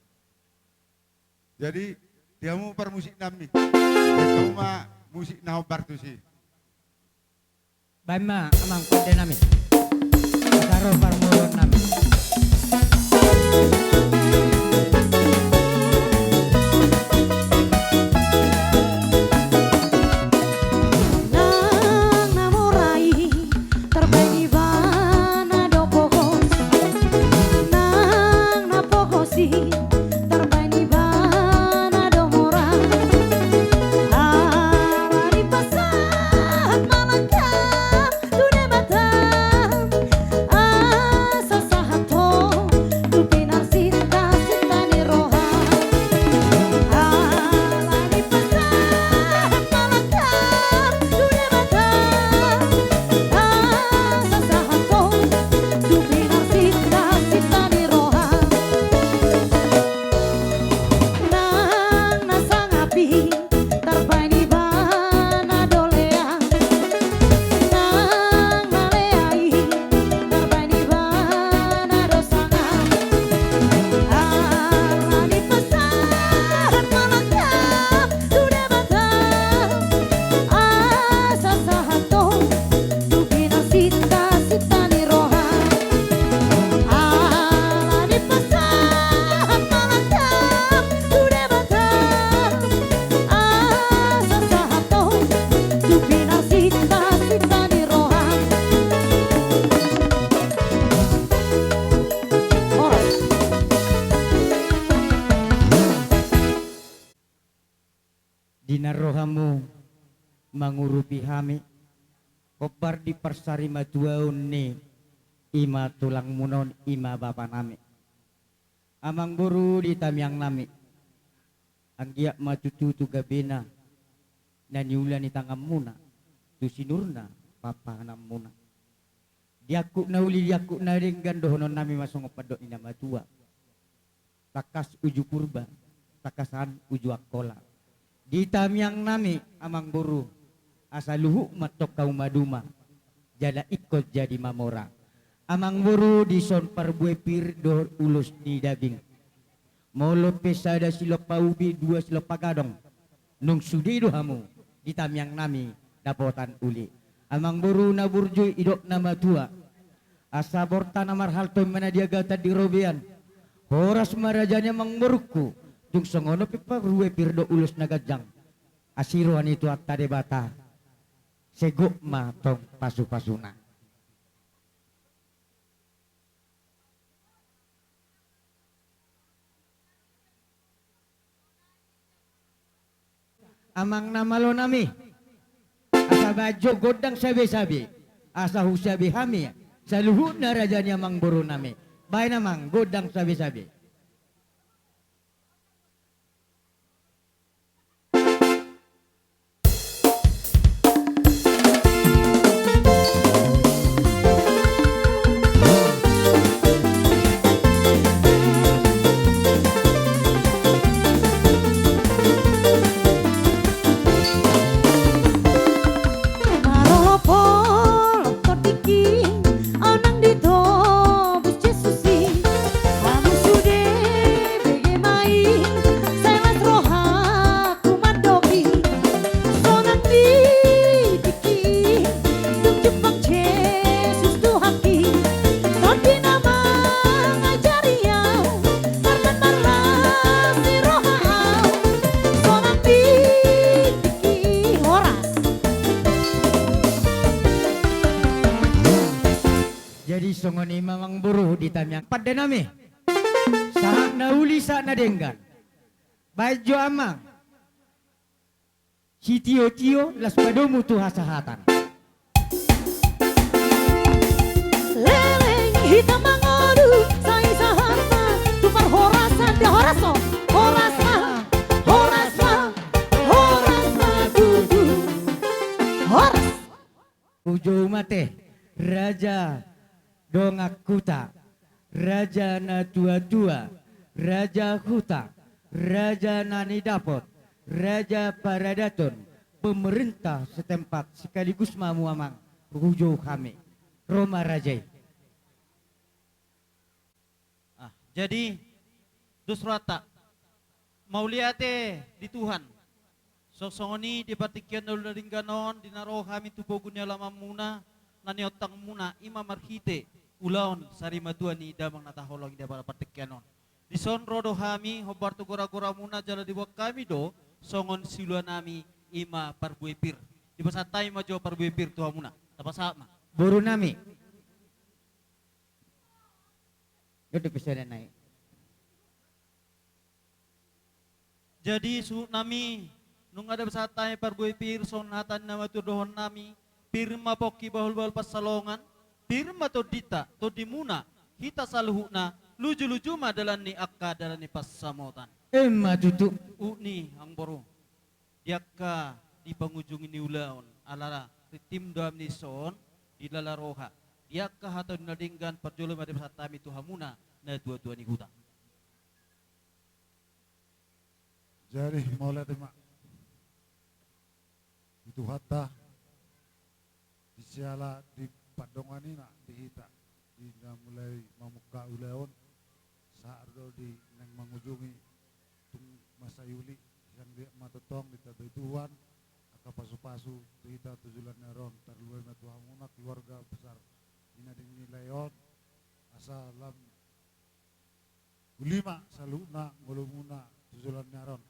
Jadi, di hamu parmusiknami. Di hamu ma musik na hombar tusi. Baen ma, amang pande nami. Asa ro parmusiknami. Nang na mora i tarbaen ibana do pogos. Nang na pogos i tarbaen ibana do mora. Ala ni pasahat ma langkam tu Debata. Asa sahat ho tu pinarsinta-sinta ni roha. Ala ni pasahat ma langkam tu Debata. Asa sahat ho tu pinarsinta-sinta ni roha. Nang na sangap i tarbaen ibana do lea. Nang na lea i tarbaen ibana do sangap. Ala ni pasahat ma langkam tu Debata. Asa sahat ho tu pinarsinta-sinta ni roha. Ala ni pasahat ma langkam tu Debata. Asa sahat ho tu pinarsinta-sinta ni roha. Horas. Di na ro hamu mangurupi hami, hombar di parsarimatuaon ni i ma tulangmuna on, i ma bapanami. Amangboru di tamiangnami, anggiat ma tutu tu gabena na niula ni tanganmuna, tu sinurna pahanpahananmuna. Di angkup na uli, di angkup na denggan dohononnami ma songon pandok ni na matua. Tangkas uju Purba, tangkasan uju Angkola. Di tamiangnami, amangboru, asa luhut ma antong hamu maduma, jala ingkon jadi mamora. Amangboru, dison parbue pir dohot ulos ni daging. Molo pe sada silompa ubi, dua silompa gadong, nunga sude do hamu di tamiangnami dapotan uli. Amangboru na burju, didok na matua, asa borta na marhalto ma na diagatan di robean. Horas ma raja ni amangborungku, tung songon on pe parbue pir dohot ulos na ganjang. Asi roha ni Tuhanta Debata, segot ma antong pasupasuna. Amang na malonami, asa baen jo gondang sabesabe, asa husabe hami saluhutna raja ni amangborunami. Baen amang gondang sabesabe. Marolopolop tingki, ahu nang ditobus Jesus i. Hamu sude bege ma i, sai las rohaku mandok i. Sonang di tingki, tung jumpang Jesus Tuhanki. Tondi na mangajari ahu, marlas marlas ni roha ahu. Sonang di tingki, horas. Jadi songon i ma amangboru di tamiang pandenami. Sahat na uli, sahat na denggan. Baen jo amang sitiotio, laos padomu tu hasahatan. Joumate, raja dongan huta, raja na tua-tua, raja huta, raja na nidapot, raja paradaton, pemerintah setempat, sekaligus ma hamu amang, hujou hami. Ro ma raja i. Ah, jadi, dos rohanta. Mauliate di Tuhan. So songon i di partingkian na uli na denggan on, di na ro hami tu pogu ni alamanmuna, na niontangmuna, i ma marhite ulaon sarimatua ni damang na taholongi di apala partingkian on. Dison ro do hami, hombar tu gora-goramuna, jala diboan hami do songon siuluanami, i ma parbue pir. Dipasahat hami ma jo parbue pir tu hamuna. Tapasahat ma. Borunami. Dodo pesanan nai. Jadi, suhutnami, nunga dipasahat hami parbue pir, songon hata ni na matua dohononnami, pir ma pongki bahul-bahul pansalongan, pir ma tondinta, tondimuna, hita saluhutna, luju-luju ma dalan ni angka dalan ni pansamotan. Emma tutu. Suhut ni amangboru. Di angka di pangujungi ni ulaon, ala rintim do hami dison, di lala roha. Di angka hata ni na denggan, parjolo ma dipasahat hami tu hamuna, na tua-tua ni huta. Jadi, mauliate ma. Di Tuhanta, di siala di pandonganina di hita, di na mulai mamungka ulaon, sahat do di naeng mangujungi tung masa i uli, sian dia ma tongtong ditambai Tuhan, angka pasu-pasu tu hita tu joloan ni ari on, tarlumobi ma tu hamuna keluarga besar i na di nilai on, asa lam uli ma saluhutna ngolumuna tu joloan ni ari on.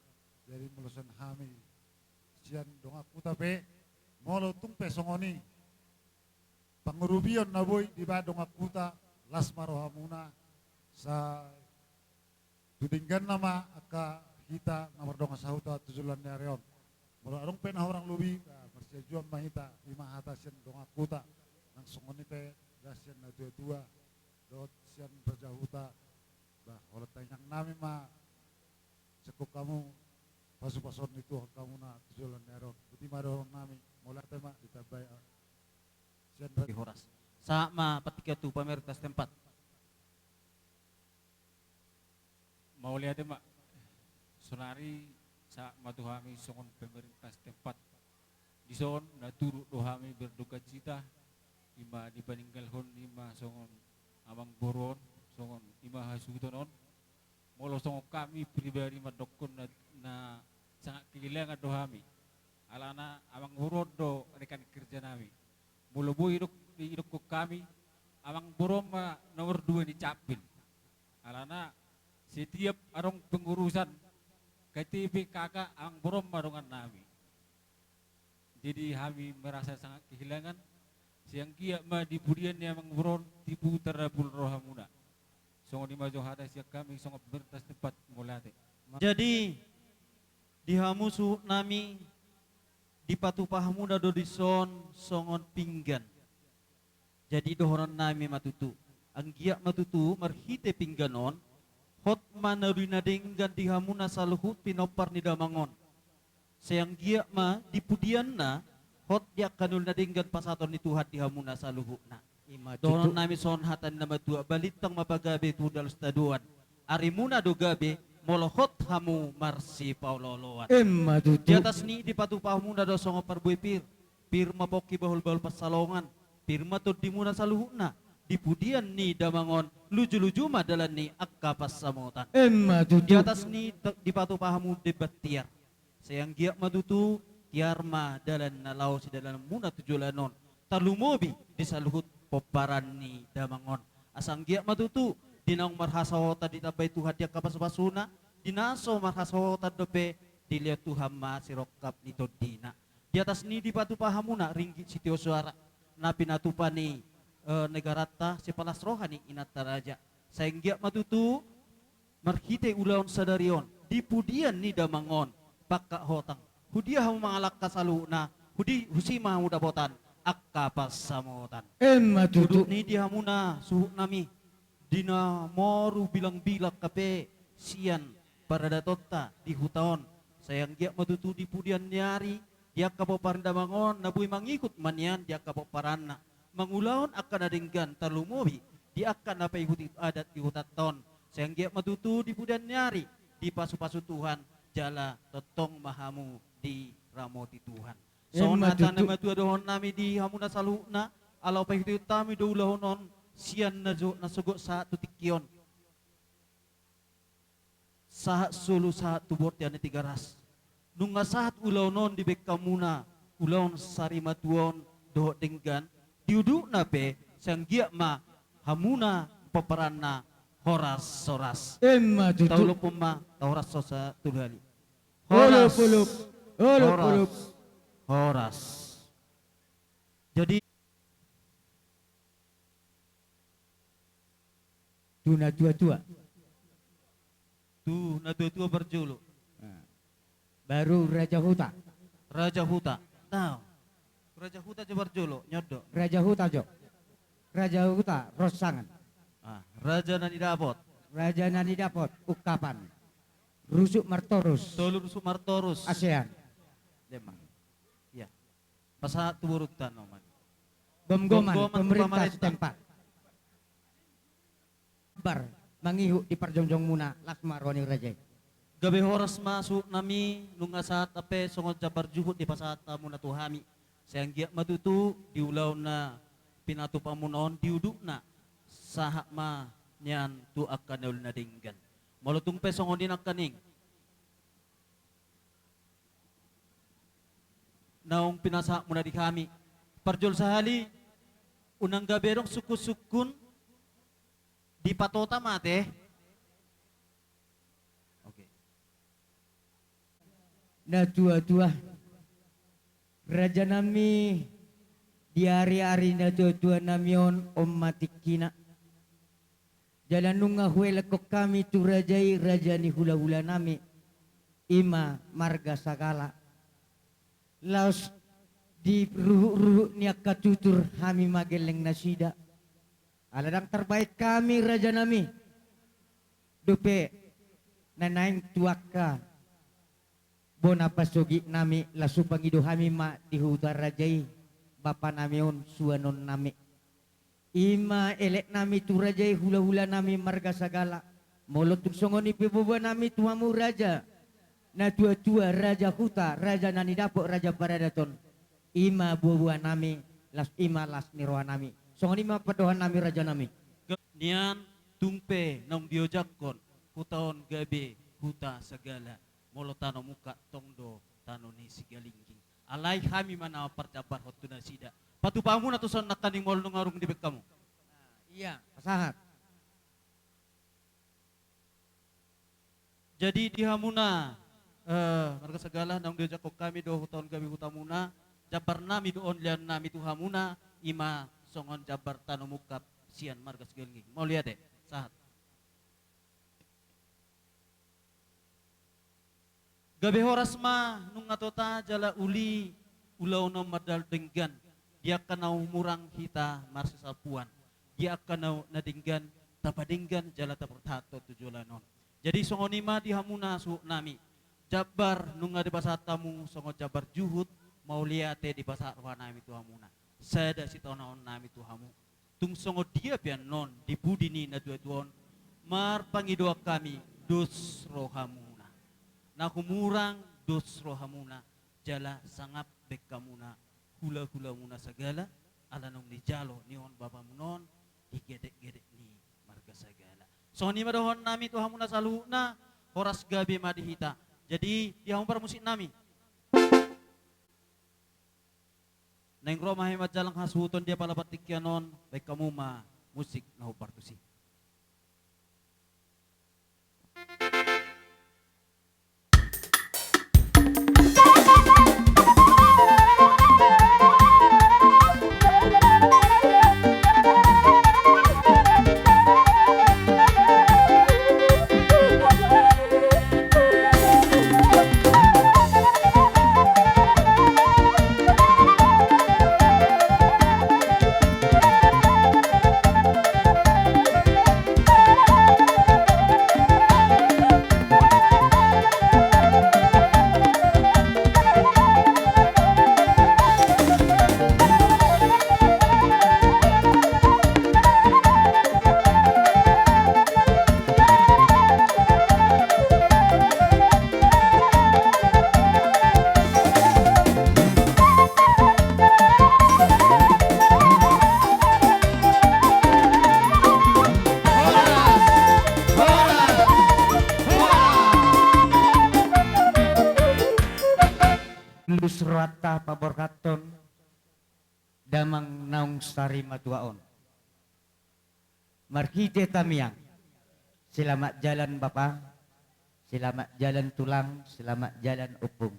Jadi molo sian hami sian dongan huta pe, molo tung pe songon i pangurupion na boi dibaen dongan huta, las ma rohamuna, sai tu dengganna ma angka hita na mardongan sahuta tu joloan ni ari on. Molo adong pe na hurang lobi, ah, marsiajuan ma hita, i ma hata sian dongan huta, nang songon i pe da sian na tua-tua dohot sian raja huta. Bah, holan tangiangnami ma, sengkon hamu pasu-pasuon ni Tuhan hamuna tu joloan ni ari on. Boti ma dohononnami, mauliate ma ditambai, ah, sian ra- Horas. Sahat ma partingkian tu pemerintah setempat. Mauliate ma. Saonari sahat ma tu hami songon pemerintah setempat. Dison na turut do hami berdukacita, i ma dipaninggalhon i ma songon amangboru on, songon i ma hasuhuton on. Molo songon hami pribadi mandokkon na, na sangat kehilangan do hami. Alana amangboru on do rekan kerjanami. Molo boi didok, didokkon hami, amangboru on ma nomor dua ni capil. Alana setiap adong pengurusan K T P K K, amangboru on ma dongannami. Jadi hami merasa sangat kehilangan. Sai anggiat ma di pudian ni amangboru on tibu tarapul rohamuna. Songon i ma jo hata sian hami songon pemerintah setempat, mauliate. Jadi di hamu suhutnami, dipatupa hamuna do dison songon pinggan. Jadi dohononnami ma tutu, anggiat ma tutu marhite pinggan on, hot ma na uli na denggan di hamuna saluhut pinompar ni damang on. Sai anggiat ma di pudianna, hot di angka na uli na denggan pasahaton ni Tuhan di hamuna saluhutna. I ma tutu. Dohononnami songon hata ni na matua, balintang ma pagabe tu ulos tadoan. Arimuna do gabe, molo hot hamu marsipaolo-oloan. Emma tutu. Di atas ni i dipatupa hamuna do songon parbue pir, pir ma pongki bahul-bahul pansalongan, pir ma tondimuna saluhutna, di pudian ni damang on, luju-luju ma dalan ni angka pansamotan. Emma tutu. Di atas ni i dipatupa hamu demban tiar. Sai anggiat ma tutu, tiar ma dalan na laho sidalananmuna tu joloan on, tarlumobi di saluhut pomparan ni damang on. Asa anggiat ma tutu, di naung marhasohotan ditambai Tuhan di angka pasu-pasuna, di na so marhasohotan dope dilehon Tuhan ma sirongkap ni tondina. Di atas ni i dipatupa hamuna ringgit sitio soara, na pinatupa ni, eh, negaranta sipalas roha ni inanta raja. Sai anggiat ma tutu, marhite ulaon sadari on, di pudian ni damang on, pangkat hotang. Hudia hamu mangalangka saluhutna, hudi, husi ma hamu dapotan angka pansamotan. Emma tutu. Udut ni di hamuna suhutnami, di na moru bilang-bilang hape sian paradatonta di huta on. Sai anggiat ma tutu di pudian ni ari, di angka pomparan damang on, na boi mangihut ma nian di angka pomparanna, mangulahon angka na denggan, tarlumobi di angka na paihutihut adat di hutanta on. Sai anggiat ma tutu di pudian ni ari dipasupasu Tuhan, jala tongtong ma hamu diramoti Tuhan. Songon hata ni natuatua dohonon nami di hamuna saluhutna, ala paihutihut hami do ulaon on sian na jo-, na sogot sahat tu tingki on. Sahat solu, sahat tu bortian ni Tigaras. Nunga sahat ulaon on dibaen hamuna, ulaon sarimatua on dohot denggan, di udutna pe sai anggiat ma hamuna pomparanna horas-horas. Emma tutu. Taulupon ma, tahoras horas tu hali. Horas. Ulup, ulup. Ulup, horas, ulup. Horas. Jadi, tu natuatua. Tu natuatua parjolo. Nah. Baru Raja Huta. Raja Huta. Nah. Raja Huta jo parjolo, nyondo. Raja Huta jo. Raja Huta, Rongsangan. Ah, Raja Nanidapot. Raja Nanidapot, Ungkapan. Rusuk Martorus. Tolu Rusuk Martorus. Asean. Demang. Iya. Pasahat tu borunta, no, man. Gomgoman, gomgoman tu pemerintah, pemerintah setempat. Jambar mangihut di parjongjongmuna, las ma roha ni raja i. Gabe horas ma suhut nami, nunga sahat hape songon jambar juhut dipasahat hamuna tu hami. Sai anggiat ma tutu di ulaon na pinatupamuna on di udutna, sahat ma nian tu angka na uli na denggan. Molo tung pe songon i nangkaning naung pinasahatmuna di hami. Parjolo sahali, unang gabe adong sungkunsungkun, dipatota ma ate. Oke. Natuatua. Raja nami, di ariari natuatua nami on, on ma tingkina. Jala nunga huelekhon hami tu raja i, raja ni hulahula nami, i ma marga Sagala. Laos di ruhutruhut ni angka tutur hami ma gelleng nasida. Ala ndang tarbaen hami, raja nami, dope na naeng tu angka bona pasogit nami, laos hupangido hami ma di huta raja i, bapa nami on, suanon nami. I ma elek nami tu raja i, hulahula nami marga Sagala. Molo tung songon i pe boaboa nami tu hamu raja natuatua, Raja Huta, Raja Nanidapot, Raja Paradaton. I ma boaboa nami, las, i ma las ni roha nami. Songon i ma pandohan nami, raja nami. Nian, tung pe naung diojakhon huta on gabe huta Sagala. Molo tano mungkap tong do tano ni Sigalingging. Alai hami ma na parjambarhon tu nasida. Patupa hamuna tuson nangkaning molo nunga dung dibaen hamu. Nah, iya, pasahat. Jadi di hamuna, eh, marga Sagala, naung diojakhon hami do huta on gabe hutamuna, jambar nami do on, lean nami tu hamuna, i ma songon jambar tano mungkap sian marga Sigalingging. Mauliate, sahat. Gabe horas ma nunga tota jala uli ulaon on mardalan denggan, di angka na humurang hita marsisapuan, di angka na, na denggan tapadenggan jala tapartahanhon tu joloan on. Jadi songon i ma di hamuna suhut nami, jambar nunga dipasahat hamu songon jambar juhut, mauliate dipasahat roha nami tu hamuna. Sada sitaonon nami tu hamu. Tung songon dia pe annon di pudi ni natuatua on, marpangidoan hami dos rohamuna. Na humurang dos rohamuna, jala sangap baen hamuna hulahulamuna Sagala, ala naung nijalo ni on bapamuna on di gedekgedek ni marga Sagala. Songon i ma dohonon nami tu hamuna saluhutna, horas gabe ma di hita. Jadi di hamu parmusik nami. Naeng ro ma hami manjalang hasuhuton di apala partingkian on, baen hamu ma musik na hombar tusi. rohanta paborhathon damang naung sarimatua on. Marhite tamiang. Selamat jalan Bapa, selamat jalan Tulang, selamat jalan Ompung.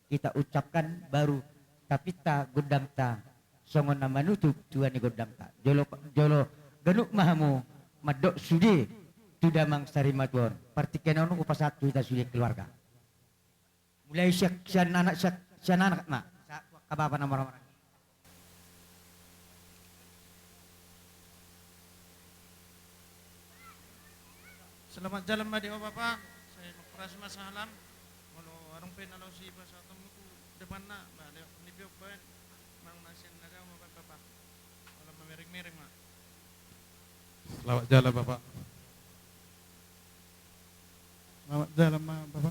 Kita ucapkan baru tapinta gondangta songon na manutup tua ni gondangta. Jolo, jolo ganup ma hamu mandok sude tu damang sarimatua on. Partingkian on hupasahat tu hita sude keluarga. Mulai sian, sian anak, sian, sian anak ma. Sa-, angka bapa na mora-mora. Selamat jalan ma di ho Bapa. Sai mangkorasi ma sahalam. Molo adong pe na laho sipasahatonmu tu depanna, ba lewat ni piop baen. Manang na sian na dao ma baen Bapa. Olo mamereng-mereng ma. Selamat jalan Bapa. Selamat jalan ma Bapa.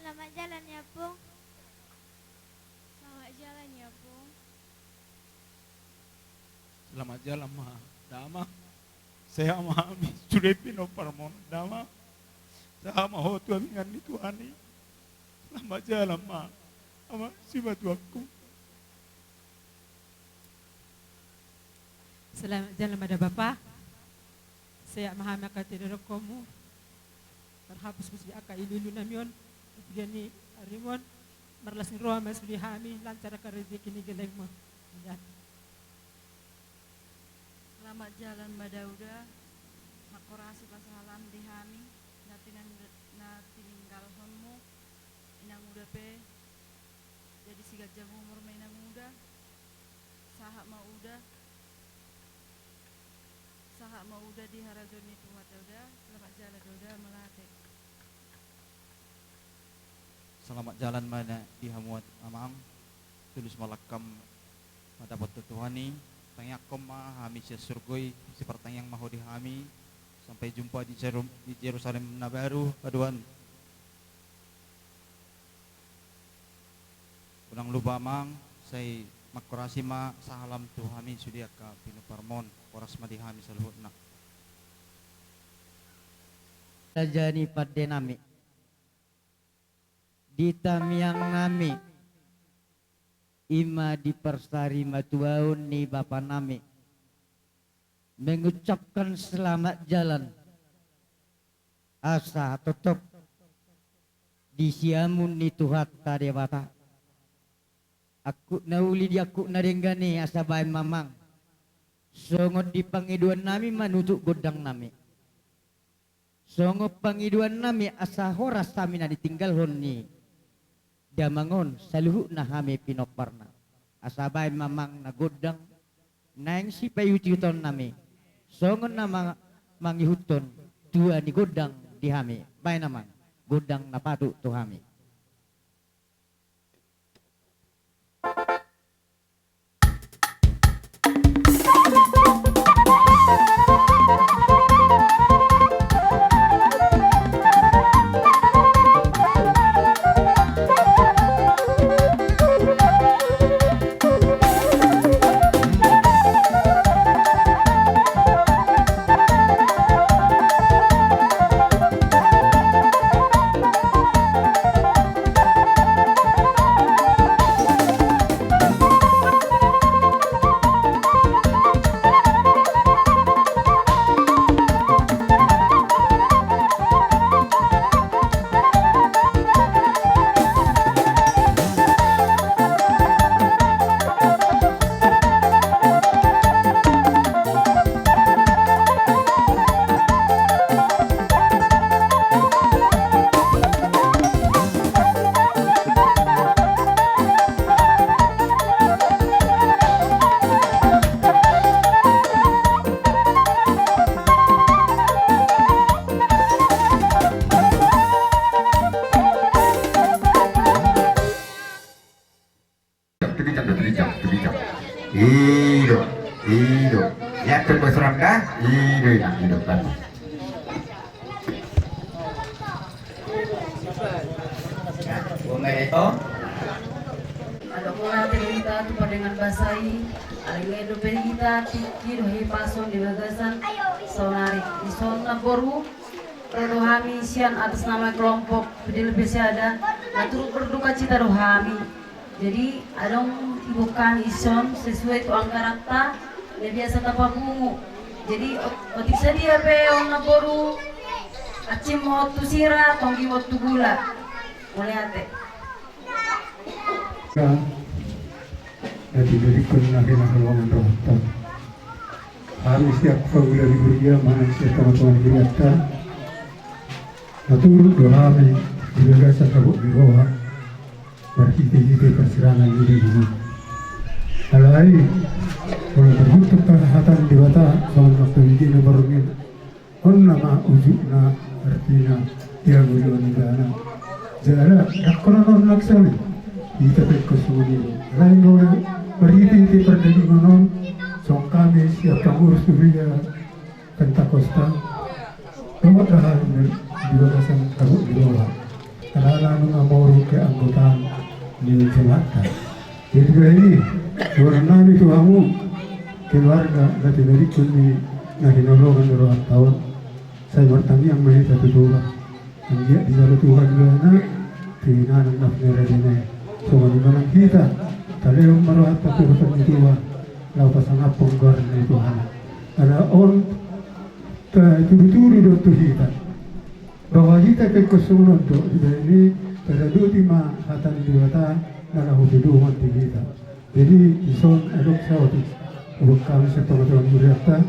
Selamat jalan ya Pung. Selamat jalan ya Pung. Selamat jalan ma damang. Sehat ma hami sude pinomparmon damang. Sehat ma ho tu ambingan ni Tuhan i. Selamat jalan ma amang simatuangku. Selamat jalan ma da Bapa. Sehat ma hami angka tinadongkonmu. Marhapus-hapus di angka ilu-ilu nami on. Di piga ni arimu on. Marlas ni roha ma sude hami lancar angka rejeki ni gellengmu. Selamat jalan ma da uda. Mangkorasi pasahalam di hami na tinang-, na tininggalhonmu. Inang uda pe. Jadi siganjang umur ma inang uda. Sahat ma uda. Sahat ma uda di harajaon ni Tuhan da uda. Selamat jalan da uda, mauliate. Selamat jalan ma na di hamu amang. Tulus ma langkam mandapothon Tuhan i. Tangiangkon ma hami sian surgo i, sipartangiang ma ho di hami. Sampai jumpa di Jeru-, di Jerusalem na baru, haduan. Unang lupa amang, sai mangkorasi ma sahalam tu hami sude angka pinomparmon, horas ma di hami saluhutna. Raja ni pande nami, di tamiang nami, ima di parsarimatuaon ni bapa nami, mengucapkan selamat jalan. Asa totop di siamun ni Tuhanta Debata. Angkup na uli di angkup na denggan i asa baen ma amang. Songon di pangidoan nami manutup gondang nami. Songon pangidoan nami asa horas hami na ditinggalhon ni damang on saluhutna hami pinomparna. Asa baen ma amang na gondang naeng sipaihut-ihuton nami. Songon na ma-, mangihuthon tua ni gondang di hami. Baen amang gondang na patut tu hami. Tebijak do, tebijak, tebijak. I do, i do. Ya, tunggu serangga. I do, i do, i do. Bagus. Nah, gua main itu. Adong mauliate hita tu pardengan basa i, alai nunga dope hita tingki dohot hipason di bagasan saonari. Dison namboru, ro do hami sian atas nama kelompok Pidil Pesiada, Na turut berdukacita do hami. Jadi adong iboan hami dison sesuai tu anggaranta na biasa tapapungu. Jadi ot-, otik sadia pe on na boru, ancim ma on tu sira, tonggi ma on tu gula. Mauliate. Na diberikan na hinaholongan rohanta. Hami sian pangula ni huria manang sian tongatonga ni hurianta, na turut do hami di bagasan habot ni roha marhitehite parsirangan ni daging i. Alai molo tarbutuk hata ni Debata songon na pabege na borngin, on nama ujungna, artina dia guru on ibana. Jala dangkon on nang soni. Hita pe ingkon songon i do. Lain do marhitehite pardagingon on, songon hami sian pangurus huria Pentakosta. Dohot da hami di bagasan habot ni roha. Alana nunga moru keanggotaan ni jemaatta. Jadi bahen i, dohonon nami tu hamu keluarga na pinadikkon ni na hinaholongan ni rohanta on, sai martangiang ma hita tu Tuhan. Anggiat dijalo Tuhan ibana tu inganan na pinarade na i. Songon i ma nang hita, talehon ma rohanta tu urusan ni Tuhan, laho pasangaphon goar ni Tuhan. Ala on, ta-, tudutudu do tu hita bahwa hita pe ingkon songon on do, dibahen i taradoti ma hata ni Debata na laho pe dohot di hita. Jadi dison adong saotik, uang kami sian tongatonga ni hurianta,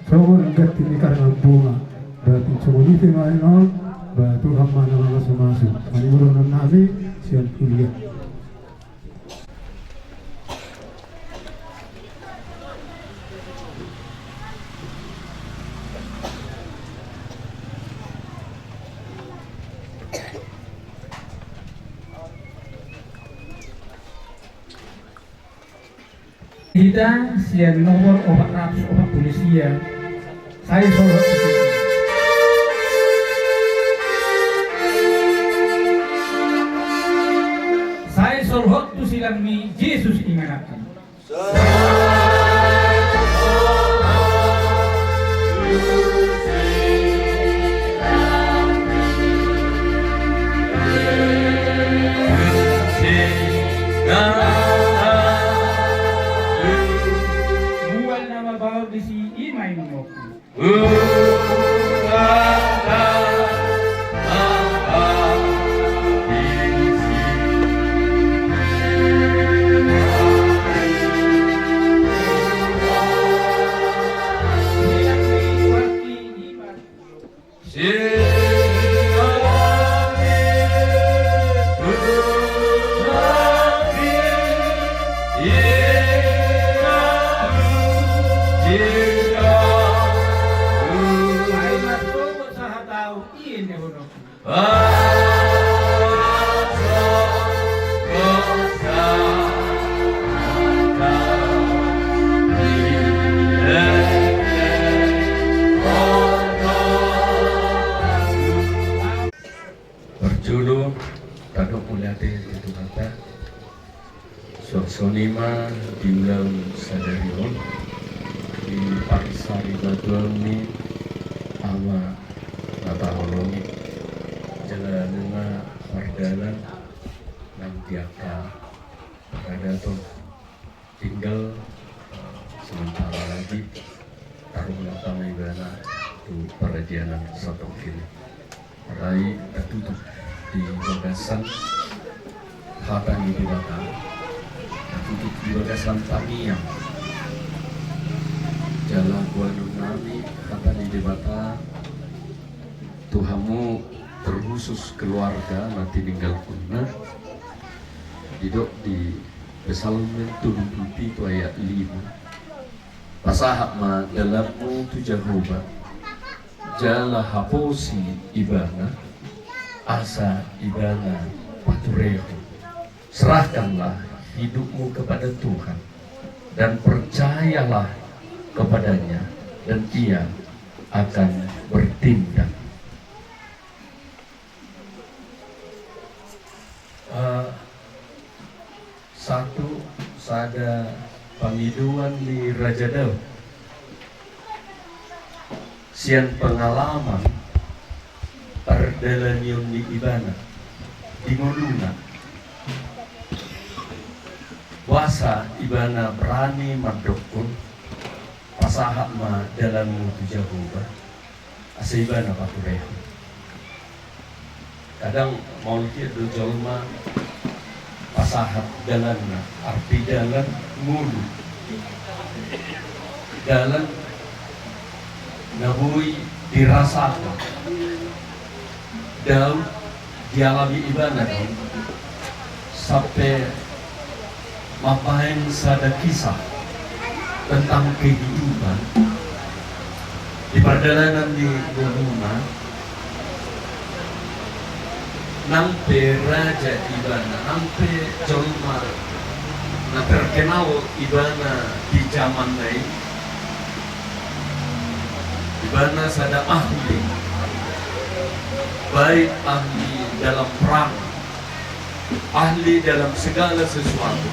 songon ganti ni karangan bunga. Berarti songon i pe ma on, ba Tuhan ma na mamasumasu. Songon i ma dohonon nami sian huria. Hita sian nomor opat ratus opat pulu sia. Sai solhot tu silang. Sai solhot tu silangmi, Jesus ingananku. Mual nama baor disi, i ma ingoku. Parjolo, tadok mauliate tu Tuhanta. Suang songon i ma di ulaon sadari on, di parsarimatua ni Ama na taholongi, jala nunga mardalan nang di angka paradaton. Tinggal, eh, sementara lagi taruhon ma ibana tu paradianan satongkin i. Alai tatutup di bagasan hata ni Debata, tatutup di bagasan tangiang. Jala boanon nami hata ni Debata tu hamu, terkhusus keluarga na tininggalhonna. Didok di Psalmen tolu pulu pitu ayat lima: Pasahat ma dalanmu tu Jahowa, jala haposi Ibana, asa Ibana paturehon. Serahkanlah hidupmu kepada Tuhan, dan percayalah kepada-Nya, dan Ia akan bertindak. Eh, satu, sada pangidoan ni Raja Daud sian pengalaman pardalanion ni ibana. di ngoluna. Boasa ibana berani mandokkon, pasahat ma dalanmu tu Jahowa, asa ibana paturehon. Kadang maol hian do jolma pasahat dalanna, arti dalan ngolu. Dalan na boi dirasahon. Dao dialami ibana do sampe mambaen sada kisah tentang kehidupan di pardalanan ni ngoluna. Nang pe raja ibana, nang pe jolma na terkenal ibana di jamanna i, ibana sada ahli, baik ahli dalam perang, ahli dalam segala sesuatu.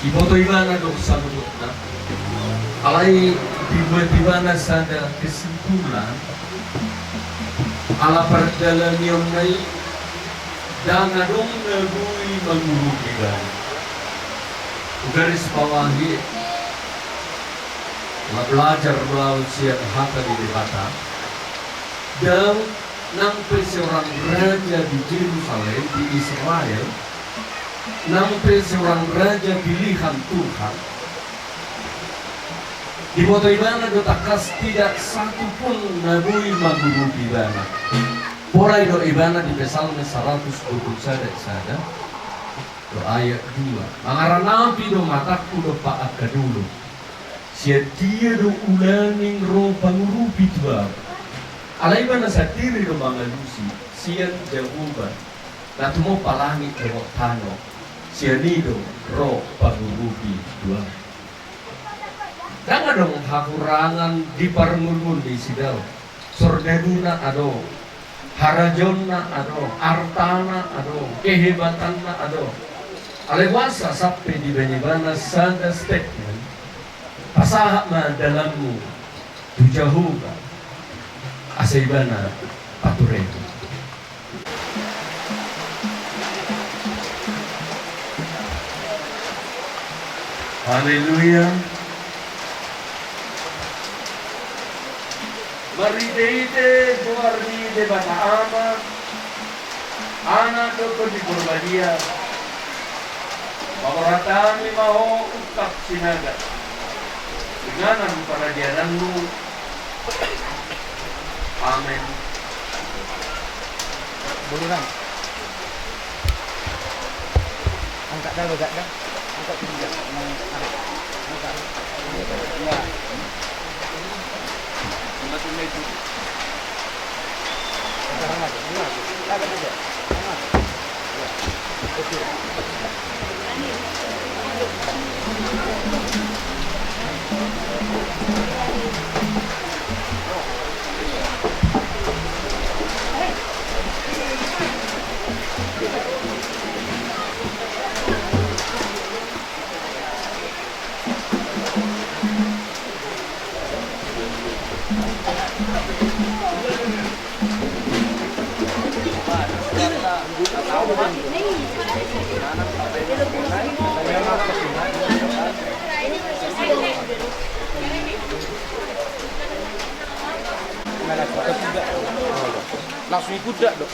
Diboto ibana do saluhutna. Alai dibuat ibana sada kesimpulan, ala pardalanionna i, ndang adong na boi mangurupi ibana. Hugarisbawahi, ala belajar do au sian hata ni Debata. Dao nang pe seorang raja di Jerusalem, di Israel, nang pe seorang raja pilihan Tuhan, diboto ibana do tangkas tidak satu pun na boi mangurupi ibana. Pola i do ibana di Psalmen saratus dua pulu sada sada, do ayat dua. Mangaranapi do matangku dompak angka dolok. Sian dia do ulaning ro pangurupi tu au? Alai ibana sandiri do mangalusi sian Jahowa, na tumompa langit dohot tano, sian i do ro pangurupi tu au. Ndang adong hahurangan di parngoluon ni si Dao. Sordaduna adong, harajaonna adong, artana adong, kehebatanna adong. Alai boasa sampe dibaen ibana sada statement, pasahat ma dalanmu tu Jahowa, asa ibana paturehon. Haleluya. Marhitehite goar ni Debata Ama, Anak dohot Tondi Porbadia, paborhat hami ma ho ungkap sinaga, inganan paradiananmu. Amen. Bulunan. Angkat dah, bagak dah. Angkat tinggi. Angkat. Angkat. Ya. Sekarang aja. Ini aja. Angkat aja. Angkat. Langsung ikut dak dok?